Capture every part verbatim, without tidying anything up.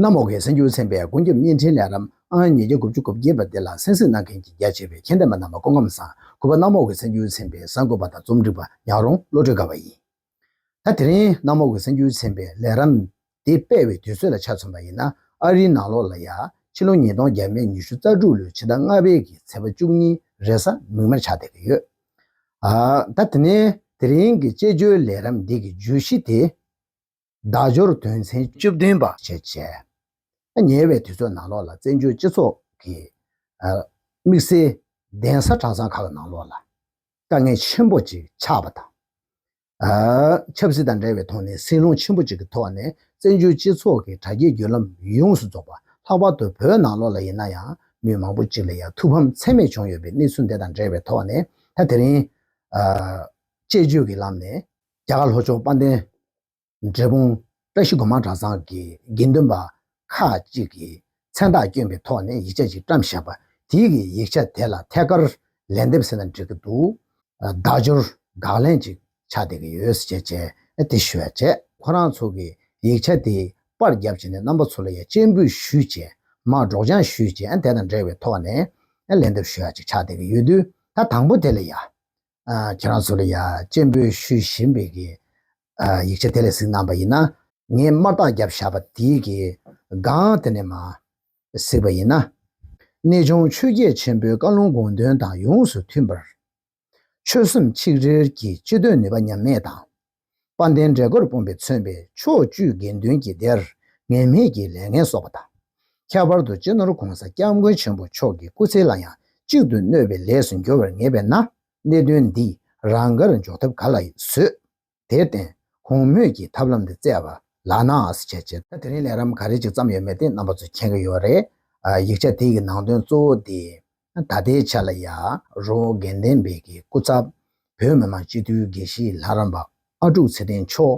གནམ་འོག་གི་གསར་འགྱུར་ཚན་པའི་སྒོ་འགྱུར་བརྙན་འཕྲིན་ལས་རིམ་ཨང་ཉིས་བརྒྱ་དགུ་བཅུ་གོ་བརྒྱད་པ་འདི་ལ་གསན་གཟིགས་གནང་མཁན་གྱི་རྒྱ་ཆེ་བའི་མཁྱེན་ལྡན་པ་རྣམ་པ་སྐུ་ཁམས་བཟང་། གུས་པ་གནམ་འོག་གི་གསར་འགྱུར་ཚན་པའི་གསར་འགོད་པ་དང་རྩོམ་སྒྲིག་པ་ཉག་རོང་བློ་གྲོས་དགའ་བ་ཡིན། ད་དེ་རིང་གནམ་འོག་གི་གསར་འགྱུར་ཚན་པའི་ལས་རིམ་འདི་སྤེལ་བའི་དུས་ཚོད་ལ་ཆ་མཚོན་པ་ཡིན་ན། ཨ་རིའི་ནང་ལོགས་ལ་ཡ་ཕྱི་ལོ་ཉིས་སྟོང་བརྒྱ་མེད་ཉི་ཤུ་རྩ་དྲུག་ལོའི་ཕྱི་ཟླ་ལྔ་པའི་གི་ཚེས་པ་བཅུ་གཉིས་རེས་གཟའ་མིག་དམར་ཆགས་བསྡད་ཀྱི་ཡོད། ཨ། ད་དེ་ནས་དེ་རིང་གི་དཔྱད་བརྗོད་ལས་རིམ་འདི་གི་བརྗོད་གཞི་དེ། བརྡ་སྦྱོར་དོན་ཚན་བཅུ་བདུན་པ་བྱས་བྱས། ཉེ་བའི་དུས་ཚོད་ནང་ལོགས་ལ་བཙན་བྱོལ་སྤྱི་ཚོགས་ཀྱི་ཨ། དམིགས་བསལ་གདན་ས་གྲྭ་ཚང་ཁག་གི་ནང་ལོགས་ལ་དཀའ་ངལ་ཆེན་པོ་ཅིག་ཆགས་པ་དང་། ཨ། ཆབ་སྲིད་དང་འབྲེལ་བའི་ཐོག་ནས་སྲིད་ལུགས་ཆེན་པོ་ཅིག་གི་ཐོག་ནས་བཙན་བྱོལ་སྤྱི་ཚོགས་ཀྱི་དྲ་རྒྱའི་བརྒྱུད་ལམ་ཡོངས་སུ་རྫོགས་པ། ལྷག་པར་དུ་བོད་ནང་ལོགས་ལ་ཡིན་ན་ཡང་མི་མང་པོ་ཅིག་ལ་ཡང་ཐུགས་ཕམ་ཚད་མེད་བྱུང་ཡོད་པའི་གནས་ཚུལ་འདི་དང་འབྲེལ་བའི་ཐོག་ནས། ད་དེ་རིང་ཨ། དཔྱད་བརྗོད་ཀྱི་ལམ་ནས་རྒྱ་གར་ལྷོ་ཕྱོགས་དཔལ་ལྡན་འབྲས་སྤུངས་བཀྲ་ཤིས་སྒོ་མང་གྲྭ་ཚང་གི་དགེ་འདུན་པ་ཁག་ཅིག་གིས་མཚན་རྟགས་བསྐྱོན་པའི་ཐོག་ནས་ཡིག་ཆ་ཅིག་བཀྲམ་བཞག་པ་དེའི་གི་ཡིག་ཆ་དེ་ལ་ཐད་ཀར་ལན་འདེབས་ཟེར་ན་འགྲིག་གི་འདུག། བརྡ་སྦྱོར་དགག་ལན་ཅིག་ཆགས་བསྡད་ཀྱི་ཡོད་ཟེར་བྱས་དེ་ཞུ་བ་བྱས། ཁོ་རང་ཚོ་གི་ཡིག་ཆ་དེ་པར་བརྒྱབ་བྱས་ནས་རྣམ་པ་ཚོ་ལ་ཡང་སྤྱན་འབུལ་ཞུས་བྱས། མར་སྒྲོག་སྦྱང་ཞུས་བྱས། དེ་དང་འབྲེལ་བའི་ཐོག་ནས་ལན་འདེབས་ཞུ་ཡ་ཅིག་ཆགས་བསྡད་ཀྱི་ཡོད་དུས། ད་དང་པོ་དེ་ལ་ཡ། ཨ། ཁྱེད་རང་ཚོ་ལ་ཡ་སྤྱན་འབུལ་ཞུ་བཞིན་པའི་གི། ཨ། ཡིག་ཆ་དེ་ལ་གཟིགས་གནང་པ་ཡིན་ན། ངས་དམར་རྟགས་བརྒྱབ་བཞག་པ་དེའི་གི་སྒང་དེ་ནས་མར་གཟིགས་པ་ཡིན་ན། གནས་ཆུང་ཆོས་རྒྱལ་ཆེན་པོའི་བཀའ་ལུང་དགོངས་དོན་དང་ཡོངས་སུ་མཐུན་པར། ཆོལ་གསུམ་ཆིག་སྒྲིལ་གྱི་སྤྱི་དོན་ནུས་པ་ཉམས་མེད་དང་། དཔལ་ལྡན་འབྲས་སྒོར་སྤུངས་པས་མཚོན་པའི་ཕྱོགས་བཅུའི་དགེ་འདུན་གྱི་སྡེར་ངེས་མེད་ཀྱི་ལས་འགན་སོགས་པ་དང་། ཁྱད་པར་དུ་སྤྱི་ནོར་༸གོང་ས་༸སྐྱབས་མགོན་ཆེན་པོ་མཆོག་གི་སྐུ་ཚེ་ལ་ཡང་གཅིག་ཏུ་གནོད་པའི་ལས་སུ་འགྱུར་བར་ངེས་པས་ན། གནད་དོན་འདི་རང་དགར་འཇོག་ཐབས་ག་ལ་བཟོད། དེར་བརྟེན་གོང་སྨོས་ཀྱི་ཐབས་ལམ་འདི་བཙལ་བ་ལགས་ན་ཟེར་བྱས་བྱས། ད་དེ་རིང་ལས་རིམ་ག་རེ་ཅིག་བརྩམས་ཡོད་མེད་དེ་རྣམ་པ་ཚོས་མཁྱེན་གྱི་ཡོད་རེད། ཨ། ཡིག་ཆ་དེ་གི་ནང་དོན་གཙོ་བོ་དེ། ད་ལྟའི་ཆ་ལ་ཡ་རི་བོ་དགེ་ལྡན་པའི་གི་སྐུ་ཚབ་བོད་མི་མང་སྤྱི་འཐུས་དགེ་བཤེས་ལྷ་རམས་པ་ཨ་ཀྲུག་ཚེ་བརྟན་མཆོག།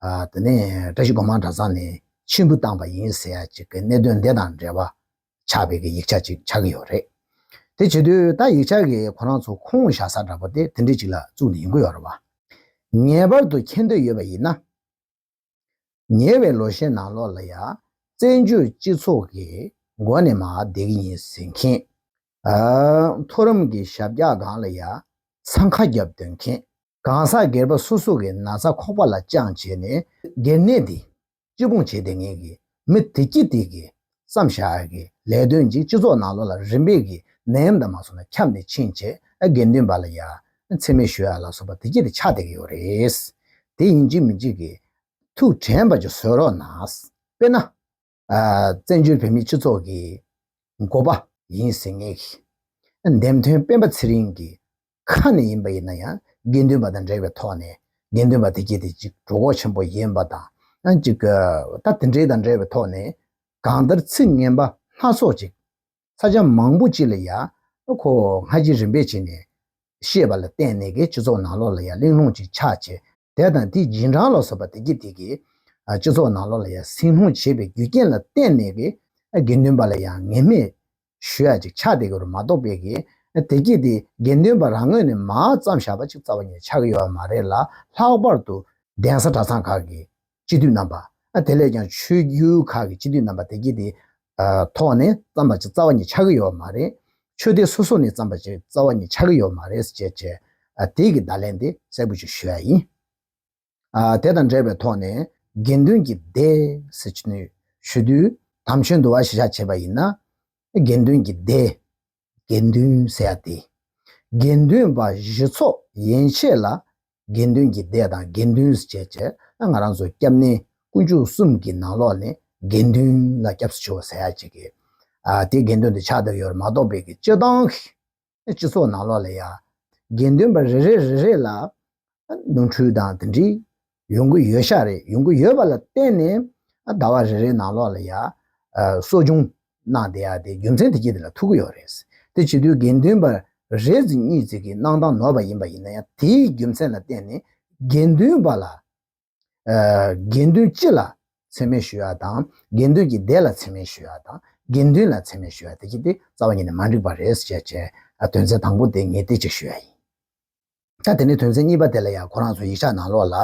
ཨ། དེ་ནས་བཀྲ་ཤིས་སྒོ་མང་གྲྭ་ཚང་ནས་ཕྱིར་འབུད་བཏང་པ་ཡིན་ཟེར་ཡ་ཅིག་གི་གནད་དོན་འདི་དང་འབྲེལ་བ་ཆགས་པའི་གི་ཡིག་ཆ་ཅིག་ཆགས་ཀྱི་ཡོད་རེད། དེ་བྱེད་དུས་ད་ཡིག་ཆ་གི་ཁོ་རང་ཚོ་ཁུངས་བཞག་ས་འདྲ་པོ་དེ་དེ་འདྲ་ཅིག་ལ་བཙུགས་ནས་ཡོང་གི་ཡོད་རེད་བ། ངེས་པར་དུ་མཁྱེན་འདོད་ཡོད་པ་ཡིན་ན། ཉེ་བའི་ལོ་ཤས་ནང་ལོགས་ལ་ཡ་བཙན་བྱོལ་སྤྱི་ཚོགས་ཀྱི་མགོ་ནས་མར་བསྡད་ཀྱི་ཡིན་ཟེར་མཁན། ཨ། མཐོ་རིམ་གྱི་ཞབས་བཀྱག་སྒང་ལ་ཡ་འཚང་ཁ་བརྒྱབ་སྡོད་མཁན། གང་ཟག་སྒེར་པ་སོ་སོ་གི་ན་ཚ་ཁོག་པ་ལ་བཅངས་བྱས་ནས་སྒེར་ནད་འདི་སྤྱི་སྤུངས་བྱས་བསྡད་མཁན་གྱི་མི་དེ་གྱིས་དེ་གི་བརྩམས་བཞག་གི་ལས་དོན་ཅིག་སྤྱི་ཚོགས་ནང་ལོགས་ལ་རིམ་པས་ཀྱི་ནད་ཡམས་དང་མ་སོང་ན་ཁྱབ་ནས་ཕྱིན་བྱས། ཨ། དགེ་འདུན་པ་ལ་ཡ་མཚན་སྨད་ཞུ་ཡ་ལ་སོགས་པ་དེ་གྱིས་དེ་ཆགས་བསྡད་ཀྱི་ཡོད་རེད། དེ་ཡིན་གཅིག་མིན་གཅིག་གི་ཐུགས་དྲན་པ་ཅིག་བཟོ་རོགས་གནང་། དཔེར་ན། ཨ། བཙན་བྱོལ་བོད་མིའི་སྤྱི་ཚོགས་ཀྱི་འགོ་པ་ཡིན་ཟེར་མཁན་གྱི་འདེམས་ཐོན་སྤེན་པ་ཚེ་རིང་གི་ཁ་ནས་ཡིན་པ་ཡིན་ན་ཡང་། དགེ་འདུན་པ་དང་འབྲེལ་བའི་ཐོག་ནས་དགེ་འདུན་པ་དེ་གྱིས་དེ་ཅིག་གྲོགས་པོ་ཆེན་པོ་ཡིན་པ་དང་། ཨ། ཅིག་ད་དེ་འདྲའི་དང་འབྲེལ་བའི་ཐོག་ནས་གང་ལྟར་ཚིག་ངན་པ་སྣ་ཚོགས་ཅིག་ས་ཆ་མང་པོ་ཅིག་ལ་ཡ་ཁོ་སྔ་རྗེས་རིམ་པས་བྱས་ནས་བཤད་པ་ལ་བརྟེན་ནས་གི་སྤྱི་ཚོགས་ནང་ལོགས་ལ་ཡ་གླེང་སློང་ཅིག་ཆགས་བྱས། དེ་དང་དེའི་རྗེས་འབྲང་ལ་སོགས་པ་དེ་གྱིས་དེ་གི། ཨ། སྤྱི་ཚོགས་ནང་ལོགས་ལ་ཡ་སེམས་ཁུར་བྱེད་པའི་རྒྱུ་རྐྱེན་ལ་བརྟེན་ནས་གི། ཨ། དགེ་འདུན་པ་ལ་ཡ་ངན་སྨད་ཞུ་ཡ་ཅིག་ཆགས་བསྡད་ཀྱི་རེད་མ་གཏོགས་པའི་གི། ཨ། དེ་གྱིས་དེ་དགེ་འདུན་པ་རང་ངོས་ནས་མར་བརྩམས་བཞག་པ་ཅིག་རྩ་བ་ཉིད་ཆགས་ཀྱི་ཡོད་མ་རེད་ལ། ལྷག་པར་དུ་གདན་ས་གྲྭ་ཚང་ཁག་གི་སྤྱི་འཐུས་རྣམ་པ། ཨ། དེ་ལས་ཀྱང་ཆོས་བརྒྱུད་ཁག་གི་སྤྱི་འཐུས་རྣམ་པ་དེ་གྱིས་དེ། ཨ། ཐོག་ནས་བརྩམས་པ་ཅིག་རྩ་བ་ཉིད་ཆགས་ཀྱི་ཡོད་མ་རེད། ཆོས་སྡེ་སོ་སོ་ནས་བརྩམས་པ་ཅིག་རྩ་བ་ཉིད་ཆགས་ཀྱི་ཡོད་མ་རེད་ཟེར་བྱས། ཨ། དེ་གི་བརྡ་ལན་དེ་གསལ་པོ་ཅིག་ཞུ་ཡ་ཡིན། ཨ། དེ་དང་འབྲེལ་བའི་ཐོག་ནས་དགེ་འདུན་གྱི་སྡེ་ཟེར་ནས་ཞུ་དུས། དམ་ཆོས་འདུལ་བ་གཞིར་བཞག་བྱས་པ་ཡིན་ན། དགེ་འདུན་གྱི་སྡེ། དགེ་འདུན་ཟེར་ཡ་དེ། དགེ་འདུན་པ་གཞི་ཚོགས་ཡན་ཆད་ལ་དགེ་འདུན་གྱི་སྡེ་དང་དགེ་འདུན་ཟེར་བྱས་བྱས། ང་རང་ཚོ་སྐྱབས་གནས་དཀོན་མཆོག་གསུམ་གྱི་ནང་ལོགས་ནས་དགེ་འདུན་ལ་སྐྱབས་སུ་མཆིའོ་ཟེར་ཡ་ཅིག་གི། ཨ། དེ་དགེ་འདུན་དེ་ཆགས་བསྡད་ཡོད་རེད་མ་གཏོགས་པའི་གི་སྤྱིར་བཏང་གི་སྤྱི་ཚོགས་ནང་ལོགས་ལ་ཡ་དགེ་འདུན་པ་རེ་རེ་རེ་རེ་ལ་ནོར་འཁྲུལ་དང་དེ་འདྲའི་ཡོང་གི་ཡོད་ཤག་རེད། ཡོང་གི་ཡོད་པ་ལ་བརྟེན་ནས། ཨ། ཟླ་བ་རེ་རེའི་ནང་ལོགས་ལ་ཡ། ཨ། གསོ་སྦྱོང་གནང་བསྡད་ཡ་དེ་རྒྱུ་མཚན་དེ་གྱིས་དེ་ལ་ཐུག་གི་ཡོད་རེད། དེ་བྱེད་དུས་དགེ་འདུན་པ་རེ་ཟིག་གཉིས་ཟིག་གིས་གནང་སྟངས་ནོར་བ་ཡིན་པ་ཡིན་ན་ཡང་། དེའི་རྒྱུ་མཚན་ལ་བརྟེན་ནས་དགེ་འདུན་པ་ལ། ཨ། དགེ་འདུན་སྤྱི་ལ་མཚན་སྨད་ཞུ་ཡ་དང་། དགེ་འདུན་གྱི་སྡེ་ལ་མཚན་སྨད་ཞུ་ཡ་དང་། དགེ་འདུན་ལ་མཚན་སྨད་ཞུ་ཡ་དེ་གྱིས་དེ་རྩ་བ་ཉིད་ནས་མ་འགྲིག་པ་རེད་ཟེར་བྱས་བྱས། ཨ། དོན་ཚན་དང་པོ་དེ་ངས་དེ་གཅིག་ཞུ་ཡ་ཡིན། ད་དེ་ནས་དོན་ཚན་གཉིས་པ་དེ་ལ་ཡང་ཁོ་རང་ཚོ་ཡིག་ཆ་ནང་ལོགས་ལ།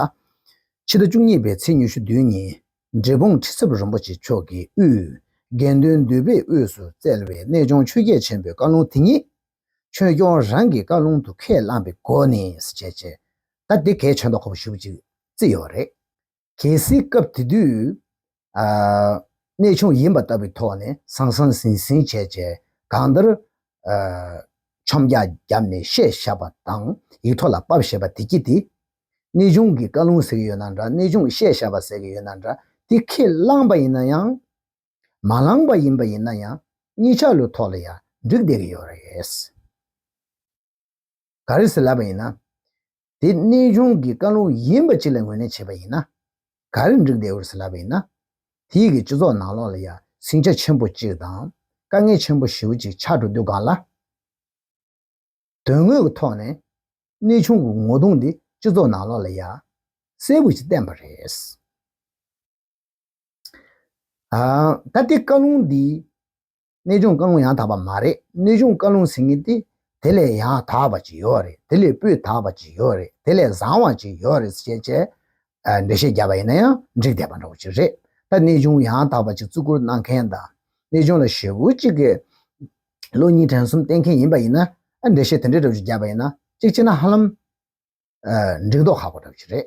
ཕྱི་ཟླ་བཅུ་གཉིས་པའི་ཚེས་ཉི་ཤུ་བདུན་ཉིན། འབྲས་སྤུངས་ཁྲི་ཚབ་རིན་པོ་ཆེ་མཆོག་གིས་དབུས་དགེ་འདུན་འདུས་པའི་དབུས་སུ་བསྩལ་བའི་གནས་ཆུང་ཆོས་བརྒྱད་ཆེན་པོའི་བཀའ་ལུང་དེ་ཉིད་ཆོས་སྐྱོང་རང་གི་བཀའ་ལུང་དུ་ཁས་བླངས་པའི་སྒོ་ནས་ཟེར་བྱས་བྱས། ད་འདི་གལ་ཆེན་ཐོག་ཁ་པོ་ཞེ་པོ་ཅིག་བརྩིས་ཡོད་རེད། གལ་སྲིད་སྐབས་དེ་དུས། ཨ། གནས་ཆུང་ཡིན་པ་ལྟ་བུའི་ཐོག་ནས་ཟང་ཟང་ཟིང་ཟིང་བྱས་བྱས་གང་ལྟར། ཨ། མཆོམ་རྒྱག་བརྒྱབ་ནས་བཤད་བཞག་པ་དང་ཡིག་ཐོག་ལ་ཕབ་བཞག་པ་དེ་གྱིས་དེ། གནས་ཆུང་གི་བཀའ་ལུང་ཟེར་གྱི་ཡོད་ན་འདྲ། གནས་ཆུང་བཤད་བཞག་པ་ཟེར་གྱི་ཡོད་ན་འདྲ། དེ་ཁས་བླངས་པ་ཡིན་ན་ཡང་། མ་བླངས་པ་ཡིན་པ་ཡིན་ན་ཡང་གཉིས་ཆ་ལོའི་ཐོག་ལ་ཡང་འགྲིག་བསྡད་ཀྱི་ཡོད་རེད། ག་རེ་ཟེར་ལབ་པ་ཡིན་ན། དེ་གནས་ཆུང་གི་བཀའ་ལུང་ཡིན་པ་ཅིག་ལ་ངོས་ལེན་བྱས་པ་ཡིན་ན། ག་རེ་འགྲིག་བསྡད་ཡོད་རེད་ཟེར་ལབ་པ་ཡིན་ན། དེའི་གི་སྤྱི་ཚོགས་ནང་ལོགས་ལ་ཡང་ཟིང་ཆ་ཆེན་པོ་གཅིག་དང་དཀའ་ངལ་ཆེན་པོ་ཞེ་པོ་ཅིག་ཆགས་འགྲོ་དུས་སྒང་ལ། དོན་དངོས་ཀྱི་ཐོག་ནས་གནས་ཆུང་གི་ངོ་གདོང་འདི་སྤྱི་ཚོགས་ནང་ལོགས་ལ་ཡང་གསལ་པོ་ཞིག་བསྟན་པ་རེད། ཨ། ད་ལྟའི་བཀའ་ལུང་འདི་གནས་ཆུང་བཀའ་ལུང་ཡང་དག་པ་མ་རེད། གནས་ཆུང་བཀའ་ལུང་ཟེར་མཁན་དེ་དེ་ལས་ཡང་དག་པ་ཅིག་ཡོད་རེད། དེ་ལས་སྤུས་དག་པ་ཅིག་ཡོད་རེད། དེ་ལས་བཟང་བ་ཅིག་ཡོད་རེད་ཟེར་བྱས། ཨ། འགྲེལ་བཤད་བརྒྱབ་པ་ཡིན་ན་ཡང་འགྲིག་བསྡད་པ་འདྲ་བོ་ཅིག་རེད། ད་གནས་ཆུང་ཡང་དག་པ་ཅིག་བརྩི་བཀུར་གནང་མཁན་དང་གནས་ཆུང་ལ་ཞེ་པོ་ཅིག་གི་བློ་གཉིས་དྲན་གསུམ་བསྟེན་མཁན་ཡིན་པ་ཡིན་ན། ཨ། འགྲེལ་བཤད་དེ་འདྲ་འདྲ་བོ་ཅིག་བརྒྱབ་པ་ཡིན་ན་གཅིག་བྱས་ན་ཧ་ལམ། ཨ། འགྲིག་མདོག་ཁ་པོ་འདྲ་བོ་ཅིག་རེད།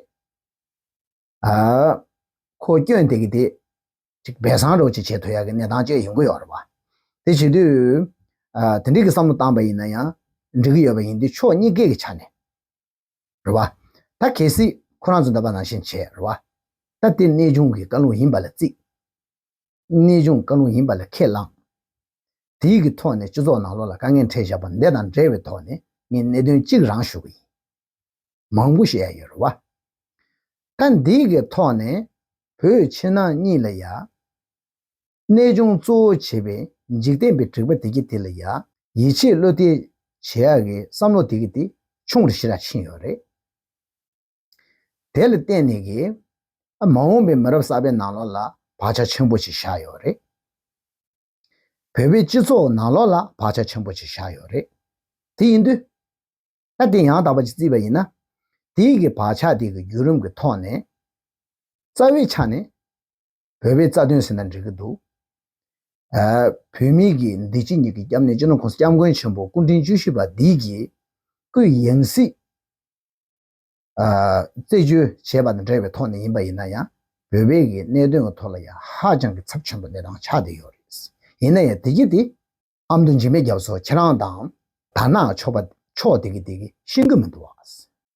ཨ། ཁོ་སྐྱོན་དེ་གི་དེ་ཅིག་སྦས་གསང་འདྲ་བོ་ཅིག་བྱེད་ཐུབ་ཡག་གི་གནས་སྟངས་ཅིག་ཡོང་གི་ཡོད་རེད་བ། དེ་བྱེད་དུས། ཨ། དེ་འདྲའི་གི་བསམ་བློ་བཏང་པ་ཡིན་ན་ཡང་འགྲིག་གི་ཡོད་པ་ཡིན་དུས་ཕྱོགས་གཉིས་ཀའི་གི་ཆ་ནས། རེད་བ། ད་གལ་སྲིད་ཁོ་རང་ཚོ་འདི་པ་ནང་བཞིན་བྱས་རེད་བ། ད་དེ་གནས་ཆུང་གི་བཀའ་ལུང་ཡིན་པ་ལ་བརྩིས། གནས་ཆུང་བཀའ་ལུང་ཡིན་པ་ལ་ཁས་བླངས། དེའི་གི་ཐོག་ནས་སྤྱི་ཚོགས་ནང་ལོགས་ལ་དཀའ་ངལ་འཕྲད་བཞག་པ་འདི་དང་འབྲེལ་བའི་ཐོག་ནས་ངས་གནད་དོན་གཅིག་རང་ཞུ་གི་ཡིན། མང་པོ་བཤད་ཡ་ཡོད་རེད་བ། ད་འདིའི་གི་ཐོག་ནས་བོད་ཕྱི་ནང་གཉིས་ལ་ཡ། གནས་ཆུང་གཙོ་བོ་བྱས་པའི་འཇིག་རྟེན་པའི་སྒྲིག་པ་དེ་གི་དེ་ལ་ཡ། ཡིད་ཆེས་བློ་གཏད་བྱེད་ཡ་གི་བསམ་བློ་དེ་གི་དེ་ཆུང་རུ་ཞེ་དྲག་ཕྱིན་ཡོད་རེད། དེ་ལ་བརྟེན་ནས་ཀྱི། མ་འོངས་པའི་མི་རབས་གསར་པའི་ནང་ལོགས་ལ་བག་ཆགས་ཆེན་པོ་ཞིག་བཞག་ཡོད་རེད། བོད་པའི་སྤྱི་ཚོགས་ནང་ལོགས་ལ་བག་ཆགས་ཆེན་པོ་ཞིག་བཞག་ཡོད་རེད། དེ་ཡིན་དུས། ད་དེ་ཡང་དག་པ་ཅིག་བརྩིས་པ་ཡིན་ན། དེའི་གི་བག་ཆགས་དེ་གི་བརྒྱུད་རིམ་གི་ཐོག་ནས། རྩ་བའི་ཆ་ནས། བོད་པའི་རྩ་དོན་ཟེར་ན་འགྲིག་གི་འདུག་ཨ། བོད་མིའི་གི་འདི་ཕྱི་གཉིས་ཀྱི་སྐྱབས་གནས་སྤྱི་ནོར་༸གོང་ས་༸སྐྱབས་མགོན་ཆེན་པོ་སྐུ་ཕྲེང་བཅུ་བཞི་པ་འདི་གི་སྐུའི་ཡང་སྲིད། ཨ། རྩད་གཅོད་བྱས་པ་དང་འབྲེལ་བའི་ཐོག་ནས་ཡིན་པ་ཡིན་ན་ཡང་། བོད་པའི་གི་གནད་དོན་གྱི་ཐོག་ལ་ཡང་ཧ་ཅང་གི་ཚབས་ཆེན་པོ་གནས་སྟངས་ཆགས་བསྡད་ཡོད་རེད། ཡིན་ན་ཡང་དེ་གི་དེ་ཨ་མདོ་འཇིགས་མེད་རྒྱ་མཚོ་ཁྱེད་རང་དང་དར་ནག་ཕྱོགས་པ་ཕྱོགས་དེ་གི་དེ་གི་ཤེས་ཀྱི་མི་འདུག་བ།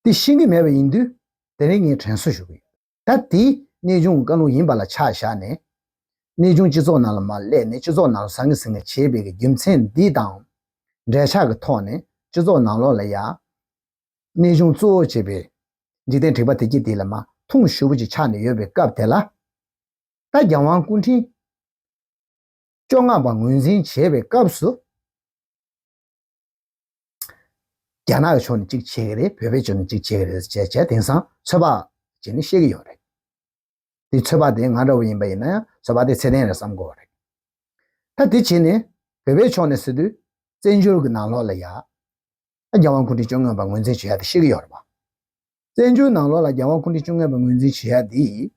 དེ་ཤེས་ཀྱི་མེད་པ་ཡིན་དུས་དེ་རིང་ངས་དྲན་གསོ་ཞུ་གི་ཡོད། ད་དེ་གནས་ཆུང་བཀའ་ལུང་ཡིན་པ་ལ་ཆ་བཞག་ནས། གནས་ཆུང་སྤྱི་ཚོགས་ནང་ལ་མར་སླེབས་ནས་སྤྱི་ཚོགས་ནང་ལ་ཟང་ངེ་ཟིང་ངེ་བྱེད་པའི་གི་རྒྱུ་མཚན་འདི་དང་འབྲེལ་ཆགས་ཀྱི་ཐོག་ནས་སྤྱི་ཚོགས་ནང་ལོགས་ལ་ཡ། གནས་ཆུང་གཙོ་བོ་བྱས་པའི་འཇིག་རྟེན་དྲེགས་པ་དེ་གྱིས་དེ་ལ་མར་ཐུང་ཞེ་པོ་ཅིག་ཆགས་ནས་ཡོད་པའི་སྐབས་དེ་ལ། ད་རྒྱལ་དབང་སྐུ་ཕྲེང་བཅོ་ལྔ་པ་ངོས་འཛིན་བྱས་པའི་སྐབས་སུ། རྒྱ་ནག་གི་ཕྱོགས་ནས་གཅིག་བྱེད་ཀྱི་རེད། བོད་པའི་ཕྱོགས་ནས་གཅིག་བྱེད་ཀྱི་རེད་ཅེས་བྱས་དེང་སང་ཚོད་དཔག་བྱས་ནས་བཤད་ཀྱི་ཡོད་རེད། དེ་ཚོད་དཔག་དེ་ང་འདྲ་བོ་ཡིན་པ་ཡིན་ན་ཡང་ཚོད་དཔག་དེ་ཚད་ལྡན་རེད་བསམ་གྱི་ཡོད་རེད། ད་དེ་བྱས་ནས་བོད་པའི་ཕྱོགས་ནས་ཟེར་དུས་བཙན་བྱོལ་གྱི་ནང་ལོགས་ལ་ཡ། རྒྱལ་དབང་སྐུ་ཕྲེང་བཅོ་ལྔ་པ་ངོས་འཛིན་བྱེད་ཡ་དེ་བཤད་ཀྱི་ཡོད་རེད་པ། བཙན་བྱོལ་ནང་ལོགས་ལ་རྒྱལ་དབང་སྐུ་ཕྲེང་བཅོ་ལྔ་པ་ངོས་འཛིན་བྱེད་ཡ་དེ།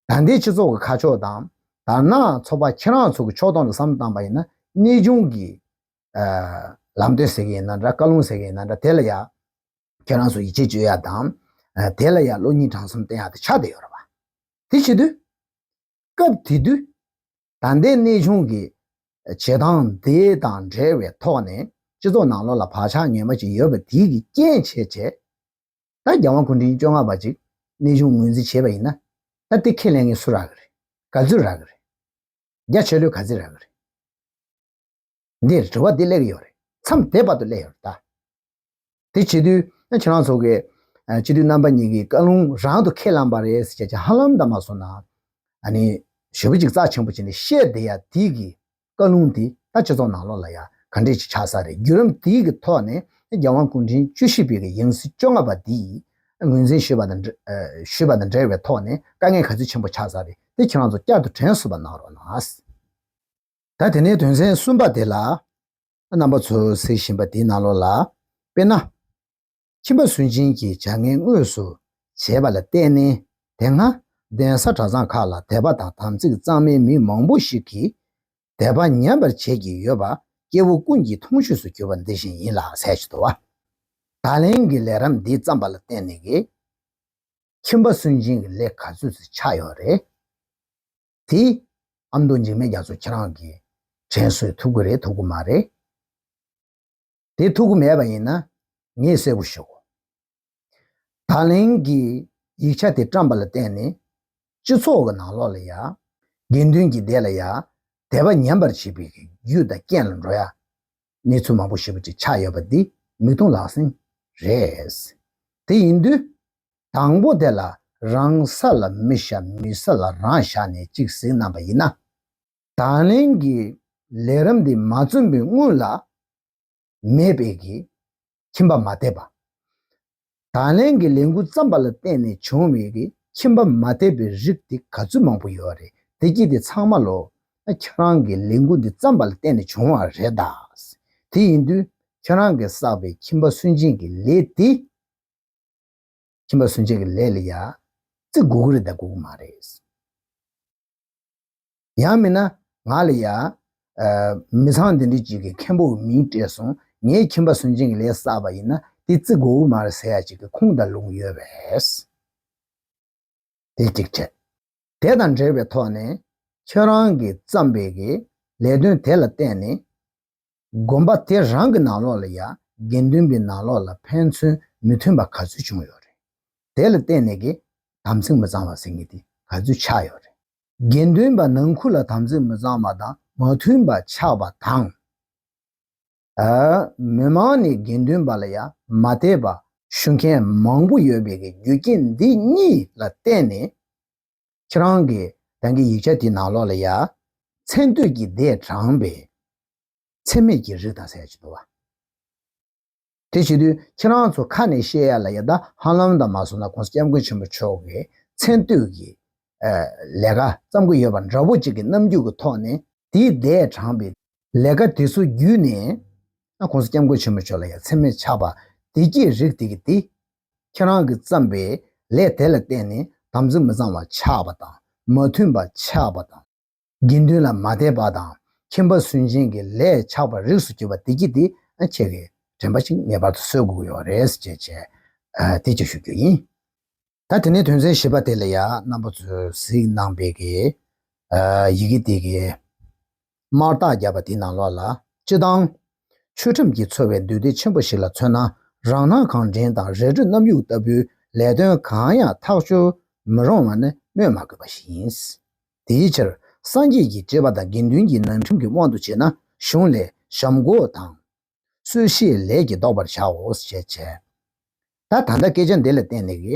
ད་ལྟའི་སྤྱི་ཚོགས་ཀྱི་ཁ་ཕྱོགས་དང་། དར་ནག་ཚོགས་པ་ཁྱེད་རང་ཚོ་གི་ཕྱོགས་གཏོགས་ལ་བསམ་བློ་བཏང་པ་ཡིན་ན་གནས་ཆུང་གི། ཨ། ལམ་སྟོན་ཟེར་གི་ཡིན་ན་འདྲ། བཀའ་ལུང་ཟེར་གི་ཡིན་ན་འདྲ། དེ་ལ་ཡ། ཁྱེད་རང་ཚོ་ཡིད་ཆེས་བཅོལ་ཡ་དང་། ཨ། དེ་ལ་ཡ་བློ་གཉིས་དྲང་གསུམ་བསྟེན་ཡ་དེ་ཆགས་བསྡད་ཡོད་རེད་པ། དེ་བྱེད་དུས། སྐབས་དེ་དུས། ད་ལྟའི་གནས་ཆུང་གི་བྱེད་སྟངས་དེ་དང་འབྲེལ་བའི་ཐོག་ནས་སྤྱི་ཚོགས་ནང་ལོགས་ལ་བག་ཆགས་ངན་པ་ཅིག་ཡོད་པ་དེ་གི་རྐྱེན་བྱས་བྱས། ད་རྒྱལ་དབང་སྐུ་ཕྲེང་བཅོ་ལྔ་པ་ཅིག་གནས་ཆུང་ངོས་འཛིན་བྱས་པ་ཡིན་ན། ད་དེ་ཁས་ལེན་མཁན་སུ་རག་གི་རེད། ག་ཚོད་རག་གི་རེད། རྒྱ་ཆེ་ལོས་ག་ཚོད་རག་གི་རེད། འདིར་དྲི་བ་འདི་སླེབས་ཀྱི་ཡོད་རེད། མཚམས་དེ་བར་དུ་སླེབས་ཡོད་རེད་ད། དེ་བྱེད་དུས་ཁྱེད་རང་ཚོ་གིས་སྤྱི་འཐུས་རྣམ་པ་གཉིས་ཀྱིས་བཀའ་ལུང་རང་དུ་ཁས་བླངས་པ་རེད་ཟེར་བྱས་ཧ་ལམ་ད་མ་སོང་ན། ཨ་ནི་ཞེ་པོ་ཅིག་རྩ་ཆེན་པོ་བྱས་ནས་བཤད་བསྡད་ཡ་དེ་གི་བཀའ་ལུང་དེ་ད་སྤྱི་ཚོགས་ནང་ལོགས་ལ་ཡ་ག་འདྲས་ཅིག་ཆགས་ས་རེད། བརྒྱུད་རིམ་དེ་གི་ཐོག་ནས་རྒྱལ་དབང་སྐུ་ཕྲེང་བཅུ་བཞི་པའི་གི་ཡང་སྲིད་བཅོ་ལྔ་པ་དེ་ངོས་འཛིན་ཞུས་པ་དང་འབྲེལ་ཞུས་པ་དང་འབྲེལ་བའི་ཐོག་ནས་དཀའ་ངལ་ག་ཚོད་ཆེན་པོ་ཆགས་ས་རེད། དེ་ཁྱེད་རང་ཚོ་བསྐྱར་དུ་དྲན་གསོ་བ་གནང་རོགས་གནང་། ད་དེ་ནས་དོན་ཚན་གསུམ་པ་དེ་ལ། རྣམ་པ་ཚོས་གཟིགས་བཞིན་པ་དེའི་ནང་ལོགས་ལ། དཔེར་ན། ཁྱིམ་པ་སུན་འབྱིན་གྱི་བྱ་ངན་དངོས་སུ་བྱས་པ་ལ་བརྟེན་ནས་དེ་སྔ་ གདན་ས་གྲྭ་ཚང་ཁག་ལ་དད་པ་དང་དམ་ཚིག་གཙང་མའི་མི་མང་པོ་ཞིག་གིས་དད་པ་ཉམས་པར་བྱེད་ཀྱི་ཡོད་པ་སྐྱེ་བོ་ཀུན་གྱི་མཐོང་ཆོས་སུ་གྱུར་པ་འདི་བཞིན་ཡིན་ལ་ཟེར་གྱི་འདུག་བ། ད་ལན་གྱི་ལས་རིམ་འདི་བརྩམས་པ་ལ་བརྟེན་ནས་ཀྱི་ཁྱིམ་པ་སུན་འབྱིན་གྱི་ལས་ག་ཚོད་ཅིག་ཆགས་ཡོད་རེད། དེ་ཨ་མདོ་འཇིགས་མེད་རྒྱ་མཚོ་ཁྱེད་རང་གིས་དྲན་གསོ་ཐུབ་ཀྱི་རེད་ཐུབ་ཀྱི་མ་རེད། དེ་ཐུབ་ཀྱི་མེད་པ་ཡིན་ན་ངས་གསལ་པོ་ཞུ་གོ། ད་ལན་གྱི་ཡིག་ཆ་དེ་བཀྲམ་པ་ལ་བརྟེན་ནས་སྤྱི་ཚོགས་ཀྱི་ནང་ལོགས་ལ་ཡ་དགེ་འདུན་གྱི་སྡེ་ལ་ཡ་དད་པ་ཉམས་པར་བྱེད་པའི་རྒྱུ་དང་རྐྱེན་ལ་འགྲོ་ཡ་གནས་ཚུལ་མང་པོ་ཞེ་པོ་ཅིག་ཆགས་ཡོད་པ་འདི་མིག་མཐོང་ལག་ཟིན་རེད། དེ་ཡིན་དུས། དང་པོ་དེ་ལ་རང་ས་ལ་མི་བཞག་མི་ས་ལ་རང་བཞག་ནས་གཅིག་གཟིགས་གནང་པ་ཡིན་ན། ད་ལན་གྱི་ལས་རིམ་འདི་མ་བརྩམས་པའི་སྔོན་ལ་མེད་པའི་གི་ཁྱིམ་པ་མ་དད་པ། ད་ལན་གྱི་ལས་འགུལ་བརྩམས་པ་ལ་བརྟེན་ནས་བྱུང་བའི་གི་ཁྱིམ་པ་མ་དད་པའི་རིགས་དེ་ག་ཚོད་མང་པོ་ཡོད་རེད། དེ་གྱིས་དེ་ཚང་མ་ལོ་ཁྱེད་རང་གི་ལས་འགུལ་འདི་བརྩམས་པ་ལ་བརྟེན་ནས་བྱུང་བ་རེད་ད། དེ་ཡིན་དུས་ཁྱེད་རང་གིས་བསགས་པའི་ཁྱིམ་པ་སུན་འབྱིན་གྱི་ལས་དེ། ཁྱིམ་པ་སུན་འབྱིན་གྱི་ལས་ལ་ཡ་བརྩི་དགོས་ཀྱི་རེད་ད་དགོས་ཀྱི་མ་རེད། ཡང་མིན་ན་ང་ལ་ཡ་མི་ཚང་འདི་འདྲ་ཅིག་གི་མཁན་པོའི་མིང་སྤྲད་སོང་། ངས་ཁྱིམ་པ་སུན་འབྱིན་གྱི་ལས་བསགས་པ་ཡིན་ན་དེ་བརྩི་དགོས་ཀྱི་མ་རེད་ཟེར་ཡ་ཅིག་གི་ཁུངས་དང་ལུང་ཡོད་པས། དེ་གཅིག་བྱས། དེ་དང་འབྲེལ་བའི་ཐོག་ནས་ཁྱོད་རང་གིས་བརྩམས་པའི་གི་ལས་དོན་དེ་ལ་བརྟེན་ནས། དགོན་པ་དེ་རང་གི་ནང་ལོགས་ལ་ཡ་དགེ་འདུན་པའི་ནང་ལོགས་ལ་ཕན་ཚུན་མི་མཐུན་པ་ག་ཚོད་བྱུང་ཡོད་རེད། དེ་ལ་བརྟེན་ནས་ཀྱི་དམ་ཚིག་མི་གཙང་བ་ཟེར་མཁན་དེ་ག་ཚོད་ཆགས་ཡོད་རེད། དགེ་འདུན་པ་ནང་ཁུལ་ལ་དམ་ཚིག་མི་གཙང་བ་དང་མ་མཐུན་པ་ཆགས་པ་དང་། ཨ། མི་མང་ནས་དགེ་འདུན་པ་ལ་ཡ་མ་དད་པ་ཞུ་མཁན་མང་པོ་ཡོད་པའི་གི་རྒྱུ་རྐྱེན་འདི་གཉིས་ལ་བརྟེན་ནས། ཁྱེད་རང་གིས་རང་གི་ཡིག་ཆ་དེའི་ནང་ལོགས་ལ་ཡ། མཚན་ལྟོས་ཀྱི་སྡེས་དྲངས་པའི་མཚན་མེད་ཀྱི་རིགས་དང་ཟེར་ཡ་ཅིག་འདུག་བ། དེ་བྱེད་དུས་ཁྱེད་རང་ཚོ་ཁ་ནས་བཤད་ཡ་ལ་ཡ་ད་ཧ་ལམ་དང་མ་སོང་ན་༸གོང་ས་༸སྐྱབས་མགོན་ཆེན་པོ་མཆོག་གིས་མཚན་ལྟོས་ཀྱི་ལས་ཀ་བརྩམས་ཀྱི་ཡོད་པ་འདྲ་པོ་ཅིག་གི་རྣམ་འགྱུར་གྱི་ཐོག་ནས་དེའི་སྡེས་དྲངས་པའི་ལས་ཀ་དེ་ཚོ་བརྒྱུད་ནས་༸གོང་ས་༸སྐྱབས་མགོན་ཆེན་པོ་མཆོག་ལ་ཡ་མཚན་མེད་ཆགས་པ་བདེ་སྐྱིད་རིགས་དེ་གི་དེ། ཁྱེད་རང་གིས་བརྩམས་པའི་ལས་དེ་ལ་བརྟེན་ནས་དམ་ཚིག་མི་གཙང་བ་ཆགས་པ་དང་མ་མཐུན་པ་ཆགས་པ་དང་། དགེ་འདུན་ལ་མ་དད་པ་དང་ཁྱིམ་པ་སུན་འབྱིན་གྱི་ལས་ཆགས་པ་རིགས་སུ་གྱུར་པ་བདེ་སྐྱིད་དེ་ཁྱེད་ཀྱིས་དྲན་པ་ཅིག་ངེས་པར་དུ་གསོ་དགོས་ཀྱི་ཡོད་རེད་ཅེས་བྱས། དེ་ཅིག་ཞུ་རྒྱུ་ཡིན། ད་དེ་ནས་དོན་ཚན་བཞི་པ་དེ་ལ་ཡ་རྣམ་པ་ཚོས་གཟིགས་གནང་པའི་གི་ཡི་གེ་དེ་གི་དམར་རྟགས་བརྒྱབ་པ་དེའི་ནང་ལོགས་ལ་སྤྱི་བཏང་། ཆོས་ཁྲིམས་ཀྱིས་འཚོ་བའི་འདུས་སྡེ་ཆེན་པོ་ཞིག་ལ་མཚོན་ན་རང་སྣང་གང་དྲན་དང་རལ་གྲི་གནམ་ཡུག་ལྟ་བུའི་ལས་དོན་གང་ཡང་ཐག་གཅོད་མི་རུང་བ་ནི་སྨོས་མ་དགོས་པ་ཞིག་ཡིན། དེའི་ཕྱིར་སངས་རྒྱས་ཀྱི་བཅས་པ་དང་དགེ་འདུན་གྱི་ནང་ཁྲིམས་ཀྱི་དབང་དུ་བྱས་ན་གཞུང་ལས་བྱམས་སྒོ་དང་། གསོལ་ཞིང་ལས་ཀྱིས་བཟློག་པར་བྱའོ་ཞེས་བྱས། ད་ད་ལྟ་སྐད་ཆ་འདི་ལ་བརྟེན་ནས་ཀྱི་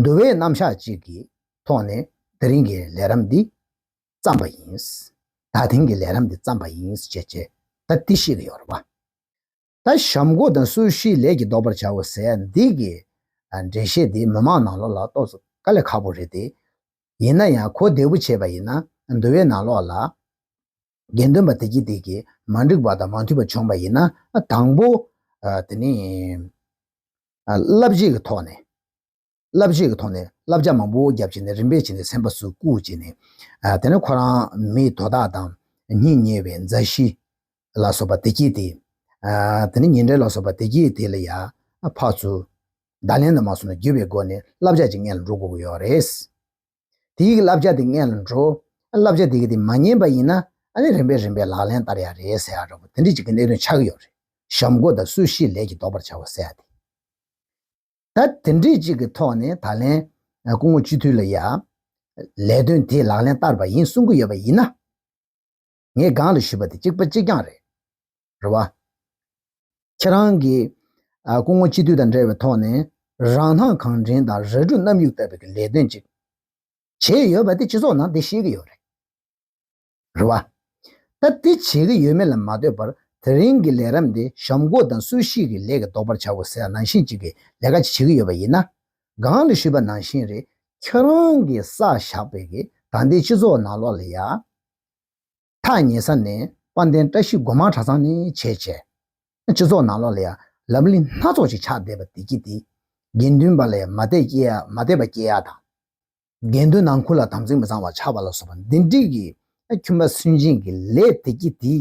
འདུལ་བའི་རྣམ་གཞག་ཅིག་གི་ཐོག་ནས་དེ་རིང་གི་ལས་རིམ་འདི་བརྩམས་པ་ཡིན། ད་ཐེངས་ཀྱི་ལས་རིམ་འདི་བརྩམས་པ་ཡིན་ཞེས་བྱས་ད་འདི་བཤད་ཀྱི་ཡོད་རེད་བ། ད་བྱམས་སྒོ་དང་གསོལ་ཞིང་ལས་ཀྱིས་བཟློག་པར་བྱའོ་ཟེར་འདི་གི་འགྲེལ་བཤད་འདི་མི་མང་ནང་ལོགས་ལ་ཏོག་ཙམ་དཀའ་ལས་ཁག་པོ་རེད་དེ། ཡིན་ན་ཡང་གོ་བདེ་པོ་བྱས་པ་ཡིན་ན་འདུལ་བའི་ནང་ལོགས་ལ། དགེ་འདུན་པ་དེ་གྱིས་དེ་གི་མ་འགྲིག་པ་དང་མ་མཐུན་པ་བྱུང་བ་ཡིན་ན་དང་པོ། དེ་ནི། བསླབ་བྱའི་གི་ཐོག་ནས། བསླབ་བྱའི་གི་ཐོག་ནས་བསླབ་བྱ་མང་པོ་བརྒྱབ་བྱས་ནས་རིམ་པས་བྱས་ནས་སེམས་པ་ཚུར་བཀུག་བྱས་ནས། དེ་ནས་ཁོ་རང་མིའི་དོ་བདག་དང་སྙིང་ཉེ་བའི་མཛའ་བཤེས་ལ་སོགས་པ་དེ་གྱིས་དེ། དེ་ནི་ཉེ་འབྲེལ་ལ་སོགས་པ་དེ་གྱིས་དེ་ལ་ཡ་ཕར་ཚུར་བརྡ་ལན་དུ་མ་སོང་ན་བརྒྱུད་པའི་སྒོ་ནས་བསླབ་བྱ་ཅིག་སྔོན་ལ་འགྲོ་དགོས་ཀྱི་ཡོད་རེད། དེའི་བསླབ་བྱ་དེ་སྔོན་ལ་འགྲོ། བསླབ་བྱ་དེ་གི་དེ་མ་ཉན་པ་ཡིན་ན་ཨ་ནི་རིམ་པས་རིམ་པས་ལག་ལེན་བསྟར་ཡ་རེད་ཟེར་ཡ་འདྲ་པོ་དེ་འདྲ་ཅིག་གི་གནད་དོན་ཆགས་ཀྱི་ཡོད་རེད། བྱམས་སྒོ་དང་གསོལ་ཞིང་ལས་ཀྱིས་བཟློག་པར་བྱའོ་ཟེར་ཡ་དེ། ད་དེ་འདྲ་ཅིག་གི་ཐོག་ནས་ད་ལན་སྐུ་ངོ་སྤྱི་འཐུས་ལ་ཡ་ལས་དོན་དེ་ལག་ལེན་བསྟར་བ་ཡིན་གསུང་གི་ཡོད་པ་ཡིན་ན། ངས་སྒང་ལ་ཞུས་པ་དེ་གཅིག་པ་གཅིག་རྐྱང་རེད། རེད་བ། ཁྱེད་རང་གིས་ཨ་སྐུ་ངོ་སྤྱི་འཐུས་དང་འབྲེལ་བའི་ཐོག་ནས་རང་སྣང་གང་དྲན་དང་རལ་གྲི་གནམ་ཡུག་ལྟ་བུའི་ལས་དོན་ཅིག་བྱས་ཡོད་པ་དེ་སྤྱི་ཚོགས་ནང་དེ་ཤེས་ཀྱི་ཡོད་རེད། རེད་བ། ད་དེ་བྱེད་ཀྱི་ཡོད་མེད་ལ་མ་ལྟོས་པར་དེ་རིང་གི་ལས་རིམ་འདི་བྱམས་སྒོ་དང་གསོལ་ཞིང་གི་ལས་ཀྱིས་བཟློག་པར་བྱའོ་ཟེར་ཡ་ནང་བཞིན་ཅིག་གི་ལས་ཀ་ཅིག་བྱེད་ཀྱི་ཡོད་པ་ཡིན་ན། སྒང་ལ་ཞུས་པ་ནང་བཞིན་རེད། ཁྱེད་རང་གིས་བསགས་བཞག་པའི་གི་ད་ལྟའི་སྤྱི་ཚོགས་ནང་ལོགས་ལ་ཡ། ཐག་ཉེ་ས་ནས་དཔལ་ལྡན་བཀྲ་ཤིས་སྒོ་མང་གྲྭ་ཚང་ནས་བྱས་བྱས། སྤྱི་ཚོགས་ནང་ལོགས་ལ་ཡ་ལམ་ལུགས་སྣ་ཚོགས་ཅིག་ཆགས་བསྡད་པ་དེ་གྱིས་དེ། དགེ་འདུན་པ་ལ་ཡ་མ་དད་སྐྱེ་ཡ་མ་དད་པ་སྐྱེ་ཡ་དང་། དགེ་འདུན་ནང་ཁུལ་ལ་དམ་ཚིག་མི་གཙང་བ་ཆགས་པ་ལ་སོགས་པ་འདི་འདྲའི་གི་ཁྱིམ་པ་སུན་འབྱིན་གྱི་ལས་དེ་གྱིས་དེ་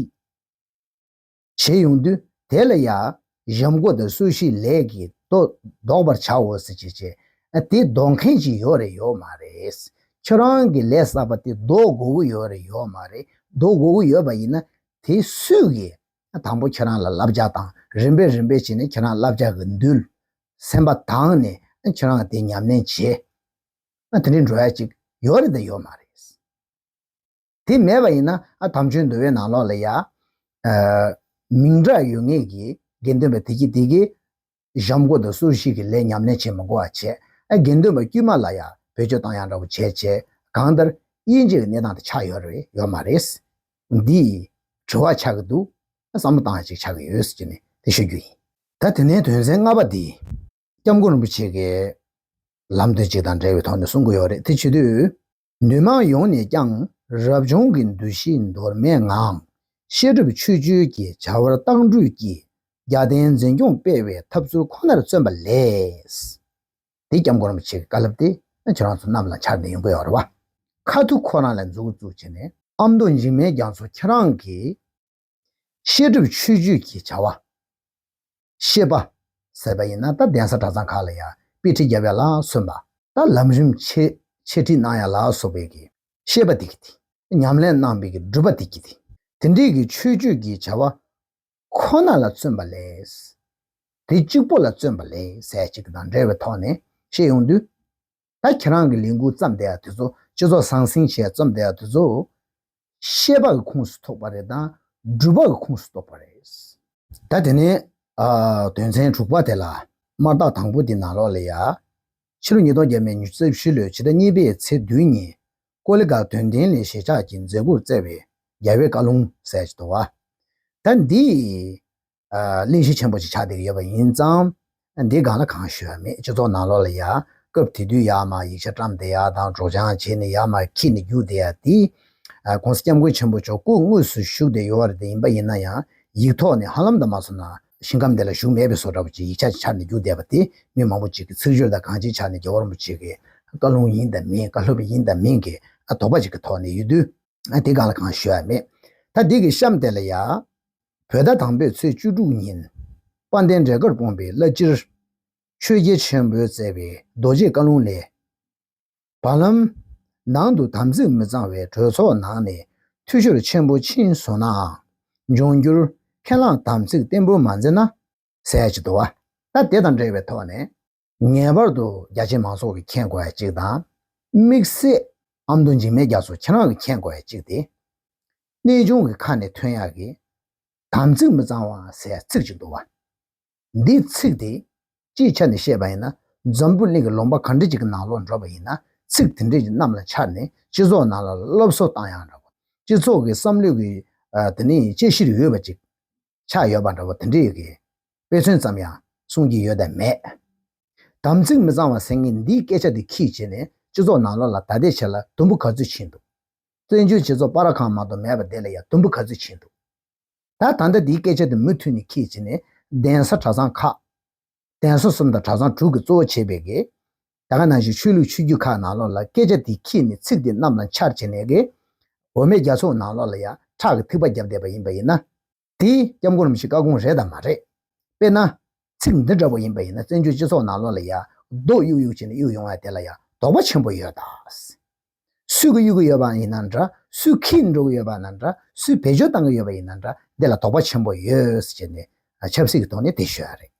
བྱེད་ཡོང་དུས། དེ་ལ་ཡང་གཞམ་བགོ་དང་སོར་བཤིག་ལས་ཀྱིས་ལྡོག་ལྡོག་པར་བྱའོ་ཟེར་བྱས་བྱས། དེ་ལྡོག་མཁན་ཅིག་ཡོད་རེད་ཡོད་མ་རེད། ཁྱོད་རང་གི་ལས་བསགས་པ་དེ་ལྡོག་དགོས་ཀྱི་ཡོད་རེད་ཡོད་མ་རེད། ལྡོག་དགོས་ཀྱི་ཡོད་པ་ཡིན་ན། དེ་སུས་ཀྱིས་དང་པོ་ཁྱེད་རང་ལ་བསླབ་བྱ་དང་རིམ་པས་རིམ་པས་བྱས་ནས་ཁྱེད་རང་བསླབ་བྱ་གི་འདུལ། སེམས་པ་དྭངས་ནས་ཁྱེད་རང་དེ་ཉམས་ལེན་བྱེད། དེ་འདྲའི་འགྲོ་ཡ་ཅིག་ཡོད་རེད་དང་ཡོད་མ་རེད། དེ་མེད་པ་ཡིན་ན་ཨ་དམ་ཆོས་འདུལ་བའི་ནང་ལོགས་ལ་ཡ། ཨ་མིང་གྲགས་ཡོད་ངེས་ཀྱི་དགེ་འདུན་པ་དེ་གྱིས་དེ་གིས་གཞམ་བགོ་དང་སོར་བཤིག་གི་ལས་ཉམས་ལེན་བྱེད་མི་དགོས་པ་བྱས། ཨ་དགེ་འདུན་པ་དཀྱུས་མ་ལ་ཡ་བེད་སྤྱོད་བཏང་ཡ་འདྲ་བོ་བྱས་བྱས། གང་ལྟར་དབྱེ་འབྱེད་ཀྱི་གནས་སྟངས་དེ་ཆགས་ཡོད་རེད་ཡོད་མ་རེད། འདི་དྲི་བ་ཆགས་ཀྱི་འདུག་བསམ་བློ་བཏང་ཡ་ཅིག་ཆགས་ཀྱི་ཡོད་ཟེར་གྱི་ནས་དེ་ཤོད་རྒྱུ་ཡིན། ད་དེ་ནས་དོན་ཚན་ལྔ་པ་འདི། སྐྱབས་མགོན་རིན་པོ་ཆེ་གིས་ལམ་སྟོན་ཅིག་དང་འབྲེལ་བའི་ཐོག་ནས་གསུང་གི་ཡོད་རེད། དེ་བྱེད་དུས། འདུས་མང་ཡོངས་ནས་ཀྱང་རབ་བྱུང་གི་འདུ་ཤེས་འདོར་མེད་ངང་། བཤད་སྒྲུབ་ཆོས་སྤྱོད་ཀྱི་བྱ་བར་རྟག་འགྲུས་ཀྱིས་རྒྱལ་བསྟན་འཛིན་སྐྱོང་སྤེལ་བའི་ཐབས་ཚུལ་ཁོ་ནར་བརྩོན་པ་ལས། དེ་སྐྱབས་མགོན་རིན་པོ་ཆེ་གི་བཀའ་སློབ་དེ་ཁྱེད་རང་ཚོ་རྣམས་ལ་འཆར་ནས་ཡོང་གི་ཡོད་རེད་བ། ཁ་ཐུག་ཁོ་རང་ལ་མཛུབ་གུ་བཙུགས་བྱས་ནས་ཨ་མདོ་འཇིགས་མེད་རྒྱ་མཚོ་ཁྱེད་རང་གིས། བཤད་སྒྲུབ་ཆོས་སྤྱོད་ཀྱི་བྱ་བ། བཤད་པ་ཟེར་བ་ཡིན་ན་ད་གདན་ས་གྲྭ་ཚང་ཁག་ལ་ཡང་དཔེ་ཁྲིད་རྒྱབ་ཡ་ལ་སོན་པ། ད་ལམ་རིམ་འཆད་འཆད་ཁྲིད་གནང་ཡ་ལ་སོགས་པའི་གི་བཤད་པ་དེ་གི་དེ། ཉམས་ལེན་གནང་བའི་གི་སྒྲུབ་པ་དེ་གི་དེ། དེ་འདྲའི་གི་ཆོས་སྤྱོད་ཀྱི་བྱ་བ་ཁོ་ན་ལ་བརྩོན་པ་ལས། དེ་གཅིག་པོ་ལ་བརྩོན་པ་ལས་ཟེར་ཅིག་དང་འབྲེལ་བའི་ཐོག་ནས་བཤད་ཡོང་དུས། ད་ཁྱེད་རང་གི་ལས་འགུལ་བརྩམས་བསྡད་ཡ་དེ་ཚོ་སྤྱི་ཚོགས་ཟང་ཟིང་བྱས་བརྩམས་བསྡད་ཡ་དེ་ཚོ། བཤད་པ་གི་ཁོངས་སུ་གཏོགས་པ་རེད་དང་སྒྲུབ་པ་གི་ཁོངས་སུ་གཏོགས་པ་རེད། ད་དེ་ནས་ཨ་དོན་ཚན་དྲུག་པ་དེ་ལ་དམར་རྟགས་དང་པོ་དེ་ནང་ལོགས་ལ་ཡ། ཕྱི་ལོ་ཉིས་སྟོང་བརྒྱ་མེད་ཉི་ཤུ་རྩ་བཞི་ལོའི་ཕྱི་ཟླ་གཉིས་པའི་ཚེས་བདུན་ཉིན་ཀོ་ལི་གྷལ་དོན་ལྡན་གླིང་གཞིས་ཆགས་ཀྱིས་མཛད་སྒོར་བསྩལ་བའི་རྒྱལ་བའི་བཀའ་ལུང་ཟེར་གྱི་འདུག་བ། ད་འདི། ཨ་གླེང་གཞི་ཆེན་པོ་ཞིག་ཆགས་བསྡད་ཀྱི་ཡོད་པ་ཡིན་ཙང་། འདི་སྒང་ལ་གང་ཞུ་ཡ་མེད། སྤྱི་ཚོགས་ནང་ལོགས་ལ་ཡ་སྐབས་དེ་དུས་ཡར་མར་ཡིག་ཆ་བཀྲམ་བསྡད་ཡ་དང་སྒྲོག་སྦྱང་བྱས་ནས་ཡར་མར་འཁྱེར་ནས་རྒྱུག་བསྡད་ཡ་དེ། ཨ་༸གོང་ས་༸སྐྱབས་མགོན་ཆེན་པོ་མཆོག་སྐུ་དངོས་སུ་བཞུགས་བསྡད་ཡོད་རེད་དེ། ཡིན་པ་ཡིན་ན་ཡང་ཡིག་ཐོག་ནས་ཧ་ལམ་དུ་མ་སོང་ན་ཞིང་ཁམས་འདི་ལ་བཞུགས་མེད་པའི་བཟོ་འདྲ་པོ་ཅིག་ཡིག་ཆ་ཅིག་འཆར་ནས་རྒྱུག་བསྡད་པ་དེ་མི་མང་པོ་ཅིག་གིས་ཚིག་སྦྱོར་དང་གང་ཅིའི་ཆ་ནས་རྒྱལ་བ་རིན་པོ་ཆེ་གི་བཀའ་ལུང་ཡིན་དང་མིན། བཀའ་སློབ་ཡིན་དང་མིན་གྱི་ཨ་དོགས་པ་ཅིག་གི་ཐོག་ནས་ཡོད་དུས། ཨ་དེ་སྒང་ལ་གང་ཞུ་ཡ་མེད། ད་འདི་གི་གཤམ་དེ་ལ་ཡ། བོད་ཟླ་དང་པོའི་ཚེས་བཅུ་དྲུག་ཉིན། དཔལ་ལྡན་འབྲས་དཀར་སྤུངས་པའི་བླ་སྤྱིར། ཆོས་རྒྱལ་ཆེན་པོས་མཛད་པའི་རྡོ་རྗེ་བཀའ་ལུང་ལས། བར་ལམ་ནང་དུ་དམ་ཚིག་མི་གཙང་བའི་གྲོས་ཚོགས་ནང་ནས་འཐུས་ཤོར་ཆེན་པོ་ཕྱིན་སོང་ནའང་། འབྱུང་འགྱུར་ཁས་བླངས་དམ་ཚིག་བརྟན་པོ་མ་འཛིན་ན། ཟེར་ཡ་ཅིག་འདུག་བ། ད་དེ་དང་འབྲེལ་བའི་ཐོག་ནས། ངེས་པར་དུ་རྒྱ་ཆེ་མང་ཚོགས་ཀྱིས་མཁྱེན་དགོས་ཡ་གཅིག་དང་། དམིགས་བསལ་ཨ་མདོ་འཇིགས་མེད་རྒྱ་མཚོ་ཁྱེད་རང་གིས་མཁྱེན་དགོས་ཡ་གཅིག་དེ། གནས་ཆུང་གི་ཁ་ནས་ཐོན་ཡག་གི། དམ་ཚིག་མི་གཙང་བ་ཟེར་ཡ་ཚིག་ཅིག་འདུག་བ། འདིའི་ཚིག་དེ་སྤྱིའི་ཆ་ནས་བཤད་པ་ཡིན་ན། འཛམ་བུ་གླིང་གི་ལུང་པ་ག་འདྲ་ཅིག་གི་ནང་ལོགས་འགྲོ་བ་ཡིན་ན། ཚིག་དེ་འདྲ་ཅིག་གནམ་ལ་འཕྱར་ནས་སྤྱི་ཚོགས་ནང་ལ་སློབ་གསོ་བཏང་ཡག་འདྲ་བོ། སྤྱི་ཚོགས་ཀྱི་བསམ་བློ་གི་ཨ་དེ་ནས་དཔྱད་གཞིར་ཡོད་པ་ཅིག་ཆགས་ཡོད་པ་འདྲ་བོ་དེ་འདྲ་ཡོད་ཀྱི། དཔེ་མཚོན་ཙམ་ཡང་གསུང་གི་ཡོད་དམ་མེད། དམ་ཚིག་མི་གཙང་བ་ཟེར་མཁན་འདིའི་སྐད་ཆ་འདི་ཁྱི་བྱས་ནས་སྤྱི་ཚོགས་ནང་ལོགས་ལ་ད་ལྟའི་ཆ་ལ་དུམ་བུ་ག་ཚོད་ཕྱིན་འདུག་བཙན་བྱོལ་སྤྱི་ཚོགས་སྤ་ར་ཁང་མ་གཏོགས་མེད་པ་དེ་ལ་ཡང་དུམ་བུ་ག་ཚོད་ཕྱིན་འདུག་ད་ད་ལྟ་འདིའི་སྐད་ཆ་འདི་མུ་མཐུད་ནས་ཁྱི་བྱས་ནས་གདན་ས་གྲྭ་ཚང་ཁག་གདན་ས་གསུམ་དང་གྲྭ་ཚང་དྲུག་གིས་གཙོ་བོ་བྱས་པའི་གི། ད་ག་ནང་བཞིན་ཆོས་ལུགས་ཆོས་བརྒྱུད་ཁག་ནང་ལོགས་ལ་སྐད་ཆ་འདི་ཁྱི་ནས་ཚིག་འདི་གནམ་ལ་འཕྱར་བྱས་ནས་གི། འོ་མའི་རྒྱ་མཚོ་ནང་ལོགས་ལ་ཡང་ཁྲག་གི་ཐིགས་པ་བརྒྱབ་བསྡད་པ་ཡིན་པ་ཡིན་ན། དེ་སྐྱབས་མགོན་རིན་པོ་ཆེའི་བཀའ་དགོངས་རེད་དམ་མ་རེད། དཔེར་ན། ཚིག་འདི་འདྲ་པོ་ཡིན་པ་ཡིན་ན་བཙན་བྱོལ་སྤྱི་ཚོགས་ནང་ལོགས་ལ་ཡ་རྡོ་གཡུག་གཡུག་བྱས་ནས་གཡུག་ཡོང་བ་དེ་ལ་ཡ་དོགས་པ་ཆེན་པོ་ཡོད་ད། སུས་ཀྱིས་གཡུག་གི་ཡོད་པ་ཡིན་ན་འདྲ། སུས་ཁྱེར་འགྲོ་གི་ཡོད་པ་ན་འདྲ། སུས་བེད་སྤྱོད་བཏང་གི་ཡོད་པ་ཡིན་ན་འདྲ། འདི་ལ་དོགས་པ་ཆེན་པོ་ཡོད་ཟེར་བྱས་ནས་ཆབ་སྲིད་ཀྱི་ཐོག་ནས་དེ་ཞུ་ཡ་རེད།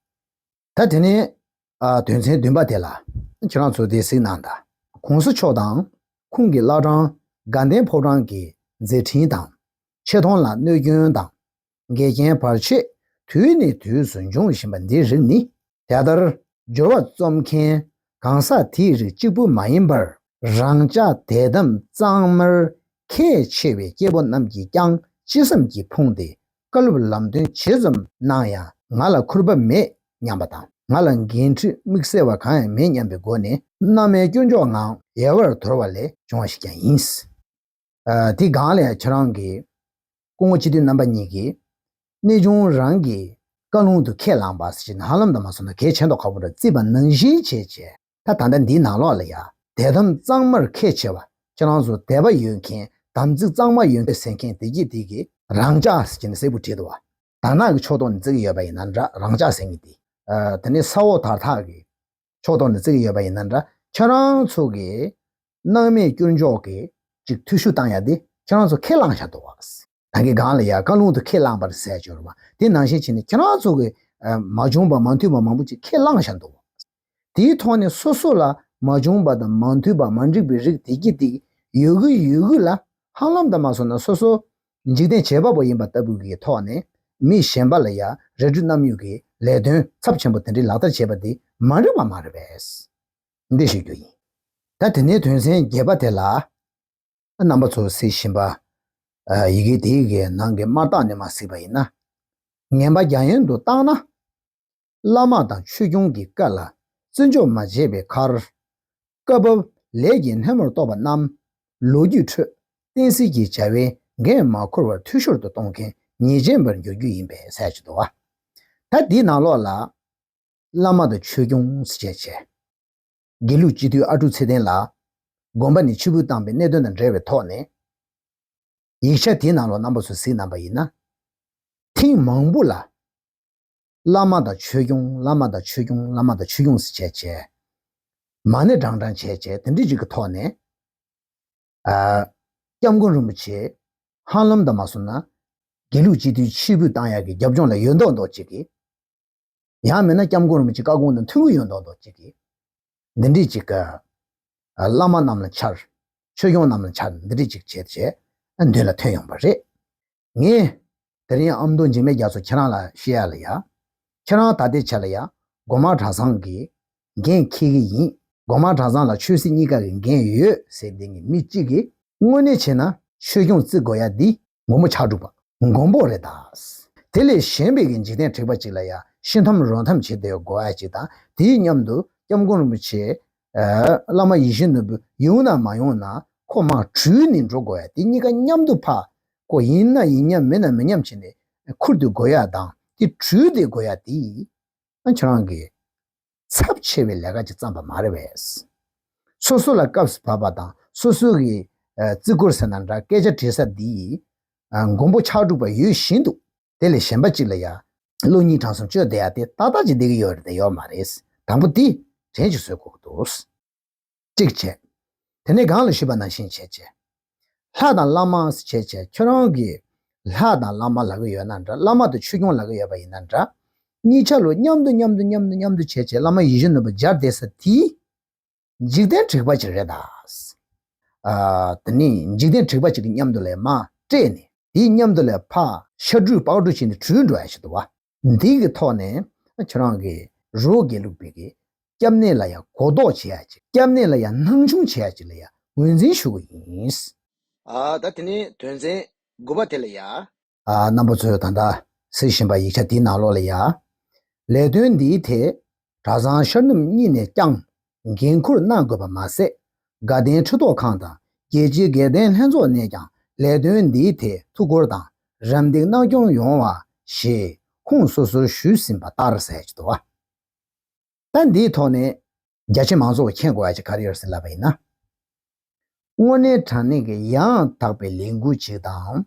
ད་དེ་ནས་ཨ་དོན་ཚན་བདུན་པ་དེ་ལ་ཁྱེད་རང་ཚོ་དེ་གཟིགས་གནང་དང་། གོང་ས་མཆོག་དང་ཁོང་གི་བླ་བྲང་དགའ་ལྡན་ཕོ་བྲང་གི་མཛད་འཕྲིན་དང་། ཆེ་མཐོང་ལ་གནོད་སྐྱོན་དང་། འགལ་རྐྱེན་བར་ཆད་དུས་ནས་དུས་སུ་འབྱུང་བཞིན་པ་འདིའི་རིགས་ནི། དེ་ལྟར་སྦྱོར་བ་རྩོམ་མཁན་གང་ཟག་དེའི་རིགས་གཅིག་པུ་མ་ཡིན་པར། རང་ཅག་དད་དམ་གཙང་མར་ཁས་འཆེ་བའི་སྐྱེ་བོ་རྣམས་ཀྱིས་ཀྱང་ཅི་བསམ་གྱིས་ཕུང་སྟེ། བཀའ་སློབ་ལམ་སྟོན་ཇི་ཙམ་གནང་ཡང་ང་ལ་ཁུར་པ་མེད་སྙམ་པ་དང་། ང་ལ་འགན་འཁྲི་དམིགས་བསལ་བ་གང་ཡང་མེད་སྙམ་པའི་སྒོ་ནས་རྣམ་སྨིན་སྐྱོན་འཇོག་ངང་ཡལ་བར་དོར་བ་ལས་བྱུང་བ་ཞིག་ཀྱང་ཡིན། ཨ་དེ་སྒང་ལ་ཡང་ཁྱེད་རང་གིས་སྐུ་ངོ་སྤྱི་འཐུས་རྣམ་པ་གཉིས་ཀྱིས་གནས་ཆུང་རང་གི་བཀའ་ལུང་དུ་ཁས་བླངས་པ་ཟེར་ནས་ཧ་ལམ་དུ་མ་སོང་ན་གལ་ཆེ་མདོག་ཁ་པོ་འདྲ་བརྩིས་པ་ནང་བཞིན་བྱས་བྱས། ད་ད་ལྟ་འདིའི་ནང་ལོགས་ལ་ཡ་ དད་དམ་གཙང་མར་ཁས་འཆེ་བ། ཁྱེད་རང་ཚོ་དད་པ་ཡོད་མཁན་དམ་ཚིག་གཙང་མ་ཡོད་མཁན་ཟེར་མཁན་དེ་གྱིས་དེ་གི་རང་ཅག་ཟེར་གྱི་ནི་གསལ་པོ་བྲིས་འདུག་བ། དར་ནག་གི་ཕྱོགས་གཏོགས་ནས་བརྩི་གི་ཡོད་པ་ཡིན་ན་འདྲ། རང་ཅག་ཟེར་མཁན་དེ། ཨ། དེ་ནས་ས་འོག་དར་ཐག་གི་ཕྱོགས་གཏོགས་ནས་བརྩི་གི་ཡོད་པ་ཡིན་ན་འདྲ། ཁྱེད་རང་ཚོ་གི་སྣང་མེད་སྐྱུར་འཇོག་གི་ཅིག་འཐུས་ཤོར་བཏང་ཡ་དེ་ཁྱེད་རང་ཚོ་ཁས་བླངས་བཞག་འདུག་བ། ད་གིན་སྒང་ལ་ཡ་བཀའ་ལུང་དུ་ཁས་བླངས་པར་ཟེར་ཡ་ཅིག་ཡོད་རེད་བ། དེ་ནང་བཞིན་བྱས་ནས་ཁྱེད་རང་ཚོ་གི་ཨ། མ་བྱུང་བ་མ་མཐུན་པ་མང་པོ་ཅིག་ཁས་བླངས་བཞག་འདུག་བ། དེའི་ཐོག་ནས་སོ་སོ་ལ་མ་བྱུང་བ་དང་མ་མཐུན་པ་མ་འགྲིག་པའི་རིགས་དེ་གྱིས་དེ་ཡོད་གི་ཡོད་གི་ལ། ཧ་ལམ་དུ་མ་སོང་ན་སོ་སོ་འཇིག་རྟེན་བྱེད་པ་པོ་ཡིན་པ་ལྟ་བུ་གི་ཐོག་ནས་མི་གཞན་པ་ལ་ཡ་རལ་གྲི་བསྣམས་ཡོད་གི་ལས་དོན་ཚབས་ཆེན་པོ་དེ་འདྲའི་ལག་བསྟར་བྱས་པ་དེ་མ་འགྲིག་པ་མ་རེད་པས། འདི་ཞུ་རྒྱུ་ཡིན། ད་དེ་ནས་དོན་ཚན་བརྒྱད་པ་དེ་ལ། རྣམ་པ་ཚོ་གཟིགས་བཞིན་པ། ཨ། ཡི་གེ་དེའི་གི་ནང་གི་དམར་རྟགས་ནས་མར་གཟིགས་པ་ཡིན་ན། ངན་པ་རྒྱ་ཡན་དུ་བཏང་ན། བླ་མ་དང་ཆོས་སྐྱོང་གི་བཀའ་ལ་བརྩི་འཇོག་མ་བྱས་པའི་ཁར། བཀའ་བབས་ལས་ཀྱི་སྣེ་མོར་གཏོགས་པ་རྣམས་ལོ་རྒྱུས་ཁྲོད་བསྟན་སྲིད་ཀྱི་བྱ་བའི་འགན་མ་འཁུར་བར་འཐུས་ཤོར་དུ་གཏོང་མཁན་ཉེས་ཅན་པར་འགྱུར་རྒྱུ་ཡིན་པས་ཟེར་གྱི་འདུག་བ། ད་འདིའི་ནང་ལོགས་ལ། བླ་མ་དང་ཆོས་སྐྱོང་ཟེར་བྱས་བྱས། དགེ་ལུགས་སྤྱི་འཐུས་ཨ་ཀྲུག་ཚེ་བརྟན་ལགས་དགོན་པ་ནས་ཕྱིར་འབུད་བཏང་པའི་གནད་དོན་དང་འབྲེལ་བའི་ཐོག་ནས། ཡིག་ཆ་དེའི་ནང་ལོགས་རྣམ་པ་ཚོས་གཟིགས་གནང་པ་ཡིན་ན། ཐེངས་མང་པོ་ལ། བླ་མ་དང་ཆོས་སྐྱོང་། བླ་མ་དང་ཆོས་སྐྱོང་། བླ་མ་དང་ཆོས་སྐྱོང་ཟེར་བྱས་བྱས། མ་ཎི་བགྲང་བགྲང་བྱས་བྱས་དེ་འདྲ་ཅིག་གི་ཐོག་ནས། ཨ། སྐྱབས་མགོན་རིན་པོ་ཆེ་ཧ་ལམ་དུ་མ་སོང་ན། དགེ་ལུགས་སྤྱི་འཐུས་ཕྱིར་འབུད་བཏང་ཡག་གི་རྒྱབ་ལྗོངས་ལ་ཡོད་མདོག་མདོག་ཅིག་གིས། ཡང་མིན་ན་སྐྱབས་མགོན་རིན་པོ་ཆེ་བཀའ་དགོངས་དང་མཐུན་གྱི་ཡོད་མདོག་མདོག་ཅིག་གིས། འདི་འདྲས་ཅིག་གི། ཨ། བླ་མ་རྣམས་ལ་འཕྱར། ཆོས་སྐྱོང་རྣམས་ལ་འཕྱར། འདི་འདྲས་ཅིག་བྱས་བྱས། ཨ། མདུན་ལ་ཐོན་ཡོང་པ་རེད། ངས་དེ་རིང་ཨ་མདོ་འཇིགས་མེད་རྒྱ་མཚོ་ཁྱེད་རང་ལ་བཤད་ཡ་ལ་ཡ། ཁྱེད་རང་ད་ལྟའི་ཆ་ལ་ཡ། སྒོ་མང་གྲྭ་ཚང་གི་འགན་འཁྱེར་གྱི་ཡིན། སྒོ་མང་གྲྭ་ཚང་ལ་ཆོས་སྲིད་གཉིས་ཀ་གི་འགན་ཡོད་ཟེར་བསྡད་མཁན་མི་གཅིག་གིས། དངོས་གནས་བྱས་ན་ཆོས་སྐྱོང་བརྩི་དགོས་ཡ་འདི་མགོན་པོ་ཕྱག་དྲུག་པ་མགོན་པོ་རེད་ད། དེ་ལས་གཞན་པའི་གི་འཇིག་རྟེན་དྲེགས་པ་ཅིག་ལ་ཡ་ཤི་འཐམ་རོ་འཐམ་བྱེད་བསྡད་དགོས་ཡ་ཅིག་དང་། དེའི་མཉམ་དུ་སྐྱབས་མགོན་རིན་པོ་ཆེ། ཨ། བླ་མ་ཡིད་བཞིན་ནོར་བུ་ཡོང་ན་མ་ཡོང་ན་ཁོ་མར་དྲུད་ནས་འགྲོ་དགོས་ཡ་དེ་གཉིས་ཀ་མཉམ་དུ་ཕར། ཁོ་ཡིན་ན་ཡིན་མཉམ་མིན་ན་མིན་མཉམ་བྱས་ནས་ཁུར་དུ་དགོས་ཡ་དང་དེ་དྲུད་དེ་དགོས་ཡ་དེ། ཨ། ཁྱེད་རང་གིས་ཚབས་ཆེ་བའི་ལས་ཀ་ཅིག་བརྩམས་པ་མ་རེད་པས། སོ་སོ་ལ་སྐབས་སུ་བབས་པ་དང་སོ་སོ་གི། ཨ། བརྩི་བཀུར་ཟེར་ན་འདྲ། སྐད་ཆ་དྲི་ས་འདི། ཨ། མགོན་པོ་ཕྱག་དྲུག་པ་ཡོད་བཞིན་དུ། དེ་ལས་གཞན་པ་ཅིག་ལ་ཡ། བློ་གཉིས་བྲང་གསུམ་བཅོལ་བསྡད་ཡ་དེ་ཏག་ཏག་ཅིག་བསྡད་ཀྱི་ཡོད་རེད་དང་ཡོད་མ་རེད། དང་པོ་དེ་དྲན་ཅིག་གསོ་དགོས་ཀྱི་འདུག་གཅིག་བྱས། དེ་ནས་གོང་ལ་ཞུས་པ་ནང་བཞིན་བྱས་བྱས། ལྷ་དང་བླ་མ་ཟེར་བྱས་བྱས་ཁྱོད་རང་གིས་ལྷ་དང་བླ་མ་ལབ་ཀྱི་ཡོད་ན་འདྲ། བླ་མ་དང་ཆོས་སྐྱོང་ལབ་ཀྱི་ཡོད་པ་ཡིན་ན་འདྲ། གཉིས་ཆ་ལོ་མཉམ་དུ་མཉམ་དུ་མཉམ་དུ་མཉམ་དུ་བྱས་བྱས་བླ་མ་ཡིད་བཞིན་ནོར་བུ་སྦྱར་བསྡད་ས་དེ། འཇིག་རྟེན་དྲེགས་པ་ཅིག་རེད་ད། ཨ། དེ་ནི་འཇིག་རྟེན་དྲེགས་པ་ཅིག་གི་མཉམ་དུ་ལ་མར་སྤྲད་ནས། དེའི་མཉམ་དུ་ལ་ཕར་ཤ་དྲུད་པགས་དྲུད་བྱས་ནས་དྲུད་འགྲོ་ཡ་ཞིག་འདུག་བ། འདི་གི་ཐོག་ནས་ཁྱོད་རང་གི་རི་བོ་དགེ་ལུགས་པའི་གི་སྐྱབས་གནས་ལ་ཡང་གོ་རྟོགས་བྱེད་ཡ་ཅིག་སྐྱབས་གནས་ལ་ཡང་སྣང་ཆུང་བྱེད་ཡ་ཅིག་ལ་ཡང་ངོས་འཛིན་ཞུ་གི་ཡིན། ཨ། ད་དེ་ནས་དོན་ཚན་དགུ་པ་དེ་ལ་ཡ། ཨ། རྣམ་པ་ཚོས་ད་ལྟ་གཟིགས་བཞིན་པ་ཡིག་ཆ་འདིའི་ནང་ལོགས་ལ་ཡ། ལས་དོན་འདིའི་ཐད་གྲྭ་ཚང་ཤར་ནུབ་གཉིས་ནས་ཀྱང་འགན་འཁུར་གནང་དགོས་པ་མ་ཟད། དགའ་ལྡན་ཁྲི་ཐོག་ཁང་དང་རྒྱལ་སྤྱིའི་དགེ་ལྡན་ལྷན་ཚོགས་ནས་ཀྱང་ལས་དོན་འདིའི་ཐད་ཐུགས་ཁུར་དང་རམ་འདེགས་གནང་སྐྱོང་ཡོང་བ་ཞེས་ཁོང་སོ་སོར་ཞུས་ཟིན་པ་ལྟར་ཟེར་གྱི་འདུག་བ། ད་འདིའི་ཐོག་ནས་རྒྱ་ཆེ་མང་ཚོགས་ཀྱིས་མཁྱེན་དགོས་ཡ་ཅིག་ག་རེ་ཡོད་ཟེར་ལབ་པ་ཡིན་ན། དངོས་གནས་དྲང་གནས་ཀྱི་ཡང་དག་པའི་ལས་འགུལ་ཅིག་དང་།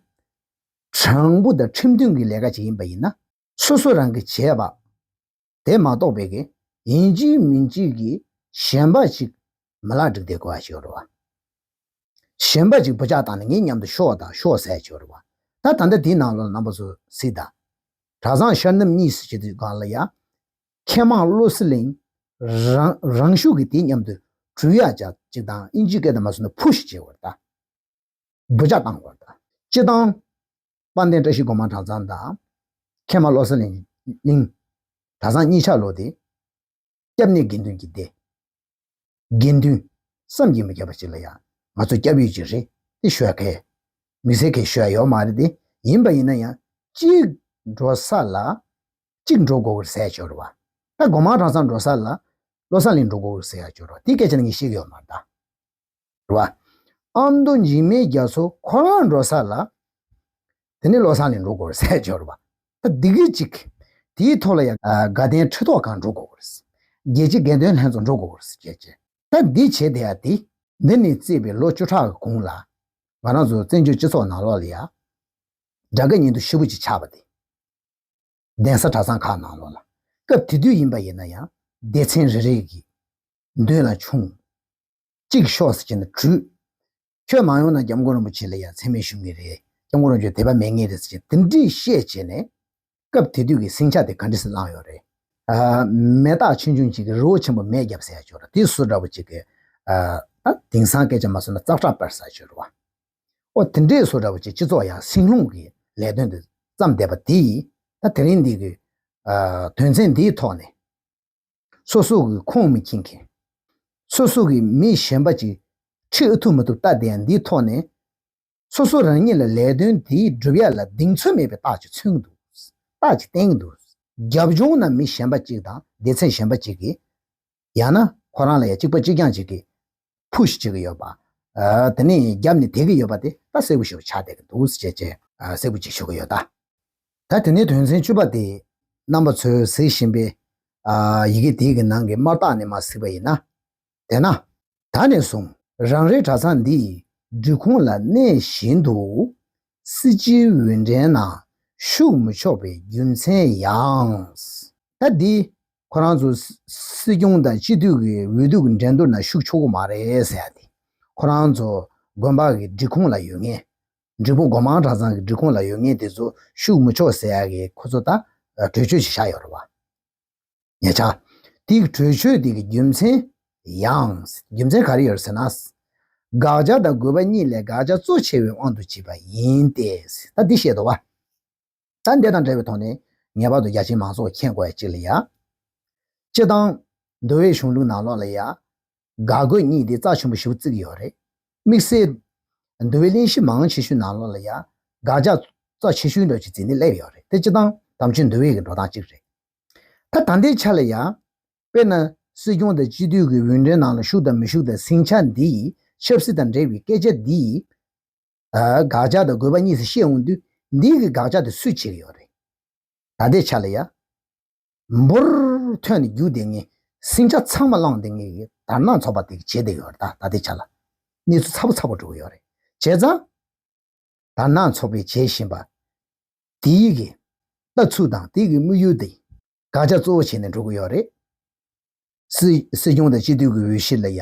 དྲང་པོ་དང་ཁྲིམས་མཐུན་གྱི་ལས་ཀ་ཅིག་ཡིན་པ་ཡིན་ན། སོ་སོ་རང་གིས་བྱས་པ། དེ་མ་གཏོགས་པའི་གི་ཡིན་གཅིག་མིན་གཅིག་གི་གཞན་པ་ཅིག་མ་ལག་སྒྲིག་བསྡད་དགོས་པ་ཞིག་ཡོད་རེད་བ། གཞན་པ་ཅིག་འབུ་ལྕག་བཏང་ནས་ངའི་མཉམ་དུ་ཤོག་དང་ཤོག་ཟེར་ཡ་ཅིག་ཡོད་རེད་བ། ད་ད་ལྟ་དེའི་ནང་ལོགས་ལ་རྣམ་པ་ཚོ་གཟིགས་དང་། གྲྭ་ཚང་ཤར་ནུབ་གཉིས་ཟེར་བྱེད་དུས་སྒང་ལ་ཡ། མཁས་མང་བློ་གསལ་གླིང་། རང་རང་ཤུགས་ཀྱིས་དེའི་མཉམ་དུ་དྲུད་ཡག་ཅིག་དང་ཨིན་ཇིའི་སྐད་དུ་མ་སོང་ན་ཕུ་ཤི་བྱེད་དགོས་རེད་ད། འབུ་ལྕག་བཏང་དགོས་རེད་ད། སྤྱིར་བཏང་། དཔལ་ལྡན་བཀྲ་ཤིས་སྒོ་མང་གྲྭ་ཚང་དང་། མཁས་མང་བློ་གསལ་གླིང་། གླིང་། གྲྭ་ཚང་གཉིས་ཆ་ལོ་དེ། སྐྱབས་གནས་དགེ་འདུན་གྱི་སྡེ། དགེ་འདུན། བསམ་གྱིས་མི་ཁྱབ་པ་ཅིག་ལ་ཡང་ང་ཚོ་སྐྱབས་ཡུལ་ཅིག་རེད་དེ་ཞུ་ཡ་གལ། མི་ཚེ་གས་ཞུ་ཡ་ཡོད་མ་རེད་དེ། ཡིན་པ་ཡིན་ན་ཡང་གཅིག་འགྲོ་ས་ལ་གཅིག་འགྲོ་དགོས་ཀྱི་ཟེར་ཡ་ཅིག་ཡོད་རེད་བ། ད་སྒོ་མང་གྲྭ་ཚང་འགྲོ་ས་ལ་བློ་གསལ་གླིང་འགྲོ་དགོས་ཀྱི་ཟེར་ཡ་ཅིག་ཡོད་རེད་བ། དེ་སྐད་ཆ་ནི་ངས་ཤེས་ཀྱི་ཡོད་མ་རེད་ད། རེད་བ། ཨ་མདོ་འཇིགས་མེད་རྒྱ་མཚོ་ཁོ་རང་འགྲོ་ས་ལ། དེ་ནས་བློ་གསལ་གླིང་འགྲོ་དགོས་རེད་ཟེར་ཡ་ཅིག་ཡོད་རེད་བ། ད་འདི་གི་གཅིག་དེའི་ཐོག་ལ་ཡང་དགའ་ལྡན་ཁྲི་ཐོག་ཁང་འགྲོ་དགོས་ཀྱི་རེད། རྒྱལ་སྤྱིའི་དགེ་འདུན་ལྷན་ཚོགས་འགྲོ་དགོས་ཀྱི་རེད་ཟེར་བྱས་བྱས། ད་འདི་བྱས་བསྡད་ཡ་དེ། འདི་ནས་བརྩིས་པའི་ལོ་བཅུ་ཕྲག་གི་གོང་ལ། ང་རང་ཚོ་བཙན་བྱོལ་སྤྱི་ཚོགས་ནང་ལོགས་ལ་ཡ། དགྲ་དགའ་གཉེན་སྡུག་ཞེ་པོ་ཅིག་ཆགས་པ་དེ། གདན་ས་གྲྭ་ཚང་ཁག་ནང་ལོགས་ལ། སྐབས་དེ་དུས་ཡིན་པ་ཡིན་ན་ཡང་སྡེ་ཚན་རེ་རེ་གི་མདུན་ལ་མཆོང་། གཅིག་ཤོག་ཟེར་གྱི་ན་གྲུས། ཁྱོད་མ་ཡོང་ན་སྐྱབས་མགོན་རིན་པོ་ཆེ་ལ་ཡང་མཚན་སྨད་ཞུ་ངེས་རེད། སྐྱབས་མགོན་རིན་པོ་ཆེ་དད་པ་མེད་ངེས་རེད་ཟེར་གྱི་དེ་འདྲས་བཤད་བྱས་ནས། སྐབས་དེ་དུས་ཀྱི་ཟིང་ཆ་དེ་ག་འདྲས་སེ་བསླངས་ཡོད་རེད། ཨ། མེ་སྟག་ཆུང་ཆུང་གཅིག་གིས་རི་བོ་ཆེན་པོ་མེ་བརྒྱབ་ཟེར་ཡ་ཅིག་ཡོད་རེད། དེ་བཟོ་འདྲ་བོ་ཅིག་གི། ཨ། ད་དེང་སང་སྐད་ཆ་མ་སོང་ན་ཙག་སྒྲ་སྤེལ་ས་ཅིག་ཡོད་རེད་བ། ཨོ་དེ་འདྲས་བཟོ་འདྲ་བོ་ཅིག་སྤྱི་ཚོགས་ཡང་སྲིང་སློང་གི་ལས་དོན་དེ་བརྩམས་བསྡད་པ་དེ་ཡིས། ད་དེ་རིང་འདི་གི། ཨ། དོན་ཚན་འདིའི་ཐོག་ནས། སོ་སོ་གི་ཁུངས་མི་འཁྱེར་མཁན། སོ་སོ་གི་མི་གཞན་པ་ཅིག་ཁྲིད་ཨེ་ཐུབ་མི་ཐུབ་ལྟ་བསྡད་ཡ་འདིའི་ཐོག་ནས། སོ་སོ་རང་ཉིད་ལ་ལས་དོན་དེ་སྒྲུབ་ཡ་ལ་གདེང་ཚོད་མེད་པའི་རྟགས་ཅིག་མཚོན་གྱི་འདུག། རྟགས་ཅིག་བསྟན་གྱི་འདུག། རྒྱབ་ལྗོངས་ན་མི་གཞན་པ་ཅིག་དང་སྡེ་ཚན་གཞན་པ་ཅིག་གིས། ཡང་ན་ཁོ་རང་ལ་ཡ་གཅིག་པ་གཅིག་རྐྱང་ཅིག་གིས་ཕུ་ཤི་བྱེད་ཀྱི་ཡོད་པ། ཨ། དེ་ནས་རྒྱབ་ནས་དེད་ཀྱི་ཡོད་པ་དེ་ད་གསལ་པོ་ཞིག་ཆགས་བསྡད་ཀྱི་འདུག་ཟེར་བྱས་བྱས། ཨ། གསལ་པོ་ཅིག་ཞུ་གི་ཡོད་ད། ད་དེ་ནས་དོན་ཚན་བཅུ་པ་དེ་རྣམ་པ་ཚོས་གཟིགས་བཞིན་པའི། ཨ། ཡི་གེ་དེའི་གི་ནང་གི་དམར་རྟགས་ནས་མར་གཟིགས་པ་ཡིན་ན། དེས་ན། ད་ནས་བཟུང་རང་རེའི་གྲྭ་ཚང་འདིས་སྒྲིག་ཁོངས་ལ་གནས་བཞིན་དུ་སྲིད་སྤྱིའི་འོས་འགྲན་ནང་ཞུགས་མི་ཆོག་པའི་རྒྱུ་མཚན་ཡང་། ད་འདི་ཁོ་རང་ཚོ་སྲིད་སྐྱོང་དང་སྤྱི་འཐུས་ཀྱི་འོས་བསྡུ་གི་འགྲན་བསྡུར་ནང་ཞུགས་ཆོག་གི་མ་རེད་ཟེར་ཡ་དེ། ཁོ་རང་ཚོ་དགོན་པ་གི་སྒྲིག་ཁོངས་ལ་ཡོད་མཁན། འབྲས་སྤུངས་སྒོ་མང་གྲྭ་ཚང་གི་སྒྲིག་ཁོངས་ལ་ཡོད་མཁན་དེ་ཚོ་ཞུགས་མི་ཆོག་ཟེར་ཡ་གི་ཁོ་ཚོ་ད་གྲོས་ཆོད་ཅིག་བཞག་ཡོད་རེད་བ། ཉེ་ཆར། དེའི་གྲོས་ཆོད་དེ་གི་རྒྱུ་མཚན་ཡང་། རྒྱུ་མཚན་ག་རེ་ཡོད་ཟེར་ན། དགག་བྱ་དང་དགོས་པ་གཉིས་ལས་དགག་བྱ་གཙོ་ཆེ་བའི་དབང་དུ་བྱས་པ་ཡིན་ཏེ། ད་འདི་བཤད་འདུག་བ། ད་འདི་དང་འབྲེལ་བའི་ཐོག་ནས་ངེས་པར་དུ་རྒྱ་ཆེའི་མང་ཚོགས་མཁྱེན་དགོས་ཡ་གཅིག་ལ་ཡ། སྤྱིར་བཏང་། འདུལ་བའི་གཞུང་ལུགས་ནང་ལོགས་ལ་ཡ། དགག་དགོས་གཉིས་དེ་རྩ་ཆེན་པོ་ཞེ་པོ་བརྩི་གི་ཡོད་རེད། དམིགས་བསལ། འདུལ་བའི་གླེང་གཞི་མང་ཆེ་ཤོས་ནང་ལོགས་ལ་ཡ། དགག་བྱ་རྩ་ཆེ་ཤོས་འདྲ་ཅིག་བརྩིས་ནས་སླེབས་ཡོད་རེད་དེ། སྤྱིར་བཏང་དམ་ཆོས་འདུལ་བའི་གི་འགྲོ་སྟངས་གཅིག་རེད། ད་ད་ལྟའི་ཆ་ལ་ཡ། དཔེར་ན་སྲིད་སྐྱོང་དང་སྤྱི་འཐུས་ཀྱི་འོས་འགྲན་ནང་ལ་ཞུགས་དང་མི་ཞུགས་དང་ཟིང་ཆ་འདི་ཡི་ཆབ་སྲིད་དང་འབྲེལ་བའི་སྐད་ཆ་འདི་ཡི། ཨ། དགག་བྱ་དང་དགོས་པ་གཉིས་སུ་བཤད་འོང་དུས་འདི་གི་དགག་བྱ་དེ་སུས་བྱེད་ཀྱི་ཡོད་རེད། ད་ལྟའི་ཆ་ལ་ཡ། འབུར་ཐོན་ནས་རྒྱུག་བསྡད་མཁན། ཟིང་ཆ་ཚང་མ་བསླངས་བསྡད་མཁན་གྱི་དར་ནག་ཚོགས་པ་དེ་གིས་བྱེད་བསྡད་ཡོད་རེད། ད་ད་ལྟའི་ཆ་ལ་གནས་ཚུལ་ཚ་པོ་ཚ་པོ་འགྲོ་གི་ཡོད་རེད། བྱས་ཙང་། དར་ནག་ཚོགས་པས་བྱེད་བཞིན་པ། དེའི་གི་ལྟ་ཚུལ་དང་དེའི་གི་དམིགས་ཡུལ་དེ་དགག་བྱ་གཙོ་བོ་བྱས་ནས་འགྲོ་གི་ཡོད་རེད། སྲིད་སྲིད་སྐྱོང་དང་སྤྱི་འཐུས་ཀྱི་འོས་གཞི་ལ་ཡ་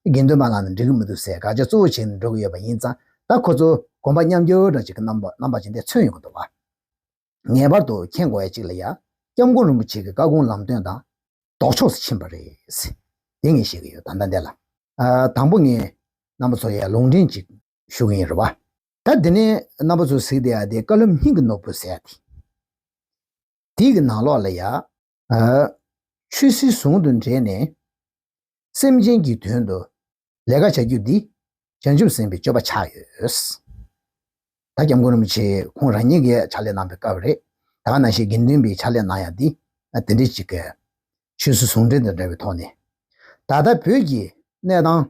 དགེ་འདུན་པ་ལངས་ན་འགྲིག་གི་མི་འདུག་ཟེར་དགག་བྱ་གཙོ་བོ་བྱས་ནས་འགྲོ་གི་ཡོད་པ་ཡིན་ཙང་། ད་ཁོ་ཚོ་གོམ་པ་མཉམ་འགྱུར་འདྲ་ཅིག་གི་རྣམ་པ་རྣམ་པ་ཅིག་འདི་མཚོན་ཡོང་གི་འདུག་བ། ངེས་པར་དུ་མཁྱེན་དགོས་ཡ་གཅིག་ལ་ཡ། སྐྱབས་མགོན་རིན་པོ་ཆེ་གི་བཀའ་དགོངས་ལམ་སྟོན་དང་ལྡོག་ཕྱོགས་སུ་ཕྱིན་པ་རེད། དེ་ངས་བཤད་ཀྱི་ཡོད་ད་ལྟ་འདི་ལ། ཨ། དང་པོ་ངས་རྣམ་པ་ཚོ་ཡ་ལུང་འདྲེན་ཅིག་ཞུ་གི་ཡིན་རེད་བ། ད་འདི་ནས་རྣམ་པ་ཚོས་གཟིགས་བསྡད་ཡ་དེ་བཀའ་སློབ་སྙིང་གི་ནོར་བུ་ཟེར་ཡ་དེ། དེའི་གི་ནང་ལོགས་ལ་ཡ། ཨ། ཆོས་སྲིད་ཟུང་དུ་འབྲེལ་ནས། སེམས་ཅན་གྱི་དོན་དུ་ལས་ཀ་བྱ་རྒྱུ་འདི་བྱང་ཆུབ་སེམས་དཔའི་སྤྱོད་པ་ཆགས་ཡོད། ད་སྐྱབས་མགོན་རིན་པོ་ཆེ་ཁོང་རང་ཉིད་ཀྱིས་ཕྱག་ལས་གནང་བའི་སྐབས་རེད། ད་ག་ནང་བཞིན་དགེ་འདུན་པའི་ཕྱག་ལས་གནང་ཡ་འདི་དེ་འདྲ་ཅིག་གི་ཆོས་སྲིད་ཟུང་འབྲེལ་དང་འབྲེལ་བའི་ཐོག་ནས། ད་ལྟ་བོད་ཀྱི་གནས་སྟངས་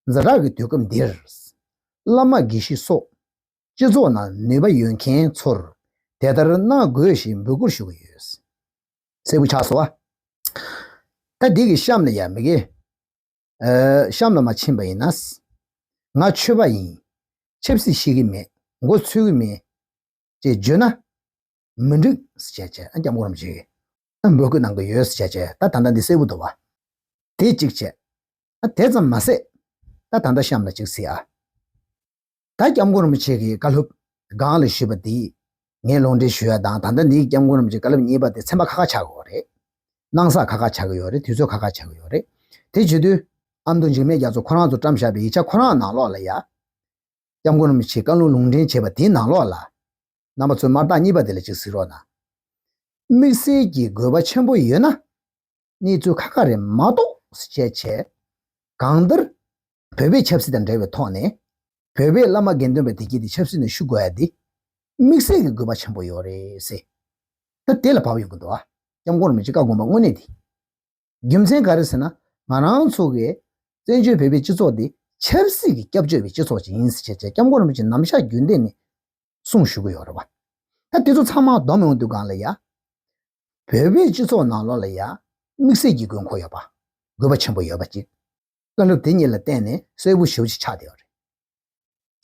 ཛ་དྲག་གི་དུས་སྐབས་འདིར། བླ་མ་དགེ་བཤེས་སོགས་སྤྱི་ཚོགས་ནང་ནུས་པ་ཡོད་མཁན་ཚོར་དེ་ལྟར་གནང་དགོས་ཞེས་འབོད་སྐུལ་ཞུ་གི་ཡོད། གསལ་པོ་ཆགས་སོང་བ། ད་འདི་གི་གཤམ་ལ་ཡ་མི་དགེ། ཨ། གཤམ་ལ་མར་ཕྱིན་པ་ཡིན་ན། ང་ཆོས་པ་ཡིན། ཆབ་སྲིད་ཤེས་ཀྱི་མེད། མགོ་ཚོས་ཀྱི་མེད། ཅེས་བརྗོད་ན་མི་འགྲིག་ཟེར་བྱས་བྱས། ཨ། སྐྱབས་མགོན་རིན་པོ་ཆེ་གིས་འབོད་སྐུལ་གནང་གི་ཡོད་ཟེར་བྱས་བྱས། ད་ད་ལྟ་འདི་གསལ་པོ་འདུག་བ། དེ་གཅིག་བྱས། ཨ། དེ་ཙམ་མ་ཟད། ད་ད་ལྟ་གཤམ་ལ་གཅིག་གཟིགས་ཨ། ད་སྐྱབས་མགོན་རིན་པོ་ཆེ་གི་བཀའ་སློབ་སྒང་ལ་ཞུས་པ་འདི་ངས་ལུང་འདྲེན་ཞུ་ཡ་དང་། ད་ལྟ་འདིའི་སྐྱབས་མགོན་རིན་པོ་ཆེའི་བཀའ་སློབ་གཉིས་པ་དེ་ཚན་པ་ཁ་ཁ་ཆགས་ཀྱི་ཡོད་རེད། གནང་ས་ཁ་ཁ་ཆགས་ཀྱི་ཡོད་རེད། དུས་ཚོད་ཁ་ཁ་ཆགས་ཀྱི་ཡོད་རེད། དེ་བྱེད་དུས་ཨ་མདོ་འཇིགས་མེད་རྒྱ་མཚོ་ཁོ་རང་ཚོ་བཀྲམ་བཞག་པའི་ཡིག་ཆ་ཁོ་རང་ནང་ལོགས་ལ་ཡ། སྐྱབས་མགོན་རིན་པོ་ཆེའི་བཀའ་སློབ་ལུང་འདྲེན་བྱས་པ་དེའི་ནང་ལོགས་ལ། རྣམ་པ་ཚོས་དམར་རྟགས་གཉིས་པ་དེ་ལ་ཅིག་གཟིགས་རོགས་གནང་། དམིགས་བསལ་གྱི་དགོས་པ་ཆེན་པོ་ཡོད་ན། གནས་ཚུལ་ཁག་ཁག་རེད་མ་གཏོགས་ཟེར་བྱས་བྱས། གང་ལྟར། བོད་པའི་ཆབ་སྲིད་དང་འབྲེལ་བའི་ཐོག་ནས། བོད་པའི་བླ་མ་དགེ་འདུན་པ་བདེ་སྐྱིད་དེ་ཆབ་སྲིད་ནང་ཞུགས་དགོས་ཡ་འདི། དམིགས་བསལ་གྱི་དགོས་པ་ཆེན་པོ་ཡོད་རེད་ཟེར། ད་དེ་ལ་བབས་ཡོང་གི་འདུག་ཨ། སྐྱབས་མགོན་རིན་པོ་ཆེ་བཀའ་དགོངས་པ་དངོས་གནས་འདི། རྒྱུ་མཚན་ག་རེ་ཟེར་ན། ང་རང་ཚོ་གི་བཙན་བྱོལ་བོད་པའི་སྤྱི་ཚོགས་འདི་ཆབ་སྲིད་ཀྱི་སྐྱབས་བཅོལ་བའི་སྤྱི་ཚོགས་ཅིག་ཡིན་ཟེར་བྱས་བྱས། སྐྱབས་མགོན་རིན་པོ་ཆེས་ནམ་ཞག་རྒྱུན་གཏན་ནས་གསུངས་བཞུགས་ཀྱི་ཡོད་རེད་བ། ད་དེ་ཚོ་ཚང་མ་བསྡོམས་ཡོང་དུས་སྒང་ལ་ཡ། བོད་པའི་སྤྱི་ཚོགས་ནང་ལོགས་ལ་ཡ། དམིགས་བསལ་གྱི་དགོས་མཁོ་ཡོད་པ། དགོས་པ་ཆེན་པོ་ཡོད་པ་ཅིག། བཀའ་སློབ་དེ་གཉིས་ལ་བརྟེན་ནས་གསལ་པོ་ཞེ་པོ་ཅིག་ཆགས་བསྡད་ཡོད་རེད།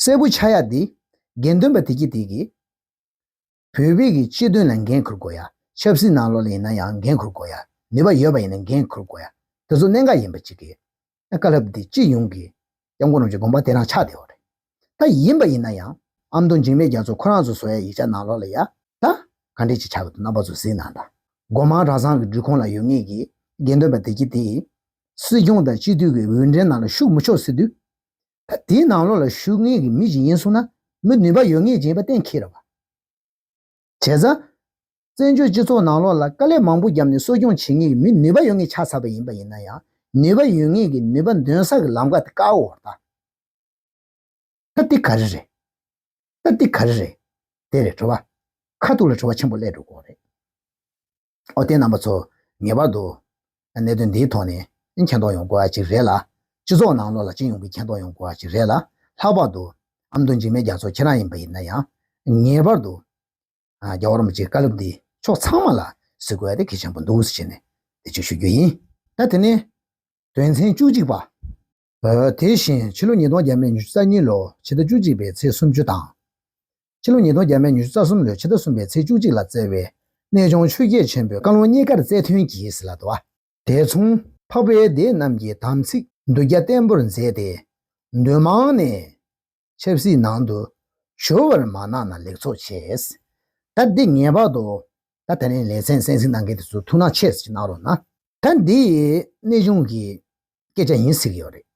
གསལ་པོ་ཆགས་ཡ་དེ། དགེ་འདུན་པ་དེ་གྱིས་དེ་གིས། བོད་པའི་གི་སྤྱི་དོན་ལ་འགན་འཁུར་དགོས་ཡ། ཆབ་སྲིད་ནང་ལོགས་ལ་ཡིན་ན་ཡང་འགན་འཁུར་དགོས་ཡ། ནུས་པ་ཡོད་པ་ཡིན་ན་འགན་འཁུར་དགོས་ཡ། དེ་ཚོ་གནད་འགག་ཡིན་པ་གཅིག་གིས། བཀའ་སློབ་འདི་སྤྱི་ཡོངས་ཀྱི་སྐྱབས་མགོན་རིན་པོ་ཆེའི་དགོངས་པ་དེ་རང་ཆགས་བསྡད་ཡོད་རེད། ད་ཡིན་པ་ཡིན་ན་ཡང་ཨ་མདོ་འཇིགས་མེད་རྒྱ་མཚོ་ཁོ་རང་ཚོ་བཟོ་ཡ་ཡིག་ཆ་ནང་ལོགས་ལ་ཡ། ད་ག་འདྲས་ཅིག་ཆགས་ཀྱི་འདུག་རྣམ་པ་ཚོ་གཟིགས་གནང་དང་། སྒོ་མང་གྲྭ་ཚང་གི་སྒྲིག་ཁོངས་ལ་ཡོད་མཁན་གྱི་དགེ་འདུན་པ་དེ་གྱིས་དེ། སྲིད་སྐྱོང་དང་སྤྱི་འཐུས་ཀྱི་འོས་འགྲན་ནང་ལ་ཞུགས་མི་ཆོག་ཟེར་དུས། ད་དེའི་ནང་ལོགས་ལ་ཞུགས་མཁན་གྱི་མི་ཞིག་ཡིན་སོང་ན་མི་ནུས་པ་ཡོད་མཁན་ཅིག་ཡིན་པ་གཏན་འཁེལ་རེད་བ། བྱས་ཙང་། བཙན་བྱོལ་སྤྱི་ཚོགས་ནང་ལོགས་ལ་དཀའ་ལས་མང་པོ་བརྒྱབ་ནས་གསོ་སྐྱོང་བྱེད་མཁན་གྱི་མི་ནུས་པ་ཡོད་མཁན་ཆགས་ཚར་བ་ཡིན་པ་ཡིན་ན་ཡང་། ནུས་པ་ཡོད་མཁན་གྱི་ནུས་པ་འདོན་ས་གི་ལམ་ཁ་དེ་བཀག་འོ་ད། ད་འདི་ག་རེ་རེད། ད་འདི་ག་རེ་རེད། དེ་རེད་དྲི་བ། ཁ་ཐུག་ལ་དྲི་བ་ཆེན་པོ་སླེབས་འགྲོ་གི་རེད། ཨོ་དེ་རྣམ་པ་ཚོ་ངེས་པར་དུ་གནད་དོན་འདིའི་ཐོག་ནས་མཁྱེན་རྟོགས་ཡོང་དགོས་པ་ཅིག་རེད་ལ། སྤྱི་ཚོགས་ནང་ལོགས་ལ་སྤྱི་ཡོངས་ཀྱི་མཁྱེན་རྟོགས་ཡོང་དགོས་པ་ཅིག་རེད་ལ། ལྷག་པར་དུ་ཨ་མདོ་འཇིགས་མེད་རྒྱ་མཚོ་ཁྱེད་རང་ཡིན་པ་ཡིན་ན་ཡང་། ངེས་པར་དུ་ཨ་རྒྱལ་བ་རིན་པོ་ཆེའི་བཀའ་སློབ་འདི་ཕྱོགས་ཚང་མ་ལ་གཟིགས་དགོས་ཡ་དེ་གལ་ཆེན་པོ་འདུག་ཟེར་བྱས་ནས་དེ་ཅིག་ཞུ་རྒྱུ་ཡིན། ད་དེ་ནས་དོན་ཚན་བཅུ་གཅིག་པ། ཨ་དེ་བཞིན་ཕྱི་ལོ་ཉིས་སྟོང་བརྒྱ་མེད་ཉི་ཤུ་རྩ་གཉིས་ལོ་ཕྱི་ཟླ་བཅུ་གཅིག་པའི་ཚེས་སུམ་ཅུ་དང་། ཕྱི་ལོ་ཉིས་སྟོང་བརྒྱ་མེད་ཉི་ཤུ་རྩ་གསུམ་ལོའི་ཕྱི་ཟླ་གསུམ་པའི་ཚེས་བཅུ་གཅིག་ལ་བསྩལ་བའི་གནས་ཆུང་ཆོས་རྒྱལ་ཆེན་པོའི་བཀའ་ལུང་རྙེད་དཀར་རྩལ་འདོན་གྱིས་ཟེར་ལབ་འདུག་བ། དེ་མཚུངས་འཕགས་པའི་སྡེ་རྣམས་ཀྱི་དམ་ཚིག་གདུལ་བྱ་བརྟན་པོར་མཛད་དེ། འདུས་མང་ནས་ཆབ་སྲིད་ནང་དུ་འབྱོར་བར་མ་གནང་ན་ལེགས་ཚོགས་ཆེ། ད་འདི་ངེས་པར་དུ་ད་དེ་རིང་ལེ་ཚན་གསན་གཟིགས་གནང་མཁན་དེ་ཚོ་ཐུགས་སྣང་ཆེ་ཙམ་གནང་རོགས་གནང་། ད་འདི་གནས་ཆུང་གི་སྐད་ཆ་ཡིན་ཟེར་གྱི་ཡོད་རེད།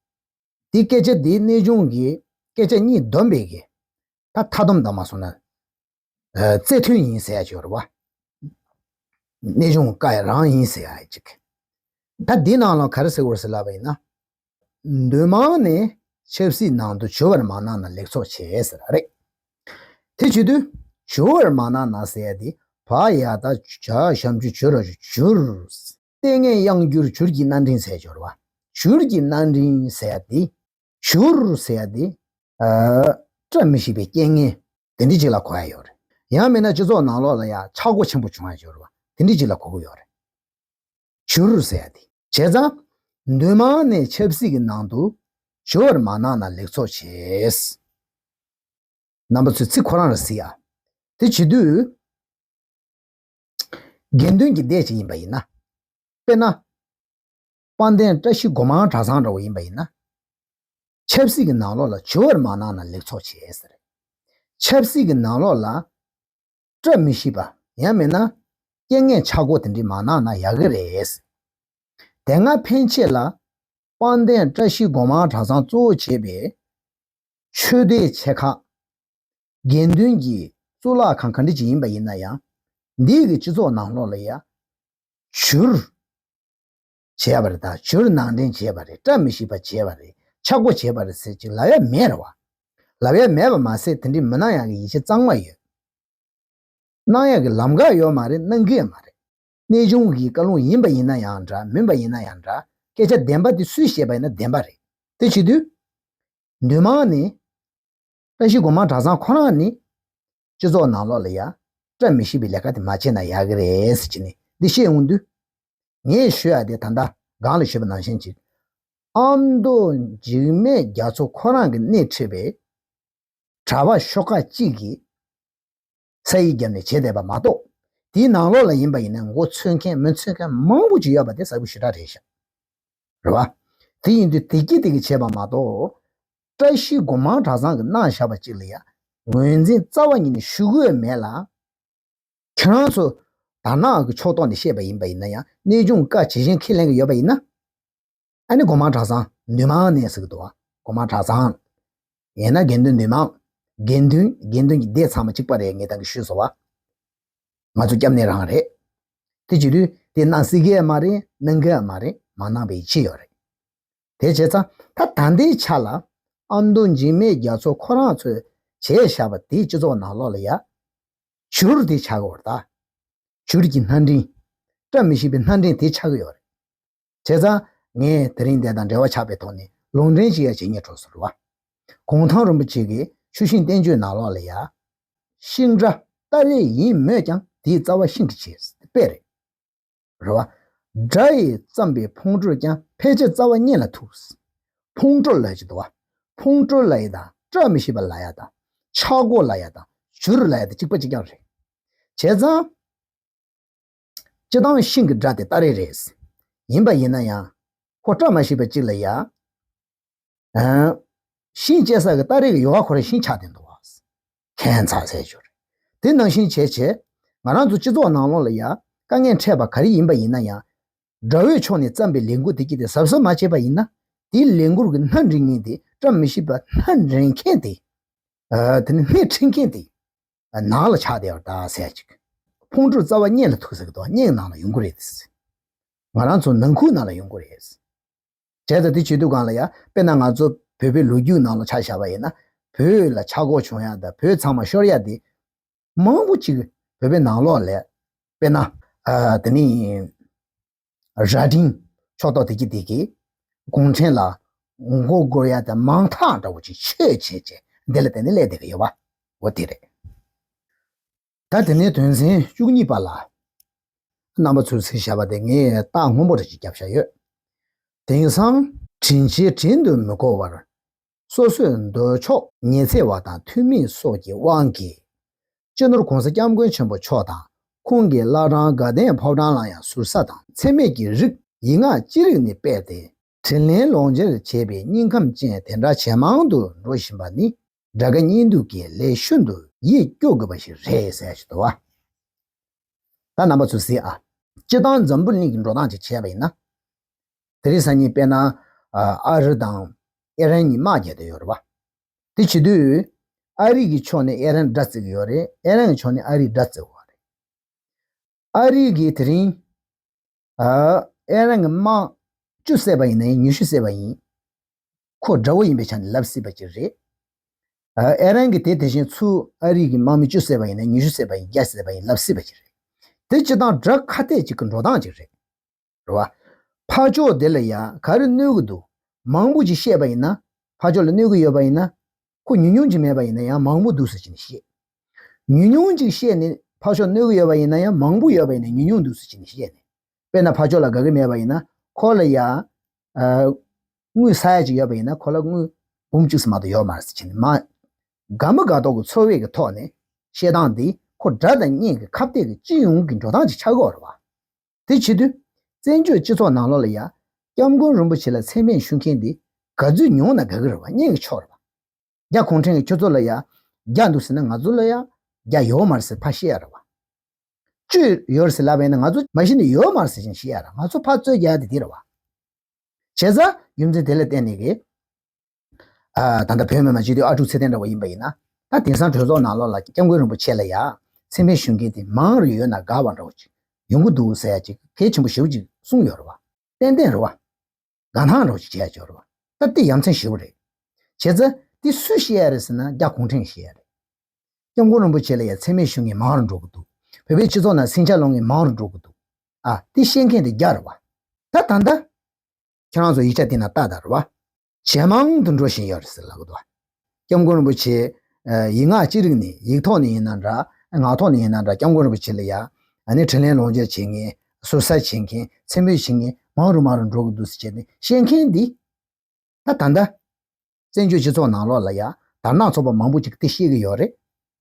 འདི་སྐད་ཆ་འདི་གནས་ཆུང་གི་སྐད་ཆ་གཉིས་བསྡོམས་པའི་གི་ད་མཐའ་སྡོམ་དང་མ་སོང་ན། ཨ་རྩལ་འདོན་ཡིན་ཟེར་ཡ་ཅིག་ཡོད་རེད་བ། གནས་ཆུང་བཀའ་ཡི་རང་ཡིན་ཟེར་ཡ་ཅིག་ད་འདི་ནང་ལ་ག་རེ་ཟེར་དགོས་རེད་ཟེར་ལབ་པ་ཡིན་ན། འདུས་མང་ནས་ཆབ་སྲིད་ནང་དུ་འབྱོར་བར་མ་གནང་ན་ལེགས་ཚོགས་ཆེ་ཟེར་བ་རེད། དེ་བྱེད་དུས་འབྱོར་བར་མ་གནང་ན་ཟེར་ཡ་དེ་བག་ཡ་ད་བྱ་ཞབས་ཀྱུ་བྱུ་ར་བྱུར། ལྟས་ངན་གཡང་འགྱུར་བྱུར་གྱི་སྣ་འདྲེན་ཟེར་ཡ་ཅིག་ཡོད་རེད་བ། བྱུར་གྱི་སྣ་འདྲེན་ཟེར་ཡ་དེ། བྱུར་ཟེར་ཡ་དེ། ཨ་བཀྲ་མི་ཤིས་པའི་རྐྱེན་ངན་དེ་འདྲ་ཅིག་ལ་གོ་ཡ་ཡོད་རེད། ཡང་མིན་ན་སྤྱི་ཚོགས་ནང་ལོགས་ལ་ཡ་ཆག་སྒོ་ཆེན་པོ་བྱུང་ཡ་ཡོད་རེད་བ། དེ་འདྲ་ཅིག་ལ་གོ་གི་ཡོད་རེད། བྱུར་ཟེར་ཡ་དེ། བྱས་ཙང་། འདུས་མང་ནས་ཆབ་སྲིད་ཀྱི་ནང་དུ་འབྱོར་བར་མ་གནང་ན་ལེགས་ཚོགས་ཆེ། རྣམ་པ་ཚོས་ཚིག་ཁོ་རང་ལ་གཟིགས་ཡ། དེ་བྱེད་དུས། དགེ་འདུན་གྱི་སྡེ་ཅིག་ཡིན་པ་ཡིན་ན། དཔེར་ན། དཔལ་ལྡན་བཀྲ་ཤིས་སྒོ་མང་གྲྭ་ཚང་འདྲ་བོ་ཡིན་པ་ཡིན་ན། ཆབ་སྲིད་ཀྱི་ནང་ལོགས་ལ་འབྱོར་བར་མ་གནང་ན་ལེགས་ཚོགས་ཆེ་ཟེར། ཆབ་སྲིད་ཀྱི་ནང་ལོགས་ལ་བཀྲ་མི་ཤིས་པ་ཡང་མིན་ན་རྐྱེན་ངན་ཆག་སྒོ་དེ་འདྲ་མ་གནང་ན་ཡག་གི་རེད། དེ་སྔ་ཕན་ཆད་ལ་དཔལ་ལྡན་བཀྲ་ཤིས་སྒོ་མང་གྲྭ་ཚང་གཙོ་བོ་བྱས་པའི་ཆོས་སྡེ་ཆེ་ཁག་དགེ་འདུན་གྱི་གཙུག་ལག་ཁང་ག་འདྲ་ཅིག་ཡིན་པ་ཡིན་ན་ཡང་། འདི་གི་སྤྱི་ཚོགས་ནང་ལོགས་ལ་ཡ། བྱུར། བྱས་པ་རེད་ད། བྱུར་ནང་འདྲེན་བྱས་པ་རེད། བཀྲ་མི་ཤིས་པ་བྱས་པ་རེད། ཆག་སྒོ་བྱས་པ་རེད་ཟེར་ཅིག་ལབ་ཡ་མེད་རེད་བ། ལབ་ཡ་མེད་པ་མ་ཟད་དེ་འདྲའི་མི་གནང་ཡག་གི་ཡིད་ཆེས་གཙང་མ་ཡོད། གནང་ཡག་གི་ལམ་ཁ་ཡོད་མ་རེད། གནང་གི་ཡོད་མ་རེད། གནས་ཆུང་གི་བཀའ་ལུང་ཡིན་པ་ཡིན་ན་ཡང་འདྲ། མིན་པ་ཡིན་ན་ཡང་འདྲ། སྐད་ཆ་བདེན་པ་དེ་སུས་བཤད་པ་ཡིན་ན་བདེན་པ་རེད། དེ་བྱེད་དུས། འདུས་མང་ནི། བཀྲ་ཤིས་སྒོ་མང་གྲྭ་ཚང་ཁོ་རང་ནི། སྤྱི་ཚོགས་ནང་ལོགས་ལ་ཡ། བཀྲ་མི་ཤིས་པའི་ལས་ཀ་དེ་མ་བྱས་ན་ཡག་གི་རེད་ཟེར་གྱི་ནི་འདི་བཤད་འོང་དུས། ངས་ཞུ་ཡ་དེ་ད་ལྟ་སྒང་ལ་ཞུས་པ་ནང་བཞིན་ཅིག་ཨ་མདོ་འཇིགས་མེད་རྒྱ་མཚོ་ཁོ་རང་གིས་སྣེ་ཁྲིད་པའི་གྲྭ་པ་ཤོག་ཁག་གཅིག་གིས་ས་ཡིག་བརྒྱབ་ནས་བྱས་བསྡད་པ་མ་གཏོགས། དེའི་ནང་ལོགས་ལ་ཡིན་པ་ཡིན་ན་མགོ་ཚོས་མཁན་མི་ཚོས་མཁན་མང་པོ་ཅིག་ཡོད་པ་དེ་གསལ་པོ་ཞེ་དྲག་རེད་ཤག་རེད་བ། དེ་ཡིན་དུས་དེ་གྱིས་དེ་གྱིས་བྱས་པ་མ་གཏོགས། བཀྲ་ཤིས་སྒོ་མང་གྲྭ་ཚང་གིས་གནང་བཞག་པ་གཅིག་ལ་ཡ། ངོས་འཛིན་རྩ་བ་ཉིད་ནས་ཞུ་གི་ཡོད་མེད་ལ། ཁྱེད་རང་ཚོ་དར་ནག་གི་ཕྱོགས་གཏོགས་ནས་བཤད་པ་ཡིན་པ་ཡིན་ན་ཡང་། གནས་ཆུང་བཀའ་ཇི་བཞིན་ཁས་ལེན་གྱི་ཡོད་པ་ཡིན་ན། ཨ་ནི་སྒོ་མང་གྲྭ་ཚང་འདུས་མང་ནས་ཟེར་གྱི་འདུག་བ། སྒོ་མང་གྲྭ་ཚང་། ཡིན་ན་དགེ་འདུན་འདུས་མང་། དགེ་འདུན་དགེ་འདུན་གྱི་སྡེ་ཚང་མ་གཅིག་པ་རེད། ངས་ད་གིན་ཞུས་སོང་བ། ང་ཚོ་སྐྱབས་གནས་རང་རེད། དེ་བྱེད་དུས་དེ་གནང་སྲིད་ཀྱི་ཡོད་མ་རེད། གནང་གི་ཡོད་མ་རེད། མ་གནང་བའི་ཡིད་ཆེས་ཡོད་རེད། དེ་བྱས་ཙང་ད་ད་ལྟའི་ཆ་ལ་ཨ་མདོ་འཇིགས་མེད་རྒྱ་མཚོ་ཁོ་རང་ཚོས་བྱས་བཞག་པ་དེའི་སྤྱི་ཚོགས་ནང་ལོགས་ལ་ཡ། བྱུར་དེ་ཆགས་ཀྱི་ཡོད་རེད་ད། བྱུར་གྱི་སྣ་འདྲེན། བཀྲ་མི་ཤིས་པའི་སྣ་འདྲེན་དེ་ཆགས་ཀྱི་ཡོད་རེད། བྱས་ཙང་ངས་དེ་རིང་འདི་དང་འབྲེལ་བ་ཆགས་པའི་ཐོག་ནས་ལུང་འདྲེན་ཅིག་ཡ་བྱེད་སྙིང་བྲོ་སོང་རེད་བ། གུང་ཐང་རིན་པོ་ཆེ་གིས་ཆུ་ཤིང་བསྟན་བཅོས་ནང་ལོགས་ལ་ཡ། ཤིང་དགྲ་སྟ་རེ་ཡིན་མོད་ཀྱང་དེའི་རྩ་བ་ཤིང་གིས་བྱེད་དཔེ་རེད། རེད་བ། དགྲ་ཡིས་བརྩམས་པའི་ཕུང་དྲོད་ཀྱང་ཕལ་ཆེར་རྩ་བ་གཉེན་ལ་ཐུག་ཕུང་དཀྲོལ་ལབ་ཀྱི་འདུག་བ། ཕུང་དཀྲོལ་ལབ་ཡ་དང་བཀྲ་མི་ཤིས་པ་ལབ་ཡ་དང་ཆག་སྒོ་ལབ་ཡ་དང་བྱུ་རུ་ལབ་ཡ་དང་གཅིག་པ་གཅིག་རྐྱང་རེད། བྱས་ཙང་། སྤྱིར་བཏང་ཤིང་གི་སྒྲ་དེ་སྟ་རེ་རེད། ཡིན་པ་ཡིན་ན་ཡང་། ཁོ་བཀྲ་མ་ཤིས་པ་གཅིག་ལ་ཡ། ཨ། ཤིང་སྐྱེ་ས་གི་སྟ་རེ་གི་ཡོལ་བ་ཁོ་རང་ཤིང་ཆགས་བསྡད་འདུག་བ། ཁྱད་མཚར་ཟེར་རྒྱུ་རེད། དེ་ནང་བཞིན་བྱས་བྱས། ང་རང་ཚོ་སྤྱི་ཚོགས་ནང་ལོགས་ལ་ཡ། དཀའ་ངལ་འཕྲད་པ་ག་རེ་ཡིན་པ་ཡིན་ན་ཡང་། དགྲ་བོའི་ཕྱོགས་ནས་བརྩམས་པའི་ལས་འགུལ་དེ་གྱིས་དེ་གཟབ་གཟབ་མ་བྱས་པ་ཡིན་ན། དེའི་ལས་འགུལ་གྱི་སྣ་འདྲེན་མཁན་དེ་བཀྲ་མི་ཤིས་པ་སྣ་འདྲེན་མཁན་དེ། ཨ། དེ་ནི་སྣེ་ཁྲིད་མཁན་དེ། ནང་ལ་ཆགས་བསྡད་པ་རེད་ཟེར་ཅིག་ཕུང་དཀྲོལ་རྩ་བ་སྙེད་ལ་ཐུག་ཟེར་གི་འདུག་སྙེད་ནང་ལ་ཡོང་གི་རེད། ང་རང་ཚོ་ནང་ཁུལ་ནང་ལ་ཡོང་གི་རེད། བྱས་ཙང་དེ་བྱེད་དུས་སྒང་ལ་ཡ། དཔེར་ན་ང་ཚོ་བོད་པའི་ལོ་རྒྱུས་ནང་ལ་ཆ་བཞག་པ་ཡིན་ན། བོད་ལ་ཆག་སྒོ་བྱུང་ཡ་དང་བོད་ཚང་མ་ཤོར་ཡ་དེ། མང་པོ་ཅིག་བོད་པའི་ནང་ལོགས་ལ། དཔེར་ན། ཨ། དེ་ནི། རྭ་སྒྲེང་ཕྱོགས་གཏོགས་དེ་གྱིས་དེ་གིས་གུང་ཁྲན་ལ་མགོ་སྒུར་ཡ་དེ་མང་ཐག་འདྲ་བོ་ཅིག་ཆོད་བྱས་བྱས་འདི་ལ་བརྟེན་ནས་སླེབས་བསྡད་ཀྱི་ཡོད་པ། འོ་དེ་རེད། ད་དེ་ནས་དོན་ཚན་བཅུ་གཉིས་པ་ལ། རྣམ་པ་ཚོས་གཟིགས་བཞག་པ་དེ་ངས་རྟགས་སྔོན་པོ་རེ་ཅིག་བརྒྱབ་བཞག་ཡོད། དེང་སང་དྲིན་ཆེན་དྲིན་དུ་མི་གོ་བར། སོ་སོའི་འདོད་ཕྱོགས་ཉི་ཚེ་བ་དང་ཐུ་མི་སོགས་ཀྱི་དབང་གིས། སྤྱི་ནོར་༸གོང་ས་༸སྐྱབས་མགོན་ཆེན་པོ་མཆོག་དང་ཁོང་གི་བླ་བྲང་དགའ་ལྡན་ཕོ་བྲང་ལ་ཡང་ཟུར་ཟ་དང་མཚན་སྨད་ཀྱི་རིགས་ཡིག་ངག་ཅི་རིགས་ནས་སྤེལ་ཏེ་དྲིན་ལན་ལོག་འཇལ་བྱེད་པའི་སྙིང་ཁམས་ཅན་དེ་འདྲ་ཇེ་མང་དུ་འགྲོ་བཞིན་པ་ནི་དགྲ་དགའ་གཉེན་སྡུག་གི་ལས་ཤིན་ཏུ་ཡིད་སྐྱོ་དགོས་པ་ཞིག་རེད་ཟེར་ཞིག་འདུག་བ། ད་རྣམ་པ་ཚོས་གཟིགས་ཨ། སྤྱིར་བཏང་འཛམ་བུ་གླིང་གི་འགྲོ་སྟངས་ཅིག་བྱས་པ་ཡིན་ན། དེ་རིང་སང་ཉིན་དཔེར་ན། ཨ་རི་དང་ཨེ་རན་གཉིས་དམག་རྒྱག་བསྡད་ཡོད་རེད་བ། དེ་བྱེད་དུས། ཨ་རི་གི་ཕྱོགས་ནས་ཨེ་རན་དགྲ་བརྩི་གི་ཡོད་རེད། ཨེ་རན་གྱི་ཕྱོགས་ནས་ཨ་རི་དགྲ་བརྩི་གི་ཡོད་རེད། ཨ་རི་གིས་དེ་རིང་། ཨ། ཨེ་རན་གྱི་དམག་བཅུ་བསད་པ་ཡིན་ན་ཡང་ཉི་ཤུ་བསད་པ་ཡིན། ཁོ་དགྲ་བོ་ཡིན་པའི་ཆ་ནས་ལབ་སྲིད་པ་ཅིག་རེད། ཨ། ཨེ་རན་གྱིས་དེ་དེ་བཞིན་ཚུར་ཨ་རི་གི་དམག་མི་བཅུ་བསད་པ་ཡིན་ན་ཉི་ཤུ་བསད་པ་ཡིན་བརྒྱ་བསད་པ་ཡིན་ལབ་སྲིད་པ་ཅིག་རེད། དེ་སྤྱིར་བཏང་དགྲ་ཁ་གཏད་ཅིག་གི་འགྲོ་སྟངས་ཅིག་རེད། རེད་བ། ཕར་ཕྱོགས་དེ་ལ་ཡང་ག་རེ་གནོད་ཀྱི་འདུག་མང་པོ་ཅིག་བཤད་པ་ཡིན་ན། ཕར་ཕྱོགས་ལ་གནོད་ཀྱི་ཡོད་པ་ཡིན་ན། ཁོ་ཉུང་ཉུང་ཅིག་མེད་པ་ཡིན་ན་ཡང་མང་པོ་འདུག་ཟེར་གྱིན་བཤད། ཉུང་ཉུང་ཅིག་བཤད་ནས་ཕར་ཕྱོགས་གནོད་ཀྱི་ཡོད་པ་ཡིན་ན་ཡང་མང་པོ་ཡོད་པ་ཡིན་ན་ཉུང་ཉུང་འདུག་ཟེར་གྱིན་བཤད་ནས། དཔེར་ན་ཕར་ཕྱོགས་ལ་དགའ་གི་མེད་པ་ཡིན་ན་ཁོ་ལ་ཡང་། ཨ། དངུལ་ཟ་ཡ་ཅིག་ཡོད་པ་ཡིན་ན་ཁོ་ལ་དངུལ་འབུམ་གཅིག་ཙམ་མ་གཏོགས་ཡོད་མ་རེད་ཟེར་གྱིན་མ། དགའ་མི་དགའ་མདོག་གི་ཚོར་བའི་གི་ཐོག་ནས་བཤད་སྟངས་འདི་ཁོ་དགྲ་དང་གཉེན་གྱི་ཁ་གཏད་ཀྱི་སྤྱི་ཡོངས་ཀྱི་འགྲོ་སྟངས་ཅིག་ཆགས་ཀྱི་ཡོད་རེད་བ། དེ་བྱེད་དུས། བཙན་བྱོལ་སྤྱི་ཚོགས་ནང་ལོགས་ལ་ཡ། སྐྱབས་མགོན་རིན་པོ་ཆེ་ལ་མཚན་སྨད་ཞུ་མཁན་འདི་ག་ཚོད་ཉུང་ན་དགའ་གི་རེད་བ། གཉེན་གྱི་ཕྱོགས་རེད་བ། རྒྱ་གུང་ཁྲན་གྱིས་ཁྱོད་ཚོ་ལ་ཡ། རྒྱ་འདུག་ཟེར་ན་ང་ཚོ་ལ་ཡ། རྒྱ་ཡོད་མ་རེད་ཟེར་ཕར་བཤད་ཡ་རེད་བ། བཅོས་ཡོད་རེད་ཟེར་ལབ་པ་ཡིན་ན་ང་ཚོ་མ་གཞི་ནས་ཡོད་མ་རེད་ཟེར་བཞིན་བཤད་ཡ་རེད། ང་ཚོ་ཕར་རྩོད་རྒྱག་ཡ་དེ་དེ་རེད་བ། བྱས་ཙང་རྒྱུ་མཚན་དེ་ལ་བརྟེན་ནས་གི། ཨ། ད་ལྟ་བོད་མི་མང་སྤྱི་འཐུས་ཨ་ཀྲུག་ཚེ་བརྟན་འདྲ་བོ་ཡིན་པ་ཡིན་ན། ད་དེང་སང་གྲོས་ཚོགས་ནང་ལོགས་ལ་སྐྱབས་མགོན་རིན་པོ་ཆེ་ལ་ཡ། མཚན་སྨད་ཞུ་མཁན་དེ་མང་རུ་ཡོད་ན་དགའ་བ་འདྲ་བོ་ཅིག་ཡོང་གི་འདུག་ཟེར་ཡ་ཅིག་གལ་ཆེན་པོ་ཞེ་པོ་ཅིག་གསུངས་ཡོད་རེད་བ། ཏན་ཏན་རེད་བ། དགའ་སྣང་འདྲ་བོ་ཅིག་བྱས་ཡ་ཅིག་ཡོད་རེད་བ། ད་དེ་ཡ་མཚན་ཞེ་པོ་རེད། བྱས་ཙང་དེ་སུས་བཤད་ཡ་རེད་ཟེར་ན་རྒྱ་གུང་ཁྲན་གྱིས་བཤད་ཡ་རེད། སྐྱབས་མགོན་རིན་པོ་ཆེ་ལ་ཡ་མཚན་སྨད་ཞུ་མཁན་མང་རུ་འགྲོ་གི་འདུག་བོད་པའི་སྤྱི་ཚོགས་ནང་སེམས་ཆགས་སློང་མཁན་མང་རུ་འགྲོ་གི་འདུག་ཨ། དེ་བཤད་མཁན་དེ་རྒྱ་རེད་བ། ད་ད་ལྟ། ཁྱེད་རང་ཚོ་ཡིག་ཆ་དེ་ན་ལྟ་དང་རེད་བ། ཇེ་མང་དུ་འགྲོ་བཞིན་ཡོད་རེད་ཟེར་ལབ་གི་འདུག་སྐྱབས་མགོན་རིན་པོ་ཆེ། ཡིག་ངག་ཅི་རིགས་ནས་ཡིག་ཐོག་ནས་ཡིན་ན་འདྲ། ངག་ཐོག་ནས་ཡིན་ན་འདྲ། སྐྱབས་མགོན་རིན་པོ་ཆེ་ལ་ཡ། ཨ་ནི་དྲིན་ལན་ལོག་འཇལ་བྱེད་མཁན། ཟུར་ཟ་བྱེད་མཁན། མཚན་སྨོད་བྱེད་མཁན་མང་རུ་མང་རུ་འགྲོ་གི་འདུག་ཟེར་བྱས་ནས་བཤད་མཁན་འདི། ད་ད་ལྟ། བཙན་བྱོལ་སྤྱི་ཚོགས་ནང་ལོགས་ལ་ཡ། དར་ནག་ཚོགས་པ་མང་པོ་ཅིག་དེ་བཤད་ཀྱི་ཡོད་རེད།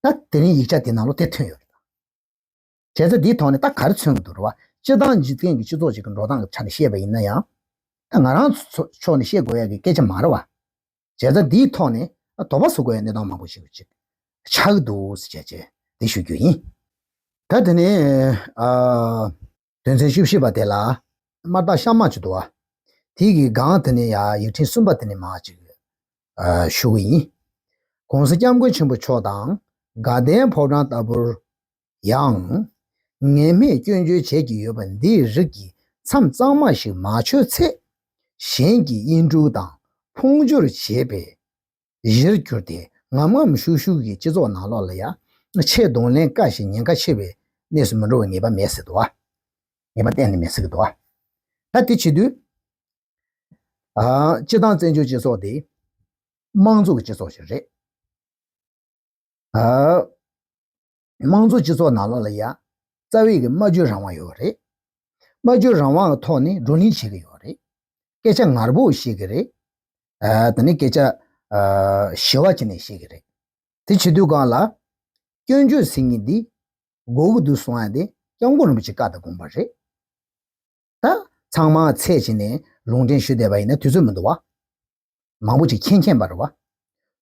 ད་དེ་རིང་ཡིག་ཆ་དེ་ནང་ལོགས་དེ་ཐོན་ཡོད་རེད། བྱས་ཙང་འདིའི་ཐོག་ནས་ད་ག་རེ་མཚོན་གྱི་འདུག་རེད་བ། སྤྱིར་བཏང་འཇིག་རྟེན་གྱི་སྤྱི་ཚོགས་ཅིག་གི་འགྲོ་སྟངས་ཀྱི་ཆ་ནས་བཤད་པ་ཡིན་ན་ཡང་། ད་ང་རང་ཚོ་ཕྱོགས་ནས་བཤད་དགོས་ཡ་གི་སྐད་ཆ་མ་རེད་བ། བྱས་ཙང་འདིའི་ཐོག་ནས་དོགས་པ་ཟ་དགོས་ཡ་གནས་སྟངས་མང་པོ་ཞིག་ཅིག་ཆགས་ཀྱི་འདུག་ཟེར་བྱས་བྱས་འདི་ཞུ་རྒྱུ་ཡིན། ད་དེ་ནས་ཨ། དོན་ཚན་བཅུ་བཞི་པ་དེ་ལ། དམར་རྟགས་ཤ་མ་ཅིག་འདུག་བ། དེ་གི་སྒང་དེ་ནས་ཡ་ཡིག་ཕྲེང་གསུམ་པ་དེ་ནས་མར་ཅིག་ཨ། ཞུ་གི་ཡིན། ༸གོང་ས་༸སྐྱབས་མགོན་ཆེན་པོ་མཆོག་དང་དགའ་ལྡན་ཕོ་བྲང་ལྟ་བུར་ཡང་། ངན་སྨྲས་སྐྱོན་བརྗོད་བྱེད་ཀྱི་ཡོད་པ་འདིའི་རིགས་ཀྱི་མཚམས་གཙང་མ་ཞིག་མ་ཆོད་ཚེ། གཞན་གྱི་དབྱེན་དཀྲུག་དང་ཕུང་སྦྱོར་བྱེད་པའི་གཞིར་གྱུར་ཏེ་ངམ་ངམ་ཤུགས་ཤུགས་ཀྱིས་སྤྱི་ཚོགས་ནང་ལོགས་ལ་ཡ་ཆེས་གདོང་ལེན་དཀའ་ཞིང་ཉེན་ཁ་ཆེ་བའི་གནས་སུ་མི་འགྲོ་བའི་ངེས་པ་མེད་ཟེར་འདུག་བ། ངེས་པ་གཏན་ནས་མེད་ཟེར་གི་འདུག་བ། ད་དེ་བྱེད་དུས། ཨ། སྤྱིར་བཏང་བཙན་བྱོལ་སྤྱི་ཚོགས་དེ་དམངས་གཙོ་གི་སྤྱི་ཚོགས་ཤིག་རེད། ཨ། དམངས་གཙོ་སྤྱི་ཚོགས་ནང་ལོགས་ལ་ཡ་རྩ་བའི་གི་སྨྲ་བརྗོད་རང་དབང་ཡོད་རེད། སྨྲ་བརྗོད་རང་དབང་གི་ཐོག་ནས་བགྲོ་གླེང་བྱེད་ཀྱི་ཡོད་རེད། སྐད་ཆ་ངར་པོ་བཤད་ཀྱི་རེད། ཨ་དེ་ནི་སྐད་ཆ་ཨ་ཞི་བ་བྱས་ནས་བཤད་ཀྱི་རེད། དེ་བྱེད་དུས་སྒང་ལ་སྐྱོན་བརྗོད་ཟེར་མཁན་འདི་དགོས་ཀྱི་འདུག་གསུང་ཡ་དེ་སྐྱབས་མགོན་རིན་པོ་ཆེ་བཀའ་དང་དགོངས་པ་རེད། ད་ཚང་མ་ཚད་བྱས་ནས་ལུང་འདྲེན་ཞུས་བསྡད་པ་ཡིན་ན་དུས་ཚོད་མི་འདུག་བ། མང་པོ་ཅིག་མཁྱེན་མཁྱེན་པ་རེད་བ།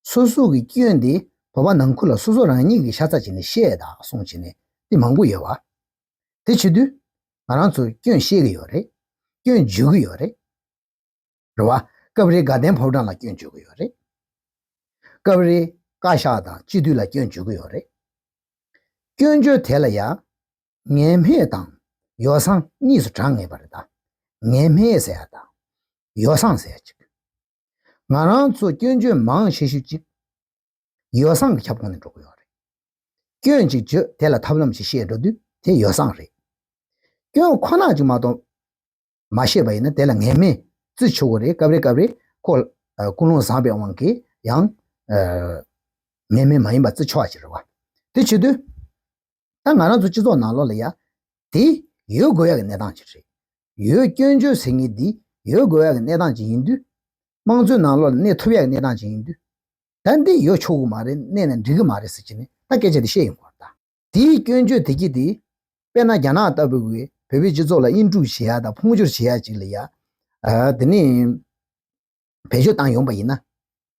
སོ་སོ་གི་སྐྱོན་དེ་བོད་པ་ནང་ཁུལ་ལ་སོ་སོ་རང་ཉིད་ཀྱིས་ཤ་ཚ་བྱས་ནས་བཤད་དང་གསུང་བྱས་ནས་དེ་མང་པོ་ཡོད་བ། དེ་བྱེད་དུས་ང་རང་ཚོ་སྐྱོན་བཤད་ཀྱི་ཡོད་རེད། སྐྱོན་བརྗོད་ཀྱི་ཡོད་རེད། རེད་བ། སྐབས་རེ་དགའ་ལྡན་ཕོ་བྲང་ལ་སྐྱོན་བརྗོད་ཀྱི་ཡོད་རེད། སྐབས་རེ་བཀའ་ཤག་དང་སྤྱི་འཐུས་ལ་སྐྱོན་བརྗོད་ཀྱི་ཡོད་རེད། སྐྱོན་བརྗོད་དེ་ལ་ཡང་ངན་སྨྲས་དང་ཡོ་བསྲང་གཉིས་སུ་གྲངས་ངེས་པ་རེད་ད། ངན་སྨྲས་ཟེར་ཡ་དང་ཡོ་བསྲང་ཟེར་ཡ་གཅིག་ང་རང་ཚོ་སྐྱོན་བརྗོད་མང་ཆེ་ཤོས་གཅིག་ཡོ་བསྲང་གི་ཁྱབ་ཁོངས་ནས་འགྲོ་གི་ཡོད་རེད། སྐྱོན་གཅིག་བརྗོད་དེ་ལ་ཐབས་ལམ་ཞིག་བཤད་འགྲོ་དུས་དེ་ཡོ་བསྲང་རེད། སྐྱོན་ཁོ་ན་གཅིག་མ་གཏོགས་མ་བཤད་པ་ཡིན་ན་དེ་ལ་ངན་སྨྲས་བརྩི་ཆོག་གི་རེད། སྐབས་རེ་སྐབས་རེ་ཁོ་ཨ་ཀུན་སློང་བཟང་པའི་དབང་གིས་ཡང་ཨ་ངན་སྨྲས་མ་ཡིན་པ་བརྩི་ཆོག་པ་ཅིག་རེད་བ། དེ་བྱེད་དུས་ད་ང་རང་ཚོ་སྤྱི་ཚོགས་ནང་ལོགས་ལ་ཡ་དེ་ཡོད་དགོས་ཡ་གི་གནས་སྟངས་ཅིག་རེད། ཡོད་སྐྱོན་བརྗོད་ཟེར་མཁན་འདི་ཡོད་དགོས་ཡ་གི་གནས་སྟངས་ཅིག་ཡིན་དུས། དམངས་གཙོའི་ནང་ལོགས་ལ་གནས་ཐུབ་ཡ་གི་གནས་སྟངས་ཅིག་ཡིན་དུས། ད་འདི་ཡོད་ཆོག་གི་མ་རེད། གནས་ན་འགྲིག་གི་མ་རེད་ཟེར་གྱི་ནི་ད་སྐད་ཆ་དེ་བཤད་ཡོང་གི་རེད་ད། དེའི་སྐྱོན་བརྗོད་དེ་གྱིས་དེ་དཔེར་ན་རྒྱ་ནག་ལྟ་བུ་གི་བོད་པའི་སྤྱི་ཚོགས་ལ་དབྱིན་དཀྲུག་བྱེད་ཡ་དང་ཕུང་སྦྱོར་བྱེད་ཡ་ཅིག་ལ་ཡ། ཨ་དེ་ནི་བེད་སྤྱོད་བཏང་ཡོང་པ་ཡིན་ན།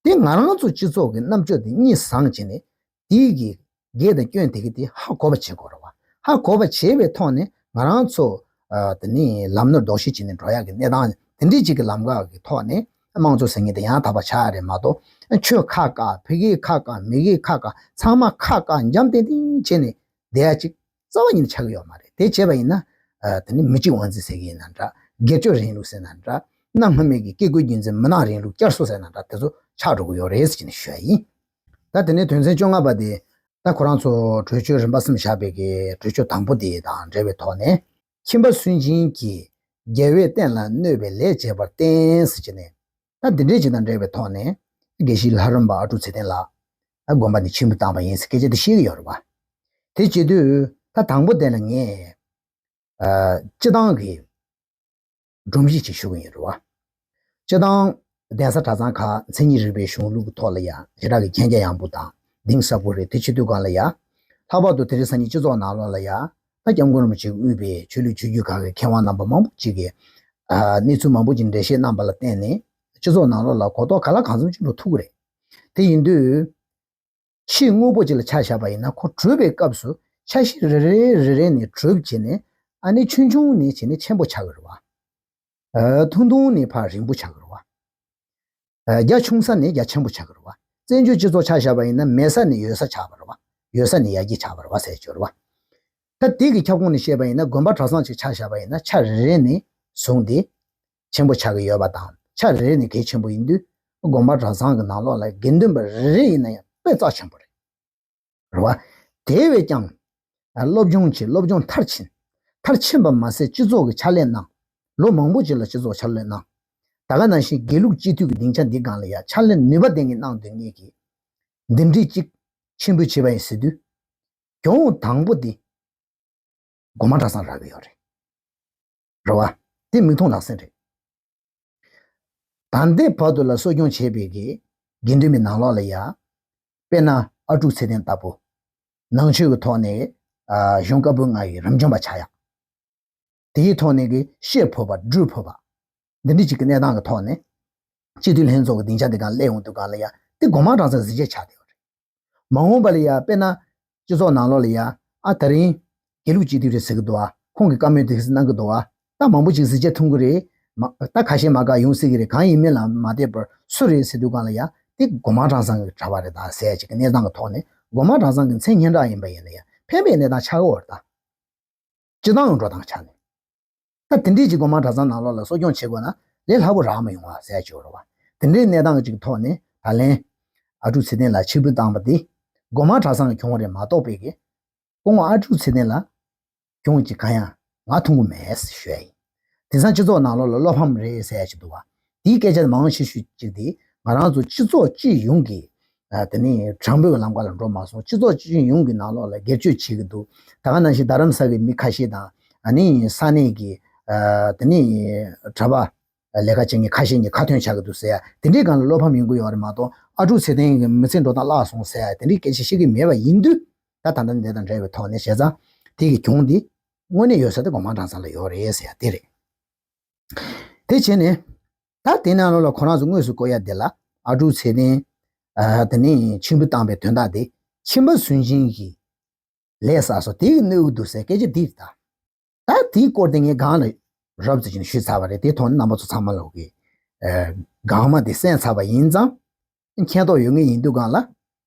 དེ་ང་རང་ཚོ་སྤྱི་ཚོགས་ཀྱི་རྣམ་དཔྱོད་དེ་གཉིད་སངས་བྱས་ནས་དེའི་གི་དགེ་དང་སྐྱོན་དེ་གི་དེ་ཧ་གོ་བ་བྱེད་དགོས་རེད་བ། ཧ་གོ་བ་བྱས་པའི་ཐོག་ནས་ང་རང་ཚོ་ཨ་དེ་ནི་ལམ་ནོར་ལྡོག་ཤེས་བྱས་ནས་འགྲོ་ཡག་གི་གནས་སྟངས་དེ་འདྲའི་ཅིག་གི་ལམ་ཁ་གི་ཐོག་ནས་དམངས་གཙོ་ཟེར་མཁན་དེ་ཡང་དག་པ་ཆགས་ཡ་རེད་མ་གཏོགས། ཆོས་ཁ་བཀག་ཕ་གིའི་ཁ་བཀག་མི་གིའི་ཁ་བཀག་ཚང་མ་ཁ་བཀག་འཇམ་ཐིང་ཐིང་བྱས་ནས་བསྡད་ཡ་ཅིག་རྩ་བ་ཉིད་ནས་ཆགས་ཀྱི་ཡོད་མ་རེད། དེ་བྱས་པ་ཡིན་ན། ཨ་དེ་ནི་མི་གཅིག་དབང་འཛིན་ཟེར་གྱི་ཡིན་ན་འདྲ། སྒེར་གཅོད་རིང་ལུགས་ཟེར་ན་འདྲ། གནའ་སྔ་མའི་གི་བཀས་བཀོད་རྒྱུད་འཛིན་མི་ནག་རིང་ལུགས་བསྐྱར་གསོ་ཟེར་ན་འདྲ་དེ་ཚོ་ཆགས་འགྲོ་གི་ཡོད་རེད་ཟེར་ནས་ཞུ་ཡ་ཡིན། ད་དེ་ནས་དོན་ཚན་བཅོ་ལྔ་པ་དེ། ད་ཁོ་རང་ཚོ་གྲོས་ཆོད་རིམ་པ་གསུམ་བཞག་པའི་གི་གྲོས་ཆོད་དང་པོ་དེ་དང་འབྲེལ་བའི་ཐོག་ནས། ཁྱིམ་པ་སུན་འབྱིན་གྱིས་རྒྱལ་བའི་བསྟན་ལ་གནོད་པའི་ལས་བྱས་པར་བརྟེན་ཟེར་གྱི་ནས། ད་འདི་འདྲའི་ཅིག་དང་འབྲེལ་བའི་ཐོག་ནས་དགེ་བཤེས་ལྷ་རམས་པ་ཨ་ཀྲུག་ཚེ་བརྟན་ལགས་དགོན་པ་ནས་ཆིབས་བསྒྱུར་བཏང་པ་ཡིན་ཟེར་སྐད་ཆ་དེ་བཤད་ཀྱི་ཡོད་རེད་བ། དེ་བྱེད་དུས་ད་དང་པོ་དེ་ལ་ངས་ཨ་སྤྱི་བཏང་གི་སྒྲོམ་གཞི་ཅིག་ཞུ་གི་ཡིན་རེད་བ། སྤྱི་བཏང་གདན་ས་གྲྭ་ཚང་ཁག་མཚན་ཉིད་རིག་པའི་གཞུང་ལུགས་ཀྱི་ཐོག་ལ་ཡ་ཞེ་དྲག་གི་མཁྱེན་རྒྱ་ཡངས་པོ་དང་གཏིང་ཟབ་པོ་རེད། དེ་བྱེད་དུས་སྒང་ལ་ཡ་ལྷག་པར་དུ་དེ་རིང་སང་ཉིན་སྤྱི་ཚོགས་ནང་ལོགས་ལ་ཡ་ད་སྐྱབས་མགོན་རིན་པོ་ཆེས་དབུས་པའི་ཆོས་ལུགས་ཆོས་བརྒྱུད་ཁག་གི་མཁས་དབང་རྣམ་པ་མང་པོ་ཅིག་གིས་ཨ་གནས་ཚུལ་མང་པོ་ཅིག་འགྲེལ་བཤད་གནང་པ་ལ་བརྟེན་ནས་སྤྱི་ཚོགས་ནང་ལོགས་ལ་གོ་རྟོགས་ག་ལ་གང་འཚམ་ཅིག་འགྲོ་ཐུབ་ཀྱི་རེད། དེ་ཡིན་དུས་ཆེས་དངོས་པོ་ཅིག་ལ་ཆ་བཞག་པ་ཡིན་ན་ཁོ་གྲུབ་པའི་སྐབས་སུ་ཆ་ཤས་རེ་རེ་རེ་རེ་ནས་གྲུབ་བྱས་ནས་ཨ་ནི་ཆུང་ཆུང་ནས་བྱས་ནས་ཆེན་པོ་ཆགས་ཀྱི་རེད་བ། ཨ་ཐུང་ཐུང་ནས་ཕར་རིང་པོ་ཆགས་ཀྱི་རེད་བ། ཨ་རྒྱ་ཆུང་ས་ནས་རྒྱ་ཆེན་པོ་ཆགས་ཀྱི་རེད་བ། བཙན་བྱོལ་སྤྱི་ཚོགས་ཆ་བཞག་པ་ཡིན་ན་མེད་ས་ནས་ཡོད་ས་ཆགས་པ་རེད་བ། ཡོད་ས་ནས་ཡར་རྒྱས་ཆགས་པ་རེད་བ་ཟེར་གྱི་ཡོད་རེད་བ། ད་དེ་གི་ཁྱབ་ཁོངས་ནས་བཤད་པ་ཡིན་ན་དགོན་པ་གྲྭ་ཚང་ཅིག་ཆ་བཞག་པ་ཡིན་ན་ཆ་རེ་རེ་ནས་བཟུང་སྟེ་ཆེན་པོ་ཆགས་ཀྱི་ཡོད་པ་དང་ཆ་རེ་རེ་ནས་གལ་ཆེན་པོ་ཡིན་དུས་དགོན་པ་གྲྭ་ཚང་གི་ནང་ལོགས་ལ་དགེ་འདུན་པ་རེ་རེ་ཡིན་ན་ཡང་དཔེ་རྩ་ཆེན་པོ་རེད། རེད་བ། དེ་བས་ཀྱང་། སློབ་སྦྱོང་བྱེད། སློབ་སྦྱོང་མཐར་ཕྱིན། མཐར་ཕྱིན་པ་མ་ཟད་སྤྱི་ཚོགས་ཀྱི་ཕྱག་ལས་གནང་། ལོ་མང་པོ་ཅིག་ལ་སྤྱི་ཚོགས་ཕྱག་ལས་གནང་། ད་ག་ནང་བཞིན་དགེ་ལུགས་སྤྱི་འཐུས་ཀྱི་སྡིངས་ཆ་འདི་སྒང་ལ་ཡང་ཕྱག་ལས་ནུས་པ་ལྡན་གྱི་གནང་སྡོད་མཁན་གྱི་འདི་འདྲའི་གཅིག་ཆེན་པོའི་བྱས་པ་ཡིན་ཟེར་དུས། གྱོང་དང་པོ་འདི་སྒོ་མང་གྲྭ་ཚང་རག་གི་ཡོད་རེད། རེད་བ། དེ་མིག་མཐོང་ལག་ཟིན་རེད། ད་ལྟའི་བར་དུ་ལ་གསོ་སྐྱོང་བྱས་པའི་གི་དགེ་འདུན་པའི་ནང་ལོགས་ལ་ཡ། དཔེར་ན་ཨ་ཀྲུག་ཚེ་བརྟན་ལྟ་བུ། ནང་ཆོས་ཀྱི་ཐོག་ནས་ཨ་གཞུང་བཀའ་པོད་ལྔ་ཡི་རབ་འབྱམས་པ་ཆགས་ཡག་དེའི་ཐོག་ནས་གི་བཤད་ཕོད་པ་སྒྲུབ་ཕོད་པ། འདི་འདྲ་ཅིག་གི་གནས་སྟངས་ཀྱི་ཐོག་ནས། སྤྱི་འཐུས་ལྷན་ཚོགས་ཀྱི་སྡིངས་ཆ་དེ་གང་སླེབས་ཡོང་དུས་གང་ལ་ཡ་དེ་སྒོ་མང་གྲྭ་ཚང་གཟི་བརྗིད་ཆགས་བསྡད་ཡོད་རེད། མ་འོངས་པ་ལ་ཡ་དཔེར་ན། སྤྱི་ཚོགས་ནང་ལོགས་ལ་ཡ། ཨ་ད་རིང་། དགེ་ལུགས་སྤྱི་འཐུས་རེད་ཟེར་གི་འདུག་ཨ། ཁོང་གི་བཀའ་མོལ་དེ་ག་ཚོད་གནང་གི་འདུག་ཨ། ད་མང་པོ་ཅིག་གཟི་བརྗིད་མཐོང་གི་རེད། མ་ད་ཁ་ཤས་མ་དགའ་ཡོང་སྲིད་ཀྱི་རེད། གང་ཡིན་མིན་ལ་མ་བལྟས་པར་སུ་རེད་ཟེར་དུས་གང་ལ་ཡ། དེ་སྒོ་མང་གྲྭ་ཚང་གི་གྲྭ་པ་རེད་ད་ཟེར་ཅིག་གི་གནས་སྟངས་ཀྱི་ཐོག་ནས་སྒོ་མང་གྲྭ་ཚང་གི་མཚན་སྙན་གྲགས་ཡིན་པ་ཡིན་ན་ཡ་ཕན་པའི་གནས་སྟངས་ཆགས་ཀྱི་ཡོད་རེད་ད། སྤྱི་བཏང་འགྲོ་སྟངས་ཆ་ནས། ད་དེ་འདྲས་ཀྱི་སྒོ་མང་གྲྭ་ཚང་ནང་ལོགས་ལ་གསོ་སྐྱོང་བྱེད་དགོས་ན་ལས་སླ་པོ་རག་མ་ཡོང་བ་ཟེར་ཡ་ཅིག་ཡོད་རེད་བ། དེ་འདྲའི་གནས་སྟངས་ཀྱི་ཐོག་ནས་ད་ལན། ཨ་ཀྲུག་ཚེ་བརྟན་ལ་ཆིབས་བསྒྱུར་བཏང་བ་དེ། སྒོ་མང་གྲྭ་ཚང་གི་གྱོང་རེད་མ་གཏོགས་པའི་གི། སྐུ་ངོ་ཨ་ཀྲུག་ཚེ་བརྟན་ལ། གྱོང་ཅིག་གང་ཡང་ང་མཐོང་གི་མེད་ཞུ་ཡ་ཡིན། དེང་སང་སྤྱི་ཚོགས་ནང་ལོགས་ལ་བློ་ཕམ་རེད་ཟེར་ཡ་ཞིག་འདུག་བ། དེའི་སྐད་ཆ་མང་ཆེ་ཤོས་ཅིག་དེ་ང་རང་ཚོ་སྤྱི་ཚོགས་སྤྱི་ཡོངས་ཀྱི་ཨ་དེ་ནི་དྲང་པོའི་ལམ་ཁ་ལ་འགྲོ་མ་སོང་། སྤྱི་ཚོགས་སྤྱི་ཡོངས་ཀྱི་ནང་ལོགས་ལ་སྒེར་གཅོད་བྱེད་ཀྱི་འདུག་ད་ག་ནང་བཞིན་རྡ་རམ་ས་གི་མི་ཁ་ཤས་དང་ཨ་ནི་ས་གནས་ཀྱི་ཨ་དེ་ནི་གྲྭ་པ་ ལས་ཀ་བྱེད་མཁན་ཁ་ཤས་ཀྱི་ཁ་ཐོན་ཆགས་ཀྱི་འདུག་ཟེར་ཡ་དེ་འདྲའི་སྒང་ལ་བློ་ཕམ་ཡོང་གི་ཡོད་རེད་མ་གཏོགས། ཨ་ཕྲུག་ཚེ་བརྟན་གྱི་མི་ཚེ་འགྲོ་སྟངས་བརླག་སོང་ཟེར་ཡ་དེ་འདྲའི་སྐད་ཆ་བཤད་ཀྱི་མེད་པ་ཡིན་དུས། ད་ད་ལྟ་འདི་དང་འབྲེལ་བའི་ཐོག་ནས་བྱས་ཙང་དེ་གི་གྱོང་འདི་དངོས་གནས་ཡོད་ས་དེ་སྒོ་མང་གྲྭ་ཚང་ལ་ཡོད་རེད་ཟེར་ཡ་དེ་རེད། དེ་བྱས་ནས་ད་དེ་ནང་ལོགས་ལ་ཁོ་རང་ཚོ་དངོས་སུ་བསྐོ་ཡ་དེ་ལ་ཨ་ཕྲུག་ཚེ་བརྟན། ཨ་དེ་ནས་མཆོད་འབུལ་བཏང་པའི་དོན་དག་དེ་ཁྱིམ་པ་སུན་འབྱིན་གྱི་ལས་བསགས་སོ་དེ་གི་གནོད་ཀྱི་འདུག་ཟེར་སྐད་ཆ་འདི་རེད་ད། ད་དེའི་སྐོར་དེ་ངས་སྒང་ལ་རོབ་ཙམ་ཅིག་ཞུས་ཚར་བ་རེད། དེ་ཐོག་ནས་རྣམ་པ་ཚོ་ཚང་མ་ལོག་གི་ཨ་སྒང་མ་དེ་གསན་ཚར་བ་ཡིན་ཙང་མཁྱེན་རྟོགས་ཡོད་ངེས་ཡིན་དུས་སྒང་ལ་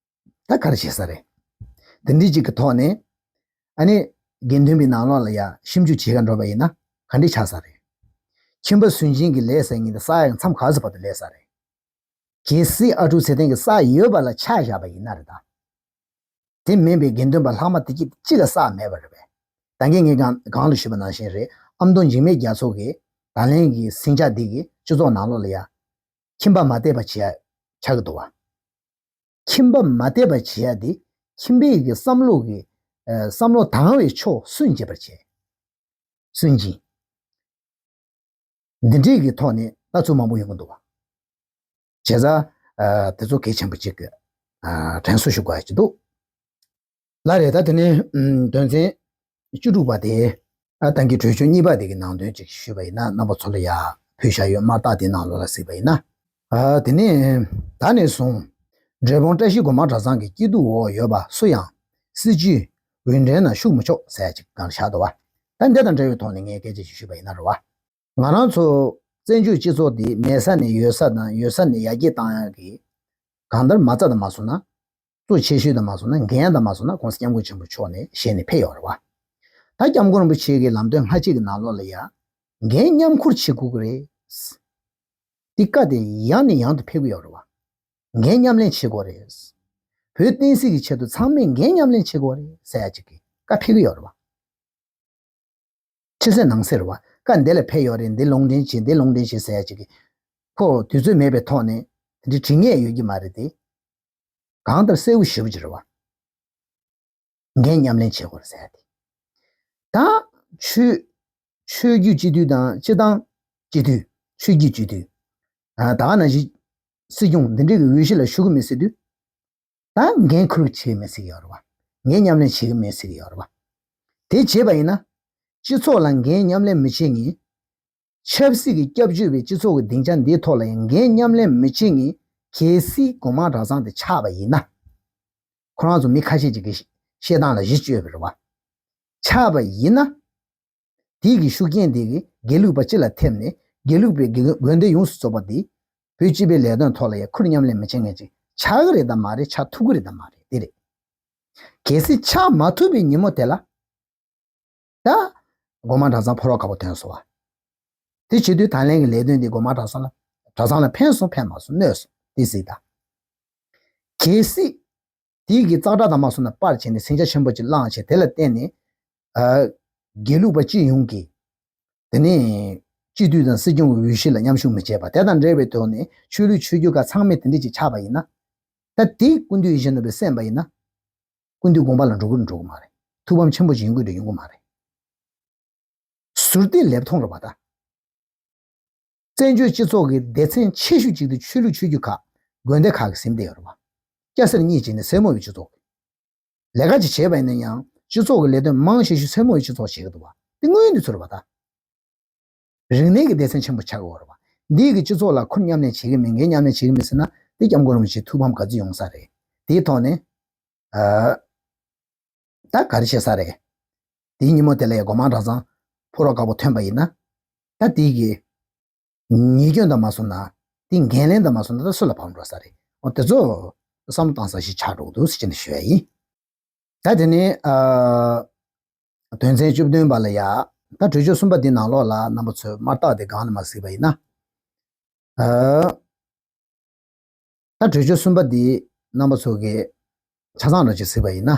ད་ག་རེ་བྱེད་ས་རེད། དེ་འདྲའི་ཅིག་གི་ཐོག་ནས་ཨ་ནི་དགེ་འདུན་པའི་ནང་ལོགས་ལ་ཡ་ཞིབ་འཇུག་བྱེད་ག་འགྲོ་བ་ཡིན་ན་ག་འདྲ་ཆགས་ས་རེད། ཁྱིམ་པ་སུན་འབྱིན་གྱི་ལས་ཟེར་མཁན་དེ་བསགས་ཡག་མཚམས་ག་ཚོད་བར་དུ་ལས་ས་རེད། གལ་སྲིད་ཨ་ཕྲུག་ཚེ་བརྟན་གྱི་བསགས་ཡོད་པ་ལ་ཆ་བཞག་པ་ཡིན་ན་རེད་ད། དེ་མིན་པའི་དགེ་འདུན་པ་ལྷག་མ་དེ་གཅིག་གཅིག་ལ་བསགས་མེད་པ་རེད་པས། ད་གིན་ངས་གང་གང་ལ་ཞུས་པ་ནང་བཞིན་རེད། ཨ་མདོ་འཇིགས་མེད་རྒྱ་མཚོ་གིས་ད་ལན་གྱི་ཟིང་ཆ་འདི་གིས་སྤྱི་ཚོགས་ནང་ལོགས་ལ་ཡ་ཁྱིམ་པ་མ་དད་པ་བྱེད་ཡ་ཆགས་ཀྱི་འདུག་བ། ཁྱིམ་པ་མ་དད་པ་བྱེད་ཡ་འདི་ཁྱིམ་པའི་གི་བསམ་བློ་གི་ཨ་བསམ་བློ་དྭངས་བའི་ཕྱོགས་སུན་འབྱིན་པར་བྱེད། སུན་འབྱིན། འདི་འདྲའི་གི་ཐོག་ནས་ལྟ་ཚུལ་མང་པོ་ཡོང་གི་འདུག་བ། བྱས་ཙང་ཨ་དེ་ཚོ་གལ་ཆེན་པོ་གཅིག་གི་ཨ་དྲན་གསོ་ཞུ་དགོས་ཡ་གཅིག་འདུག་ལགས་རེད། ད་དེ་ནས་ཨམ་དོན་ཚན་བཅུ་དྲུག་པ་དེ་ཨ་ད་གིན་གྲོས་ཆོད་གཉིས་པ་དེ་གི་ནང་དོན་གཅིག་ཞུས་པ་ཡིན་ན་རྣམ་པ་ཚོ་ལ་ཡ་ཕུལ་བཞག་ཡོད། དམར་རྟགས་དེ་ནང་ལོགས་ལ་གཟིགས་པ་ཡིན་ན། ཨ་དེ་ནས་ད་ནས་བཟུང་འབྲས་སྤུངས་བཀྲ་ཤིས་སྒོ་མང་གྲྭ་ཚང་གི་སྐྱིད་སྡུག་འོག་ཡོད་པ་སུ་ཡང་སྲིད་བྱུས་འོས་འགྲན་ནང་ཞུགས་མི་ཆོག་ཟེར་ཡ་གཅིག་སྒང་ལ་བཞག་འདུག་བ། ད་འདི་དང་འབྲེལ་བའི་ཐོག་ནས་ངས་སྐད་ཆ་ཞིག་ཞུས་པ་ཡིན་ན་རེད་བ། ང་རང་ཚོ་བཙན་བྱོལ་སྤྱི་ཚོགས་འདི་མེད་ས་ནས་ཡོད་ས་དང་ཡོད་ས་ནས་ཡར་རྒྱས་བཏང་ཡག་གི་གང་ལྟར་མ་རྩ་དང་མ་སོང་ན། གཙོ་ཆེ་ཤོས་དང་མ་སོང་ན་འགན་དང་མ་སོང་ན་༸གོང་ས་༸སྐྱབས་མགོན་ཆེན་པོ་མཆོག་ནས་བཞེས་ནས་ཕེབས་ཡོད་རེད་བ། ད་༸སྐྱབས་མགོན་རིན་པོ་ཆེ་གི་ལམ་སྟོན་སྔ་ཕྱི་གི་ནང་ལོགས་ལ་ཡ། འགན་མཉམ་འཁུར་བྱེད་དགོས་ཀྱི་རེད། འདི་བཀའ་དེ་ཡང་ནས་ཡང་དུ་ཕེབས་ཀྱི་ཡོད་རེད་བ། འགན་མཉམ་ལེན་བྱེད་དགོས་རེད། བོད་བསྟན་སྲིད་ཀྱི་ཆེད་དུ་ཚང་མས་འགན་མཉམ་ལེན་བྱེད་དགོས་རེད་ཟེར་ཡ་ཅིག་གི་བཀའ་ཕེབས་ཀྱི་ཡོད་རེད་བ། ཕྱི་གསལ་ནང་གསལ་རེད་བ། བཀའ་འདི་ལ་ཕེབས་ཡོད་རེད། འདི་ལུང་འདྲེན་བྱེད། འདི་ལུང་འདྲེན་བྱེད་ཟེར་ཡ་ཅིག་གི་ཁོ་དུས་ཚོད་མེད་པའི་ཐོག་ནས་དེ་འདྲའི་དྲི་ངེས་ཡོད་ཀྱི་མ་རེད་དེ། གང་ལྟར་གསལ་པོ་ཞེ་པོ་ཅིག་རེད་བ། འགན་མཉམ་ལེན་བྱེད་དགོས་རེད་ཟེར་ཡ་དེ། ད་ཆོས་ཆོས་བརྒྱུད་སྤྱི་འཐུས་དང་སྤྱི་བཏང་སྤྱི་འཐུས། ཆོས་བརྒྱུད་སྤྱི་འཐུས། ཨ་ད་ག་ནང་བཞིན་སྲིད་སྐྱོང་འདི་འདྲའི་གི་འོས་གཞི་ལ་ཞུགས་ཀྱི་མེད་ཟེར་དུས། ད་འགན་འཁུར་བྱེད་མེད་ཟེར་གྱི་ཡོད་རེད་བ། འགན་མཉམ་ལེན་བྱེད་ཀྱི་མེད་ཟེར་གྱི་ཡོད་རེད་བ། དེ་བྱས་པ་ཡིན་ན། སྤྱི་ཚོགས་ལ་འགན་མཉམ་ལེན་མི་བྱེད་མཁན། ཆབ་སྲིད་ཀྱི་སྐྱབས་བཅོལ་བའི་སྤྱི་ཚོགས་ཀྱི་སྡིངས་ཆ་འདིའི་ཐོག་ལ་ཡང་འགན་མཉམ་ལེན་མི་བྱེད་མཁན། གལ་སྲིད་སྒོ་མང་གྲྭ་ཚང་དེ་ཆགས་པ་ཡིན་ན། ཁོ་རང་ཚོ་མི་ཁ་ཤས་ཅིག་གིས་བཤད་སྟངས་ལ་གཞི་བཅོལ་བ་རེད་བ། ཆགས་པ་ཡིན་ན། དེའི་གི་ཤུགས་རྐྱེན་དེ་གིས་དགེ་ལུགས་པ་སྤྱི་ལ་ཐེབས་ནས་དགེ་ལུགས་པའི་དགེ་དགོན་སྡེ་ཡོངས་སུ་རྫོགས་པ་འདི་བོད་སྤྱི་པའི་ལས་དོན་ཐོག་ལ་ཡང་ཁུར་མཉམ་ལེན་མི་བྱེད་མཁན་ཅིག་ཆགས་ཀྱི་རེད་དམ་མ་རེད། ཆགས་ཐུབ་ཀྱི་རེད་དམ་མ་རེད། དེ་རེད། གལ་སྲིད་ཆགས་མ་ཐུབ་པའི་ཉིན་མོ་དེ་ལ་ད་སྒོ་མང་གྲྭ་ཚང་ཕོ་རོག་དཀར་པོ་ཐོན་སོང་བ། དེ་བྱེད་དུས་ད་ལན་གྱི་ལས་དོན་འདི་སྒོ་མང་གྲྭ་ཚང་ལ་གྲྭ་ཚང་ལ་ཕན་སོང་ཕན་མ་སོང་གནོད་སོང་དེ་གཟིགས་དང་། གལ་སྲིད། དེའི་གི་ཙག་སྒྲ་དང་མ་སོང་ན་པར་བྱས་ནས་ཟིང་ཆ་ཆེན་པོ་ཅིག་བསླངས་བྱས་དེ་ལ་བརྟེན་ནས། ཨ། དགེ་ལུགས་པ་སྤྱི་ཡོངས་ཀྱི། དེ་ནས་སྤྱི་འཐུས་དང་སྲིད་སྐྱོང་གི་འོས་གཞི་ལ་མཉམ་ཞུགས་མི་བྱེད་པ་དེ་དང་འབྲེལ་བའི་ཐོག་ནས་ཆོས་ལུགས་ཆོས་བརྒྱུད་ཁག་ཚང་མས་དེ་འདྲ་ཅིག་ཆགས་པ་ཡིན་ན། ད་དེ་སྐུ་མདུན་ཡིད་བཞིན་ནོར་བུས་གསན་པ་ཡིན་ན། སྐུ་མདུན་དགོངས་པ་ལ་འགྲོ་གི་རེད་འགྲོ་གི་མ་རེད། ཐུགས་ཕམ་ཆེན་པོ་ཅིག་ཡོང་གི་རེད་ཡོང་གི་མ་རེད། ཟུར་བལྟས་ལེབ་མཐོང་རེད་པ་ད། བཙན་བྱོལ་སྤྱི་ཚོགས་ཀྱི་སྡེ་ཚན་ཆེ་ཤོས་གཅིག་དེ་ཆོས་ལུགས་ཆོས་བརྒྱུད་ཁག་དགོན་སྡེ་ཁག་གིས་ཟིན་བསྡད་ཡོད་རེད་བ། སྐྱ་སེར་གཉིས་བྱས་ནས་སེར་མོ་བའི་སྤྱི་ཚོགས། ལས་ཀ་ཅིག་བྱས་པ་ཡིན་ན་ཡང་སྤྱི་ཚོགས་ཀྱི་ལས་དོན་མང་ཆེ་ཤོས་སེར་མོ་བའི་སྤྱི་ཚོགས་བྱེད་ཀྱི་འདུག་བ། དེ་དངོས་ཡོད་གནས་ཚུལ་རེད་བ་ད། རིག་གནས་ཀྱི་སྡེ་ཚན་ཆེན་པོ་ཆགས་ཀྱི་ཡོད་རེད་བ། འདི་གི་སྤྱི་ཚོགས་ལ་ཁུར་མཉམ་ལེན་བྱེད་ཀྱི་མེད་འགན་མཉམ་ལེན་བྱེད་ཀྱི་མེད་ཟེར་ན་དེ་སྐྱབས་མགོན་རིན་པོ་ཆེ་ཐུགས་ཕམ་ག་ཚོད་ཡོང་ས་རེད། དེའི་ཐོག་ནས། ཨ། ད་ག་རེ་བྱེད་ས་རེད། དེའི་ཉིན་མོ་དེ་ལ་ཡང་སྒོ་མང་གྲྭ་ཚང་ཕོ་རོག་དཀར་པོ་ཐོན་པ་ཡིན་ན། ད་དེའི་གི་ཉེས་སྐྱོན་དང་མ་སོང་ན། དེའི་འགན་ལེན་དང་མ་སོང་ན་ད་སུ་ལ་ཕམ་འགྲོ་ས་རེད། འོ་དེ་ཚོ་བསམ་བློ་བཏང་ས་ཞིག་ཆགས་འགྲོ་གི་འདུག་ཟེར་ནས་ཞུ་ཡ་ཡིན། ད་དེ་ནས་ཨ། དོན་ཚན་བཅུ་བདུན་པ་ལ་ཡ། ད་གྲོས་ཆོད་གསུམ་པ་འདི་ནང་ལོགས་ལ་རྣམ་པ་ཚོས་དམར་རྟགས་དེ་སྒང་ནས་མར་གཟིགས་པ་ཡིན་ན། ཨ། ད་གྲོས་ཆོད་གསུམ་པ་འདི་རྣམ་པ་ཚོ་གིས་ཆ་ཚང་རང་ཅིག་གཟིགས་པ་ཡིན་ན།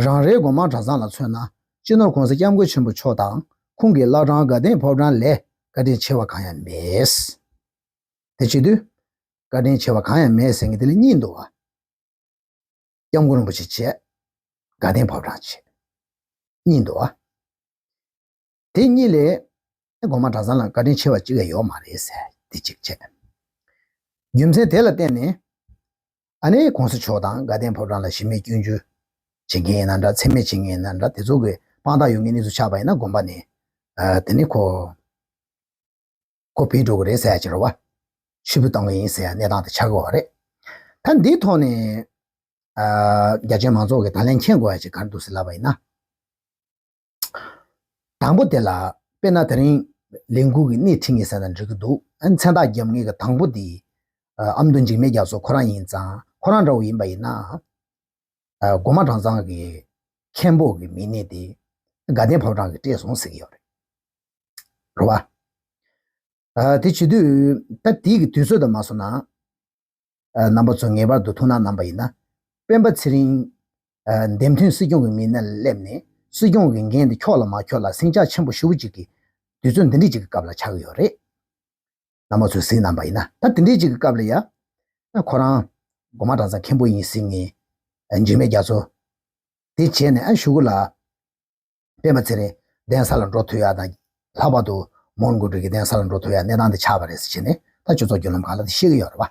རང་རེའི་སྒོ་མང་གྲྭ་ཚང་ལ་མཚོན་ན་སྤྱི་ནོར་༸གོང་ས་༸སྐྱབས་མགོན་ཆེན་པོ་མཆོག་དང་ཁོང་གི་བླ་བྲང་དགའ་ལྡན་ཕོ་བྲང་ལས་བཀའ་དྲིན་ཆེ་བ་གང་ཡང་མེད། དེ་བྱེད་དུས། བཀའ་དྲིན་ཆེ་བ་གང་ཡང་མེད་ཟེར་མཁན་དེ་ལ་གཉིས་འདུག་བ།༸སྐྱབས་མགོན་རིན་པོ་ཆེ་བྱས། དགའ་ལྡན་ཕོ་བྲང་བྱས། གཉིས་འདུག་བ། དེ་གཉིས་ལས། ཨེ་གོང་མ་གྲྭ་ཚང་ལ་བཀའ་དྲིན་ཆེ་བ་གཅིག་ཡང་ཡོད་མ་རེད་ཟེར་དེ་གཅིག་བྱས། རྒྱུ་མཚན་དེ་ལ་བརྟེན་ནས་ཨ་ནི་གོང་ས་མཆོག་དང་དགའ་ལྡན་ཕོ་བྲང་ལ་གཞི་མེད་སྐྱོན་བརྗོད་བྱེད་མཁན་ཡིན་ན་འདྲ། མཚན་སྨད་བྱེད་མཁན་ཡིན་ན་འདྲ། དེ་ཚོ་གི་དཔང་རྟགས་ཡོད་མཁན་གནས་ཚུལ་ཆགས་པ་ཡིན་ན་དགོན་པ་ནས་ཨ་དེ་ནི་ཁོ་ཁོ་བུད་འགྲོ་གི་རེད་ཟེར་ཡ་ཅིག་རེད་བ། ཕྱིར་འབུད་གཏོང་གི་ཡིན་ཟེར་ཡ་གནས་སྟངས་དེ་ཆགས་ཀྱི་ཡོད་རེད། ད་འདིའི་ཐོག་ནས་ཨ་རྒྱ་ཆེའི་མང་ཚོགས་ཀྱིས་ད་ལན་མཁྱེན་དགོས་ཡ་ཅིག་ག་རེ་འདུག་ཟེར་ལབ་པ་ཡིན་ན། དང་པོ་དེ་ལ་དཔེར་ན་དེ་རིང་ལས་འགུལ་གྱི་སྣེ་ཁྲིད་མཁན་ཟེར་ན་འགྲིག་གི་འདུག་ཨ་མཚན་རྟགས་རྒྱབ་མཁན་གྱི་དང་པོ་དེ་ཨ་ཨ་མདོ་འཇིགས་མེད་རྒྱ་མཚོ་ཁོ་རང་ཡིན་ཙང་། ཁོ་རང་འདྲ་བོ་ཡིན་པ་ཡིན་ན་ཨ་གོང་མ་གྲྭ་ཚང་གི་མཁན་པོ་གི་མི་སྣ་དེ་དགའ་ལྡན་ཕོ་བྲང་གིས་སྤྲད་སོང་ཟེར་གྱི་ཡོད་རེད། རེད་བ། ཨ་དེ་བྱེད་དུས་ད་དེའི་གི་དུས་ཚོད་དང་མ་སོང་ན། ཨ་རྣམ་པ་ཚོ་ངེས་པར་དུ་ཐུགས་སྣང་གནང་པ་ཡིན་ན། སྤེན་པ་ཚེ་རིང་ཨ་འདེམས་ཐོན་སྲིད་སྐྱོང་གི་མི་སྣ་ལ་སླེབས་ནས་སྲིད་སྐྱོང་གི་འགན་དེ་འཁྱོག་ལ་མ་འཁྱོག་ལ་ཟིང་ཆ་ཆེན་པོ་ཞེ་པོ་ཅིག་གི་དུས་ཚོད་འདི་འདྲ་ཅིག་གི་སྐབས་ལ་ཆགས་ཀྱི་ཡོད་རེད། རྣམ་པ་ཚོས་གཟིགས་གནང་པ་ཡིན་ན། ད་དེ་འདྲ་ཅིག་གི་སྐབས་ལ་ཡ། ཨ་ཁོ་རང་གོང་མ་གྲྭ་ཚང་མཁན་པོ་ཡིན་ཟེར་མཁན་ཨ་འཇིགས་མེད་རྒྱ་མཚོ་དེ་བྱས་ནས་ཨ་གཞུག་གུ་ལ། སྤེན་པ་ཚེ་རིང་གདན་ས་ལ་འགྲོ་ཐུབ་ཡ་དང་། ལྷག་པར་དུ་མོན་གྷོ་གྲུ་གི་གདན་ས་ལ་འགྲོ་ཐུབ་ཡ་གནས་སྟངས་དེ་ཆགས་པ་རེད་ཟེར་བྱས་ནས་ད་སྤྱི་ཚོགས་བརྒྱུད་ལམ་ཁག་ལ་དེ་བཤད་ཀྱི་ཡོད་རེད་བ།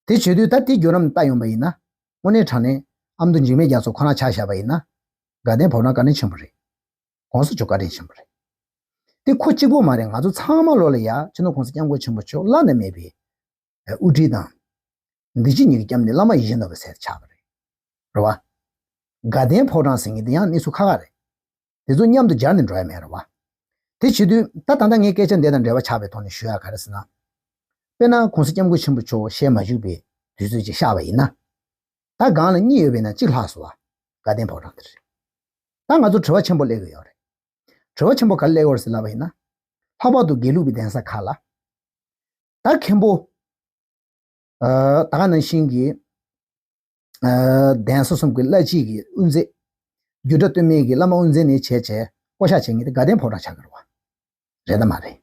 དེ་བྱེད་དུས་ད་དེ་བརྒྱུད་རིམ་ལྟ་ཡོང་པ་ཡིན་ན། དངོས་གནས་དྲང་གནས་ཨ་མདོ་འཇིགས་མེད་རྒྱ་མཚོ་ཁོ་རང་ཆ་བཞག་པ་ཡིན་ན། དགའ་ལྡན་ཕོ་བྲང་བཀའ་དྲིན་ཆེན་པོ་རེད། གོང་ས་མཆོག་བཀའ་དྲིན་ཆེན་པོ་རེད། དེ་ཁོ་གཅིག་པོ་མ་རེད། ང་ཚོ་ཚང་མ་ལོ་ལ་ཡ་སྤྱི་ནོར་གོང་ས་སྐྱབས་མགོན་ཆེན་པོ་མཆོག་བླ་ན་མེད་པའི་དབུ་ཁྲིད་དང་། འདི་ཕྱི་གཉིས་ཀྱི་སྐྱབས་གནས་བླ་མ་ཡིད་བཞིན་ནོར་བུ་ཟེར་ཆགས་པ་རེད། རེད་བ། དགའ་ལྡན་ཕོ་བྲང་ཟེར་མཁན་དེ་ཡང་གནས་ཚུལ་ཁག་ཁག་རེད། དེ་ཚོ་མཉམ་དུ་སྦྱར་ནས་འགྲོ་ཡ་མེད་རེད་བ། དེ་བྱེད་དུས་ད་ད་ལྟ་ངའི་སྐད་ཆ་འདི་དང་འབྲེལ་བ་ཆགས་པའི་ཐོག་ནས་ཞུ་ཡ་ག་རེ་ཟེར་ན། དཔེར་ན་གོང་ས་སྐྱབས་མགོན་ཆེན་པོ་མཆོག་ཞལ་མ་བཞུགས་པའི་དུས་ཚོད་ཅིག་ཤར་བ་ཡིན་ན། ད་སྒང་ལ་གཉིས་ཡོད་པ་ཡིན་ན་གཅིག་ལྷག་སོང་བ། དགའ་ལྡན་ཕོ་བྲང་དེ་རེད། ད་ང་ཚོ་དྲི་བ་ཆེན་པོ་སླེབས་ཀྱི་ཡོད་རེད། དྲི་བ་ཆེན་པོ་ག་རེ་སླེབས་ཡོད་རེད་ཟེར་ལབ་པ་ཡིན་ན། ལྷག་པར་དུ་དགེ་ལུགས་པའི་གདན་ས་ཁག་ལ། ད་མཁན་པོ། ཨ་ད་ག་ནང་བཞིན་གྱི། ཨ་གདན་ས་གསུམ་གྱི་བླ་སྤྱི་གི་དབུ་མཛད། རྒྱུད་གྲྭ་སྟོད་སྨད་ཀྱི་བླ་མ་དབུ་མཛད་ནས་བྱས་བྱས་བསྐོ་བཞག་བྱེད་མཁན་དེ་དགའ་ལྡན་ཕོ་བྲང་ཆགས་ཀྱི་རེད་བ། རེད་དམ་མ་རེད།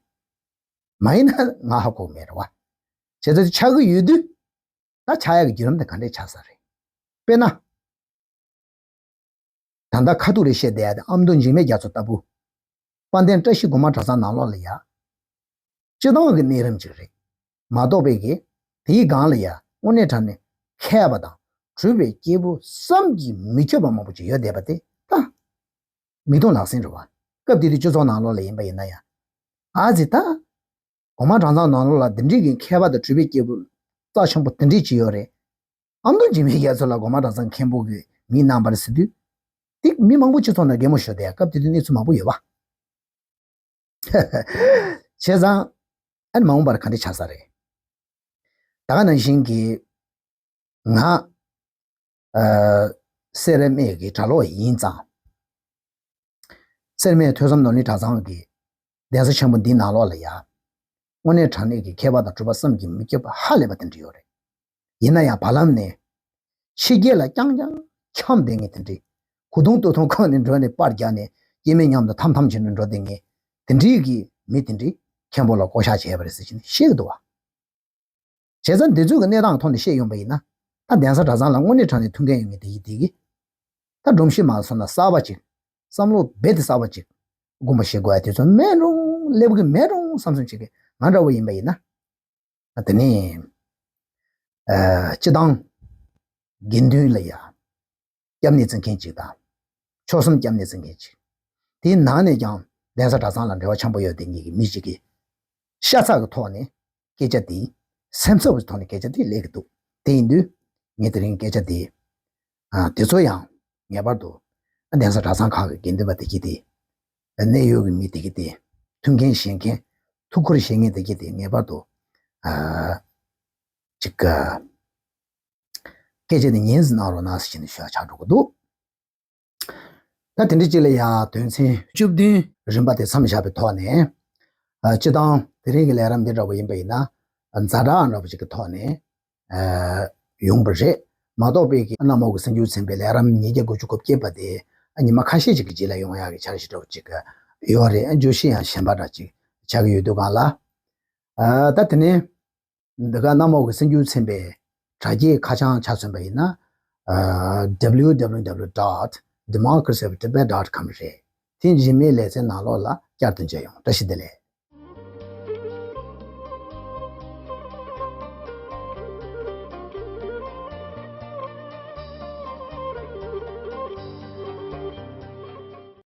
མ་ཡིན་ན་ང་ཧ་གོ་གི་མེད་རེད་བ། བྱས་ཙང་ཆགས་ཀྱི་ཡོད་དུས། ད་ཆགས་ཡག་གི་བརྒྱུད་རིམ་དེ་ག་འདྲས་ཆགས་ས་རེད། དཔེར་ན། ད་ལྟ་ཁ་ཐུག་རེ་བཤད་བསྡད་ཡ་དེ་ཨ་མདོ་འཇིགས་མེད་རྒྱ་མཚོ་ལྟ་བུ། དཔལ་ལྡན་བཀྲ་ཤིས་སྒོ་མང་གྲྭ་ཚང་ནང་ལོགས་ལ་ཡ། སྤྱི་བཏང་གི་གནས་རིམ་ཅིག་རེད། མ་གཏོགས་པའི་གི། དེའི་སྒང་ལ་ཡ་དངོས་གནས་དྲང་གནས་མཁས་པ་དང་གྲུབ་པའི་སྐྱེས་བུ་བསམ་གྱིས་མི་ཁྱབ་པ་མང་པོ་ཅིག་ཡོད་བསྡད་པ་དེ་ད། མིག་མཐོང་ལག་ཟིན་རེད་བ། སྐབས་དེ་དུས་སྤྱི་ཚོགས་ནང་ལོགས་ལ་ཡིན་པ་ཡིན་ན་ཡང་། ཨ་ཙི་ད། གོང་མ་གྲྭ་ཚང་ནང་ལོགས་ལ་འདི་འདྲའི་གི་མཁས་པ་དང་གྲུབ་པའི་སྐྱེས་བུ་རྩ་ཆེན་པོ་དེ་འདྲས་ཅིག་ཡོད་རེད། ཨ་མདོ་འཇིགས་མེད་རྒྱ་མཚོ་ལ་གོང་མ་གྲྭ་ཚང་མཁན་པོ་གི་མིང་གནང་བ་རེད་ཟེར་དུས། དེ་མི་མང་པོ་སྤྱི་ཚོགས་ནང་གད་མོ་ཤོར་བསྡད་ཡ། སྐབས་དེ་དུས་གནས་ཚུལ་མང་པོ་ཡོད་པ། བྱས་ཙང་། ཨ་ནི་མ་འོངས་པར་ག་འདྲ་ཆགས་ས་རེད། ད་ག་ནང་བཞིན་གྱི། ང་། ཨ། སེར་སྨད་ཀྱི་གྲྭ་ལོག་ཡིན་ཙང་། སེར་སྨད་ཐོས་བསམ་ནོར་གླིང་གྲྭ་ཚང་གི་གདན་ས་ཆེན་པོ་འདིའི་ནང་ལོགས་ལ་ཡ། དངོས་གནས་དྲང་གནས་ཀྱི་མཁས་པ་དང་གྲུབ་པ་བསམ་གྱིས་མི་ཁྱབ་པ་ཧ་ལས་པ་དེ་འདྲ་ཡོད་རེད། ཡིན་ན་ཡང་བར་ལམ་ནས་ཕྱི་རྒྱལ་ལ་རྐྱང་རྐྱང་འཁྱམས་བསྡད་མཁན་དེ་འདྲས། གོས་ཐུང་སྟོད་ཐུང་གོན་ནས་འགྲོ་ནས་པར་རྒྱག་ནས་སྐྱེ་དམན་མཉམ་དུ་འཐམ་འཐམ་བྱས་ནས་འགྲོ་བསྡད་མཁན་དེ་འདྲས་ཀྱི་མི་དེ་འདྲས་མཁན་པོ་ལ་བསྐོ་བཞག་བྱས་པ་རེད་ཟེར་བྱས་ནས་བཤད་ཀྱི་འདུག་བ། བྱས་ཙང་འདི་ཚོ་གི་གནས་སྟངས་ཐོག་ནས་བཤད་ཡོང་པ་ཡིན་ན། ད་གདན་ས་གྲྭ་ཚང་ལ་དངོས་གནས་དྲང་གནས་ཐུགས་འགན་ཡོད་མཁན་དེ་གི་དེ་གི། ད་སྒྲོམ་གཞི་མ་སོང་ན་གསར་པ་ཅིག། བསམ་བློ་རྦད་དེ་གསར་པ་ཅིག་དགོངས་པ་བཞེས་དགོས་ཡ་དེ་ཚོ་མེད་རུང་སླེབས་ཀྱི་མེད་རུང་བསམ་བསམ་བྱེད་ཀྱི། ང་འདྲ་བོ་ཡིན་པ་ཡིན་ན། དེ་ནས། ཨ། སྤྱི་བཏང་། དགེ་འདུན་ལ་ཡ། སྐྱབས་གནས་བརྩི་མཁན་ཅིག་དང་། མཆོག་གསུམ་སྐྱབས་གནས་བརྩི་མཁན་ཅིག། དེའི་ནང་ནས་ཀྱང་གདན་ས་གྲྭ་ཚང་ལ་འབྲེལ་བ་འཆམ་པོ་ཡོད་བསྡད་མཁན་གྱི་མི་ཞིག་གིས། ཤ་ཚ་གི་ཐོག་ནས་སྐད་ཆ་དེ། སེམས་འཚབ་ཀྱི་ཐོག་ནས་སྐད་ཆ་དེ་སླེབས་ཀྱི་འདུག། དེ་ཡིན་དུས། ངས་དེ་རིང་སྐད་ཆ་དེ། ཨ། དེ་ཚོ་ཡང་ངེས་པར་དུ། གདན་ས་གྲྭ་ཚང་ཁག་གི་དགེ་འདུན་པ་དེ་གྱིས་དེ། གནད་ཡོད་ཀྱི་མི་དེ་གྱིས་དེ། ཐུགས་འགན་བཞེས་མཁན། ཐུགས་ཁུར་བཞེས་མཁན་དེ་གྱིས་དེ་ངེས་པར་དུ། ཨ། ཅིག། སྐད་ཆ་དེ་ཉན་ཟིན་གནང་རོགས་གནང་ཟེར་བྱས་ནས་ཞུ་ཡ་ཆགས་འགྲོ་གི་འདུག། ད་དེ་འདྲ་ཅིག་ལ་ཡ་དོན་ཚན་བཅུ་བདུན་རིམ་པ་དེ་མཚམས་བཞག་པའི་ཐོག་ནས། ཨ། སྤྱི་བཏང་དེ་རིང་གི་ལས་རིམ་འདི་འདྲ་བོ་ཡིན་པ་ཡིན་ན། ཛ་དྲག་འདྲ་བོ་ཅིག་གི་ཐོག་ནས། ཨ། ཡོང་པ་རེད། མ་གཏོགས་པའི་གི་གནམ་འོག་གི་སེམས་རྒྱུད་ཚན་པའི་ལས་རིམ་ཉིས་བརྒྱ་དགུ་བཅུ་གོ་བརྒྱད་པ་དེ། ཨ། ཉི་མ་ཁ་ཤས་ཅིག་གི་རྗེས་ལ་ཡོང་ཡག་གི་འཆར་གཞི་འདྲ་བོ་ཅིག་ཡོད་རེད། ཨ། བརྗོད་གཞི་ཡང་གཞན་པ་འདྲ་ཅིག་ཆགས་ཀྱི་ཡོད་དུས་སྒང་ལ། ཨ། ད་དེ་ནས། འདི་ག་གནམ་འོག་གི་སེམས་རྒྱུད་ཚན་པའི་དྲ་རྒྱའི་ཁ་བྱང་ཆ་མཚོན་པ་ཡིན་ན། ཨ། W W W dot democracy of tibet dot com རེད། དེ་འཇིགས་མེད་ལེ་ཚན་ནང་ལོགས་ལ་ བསྐྱར་དུ་མཇལ་ཡོང་། བཀྲ་ཤིས་བདེ་ལེགས།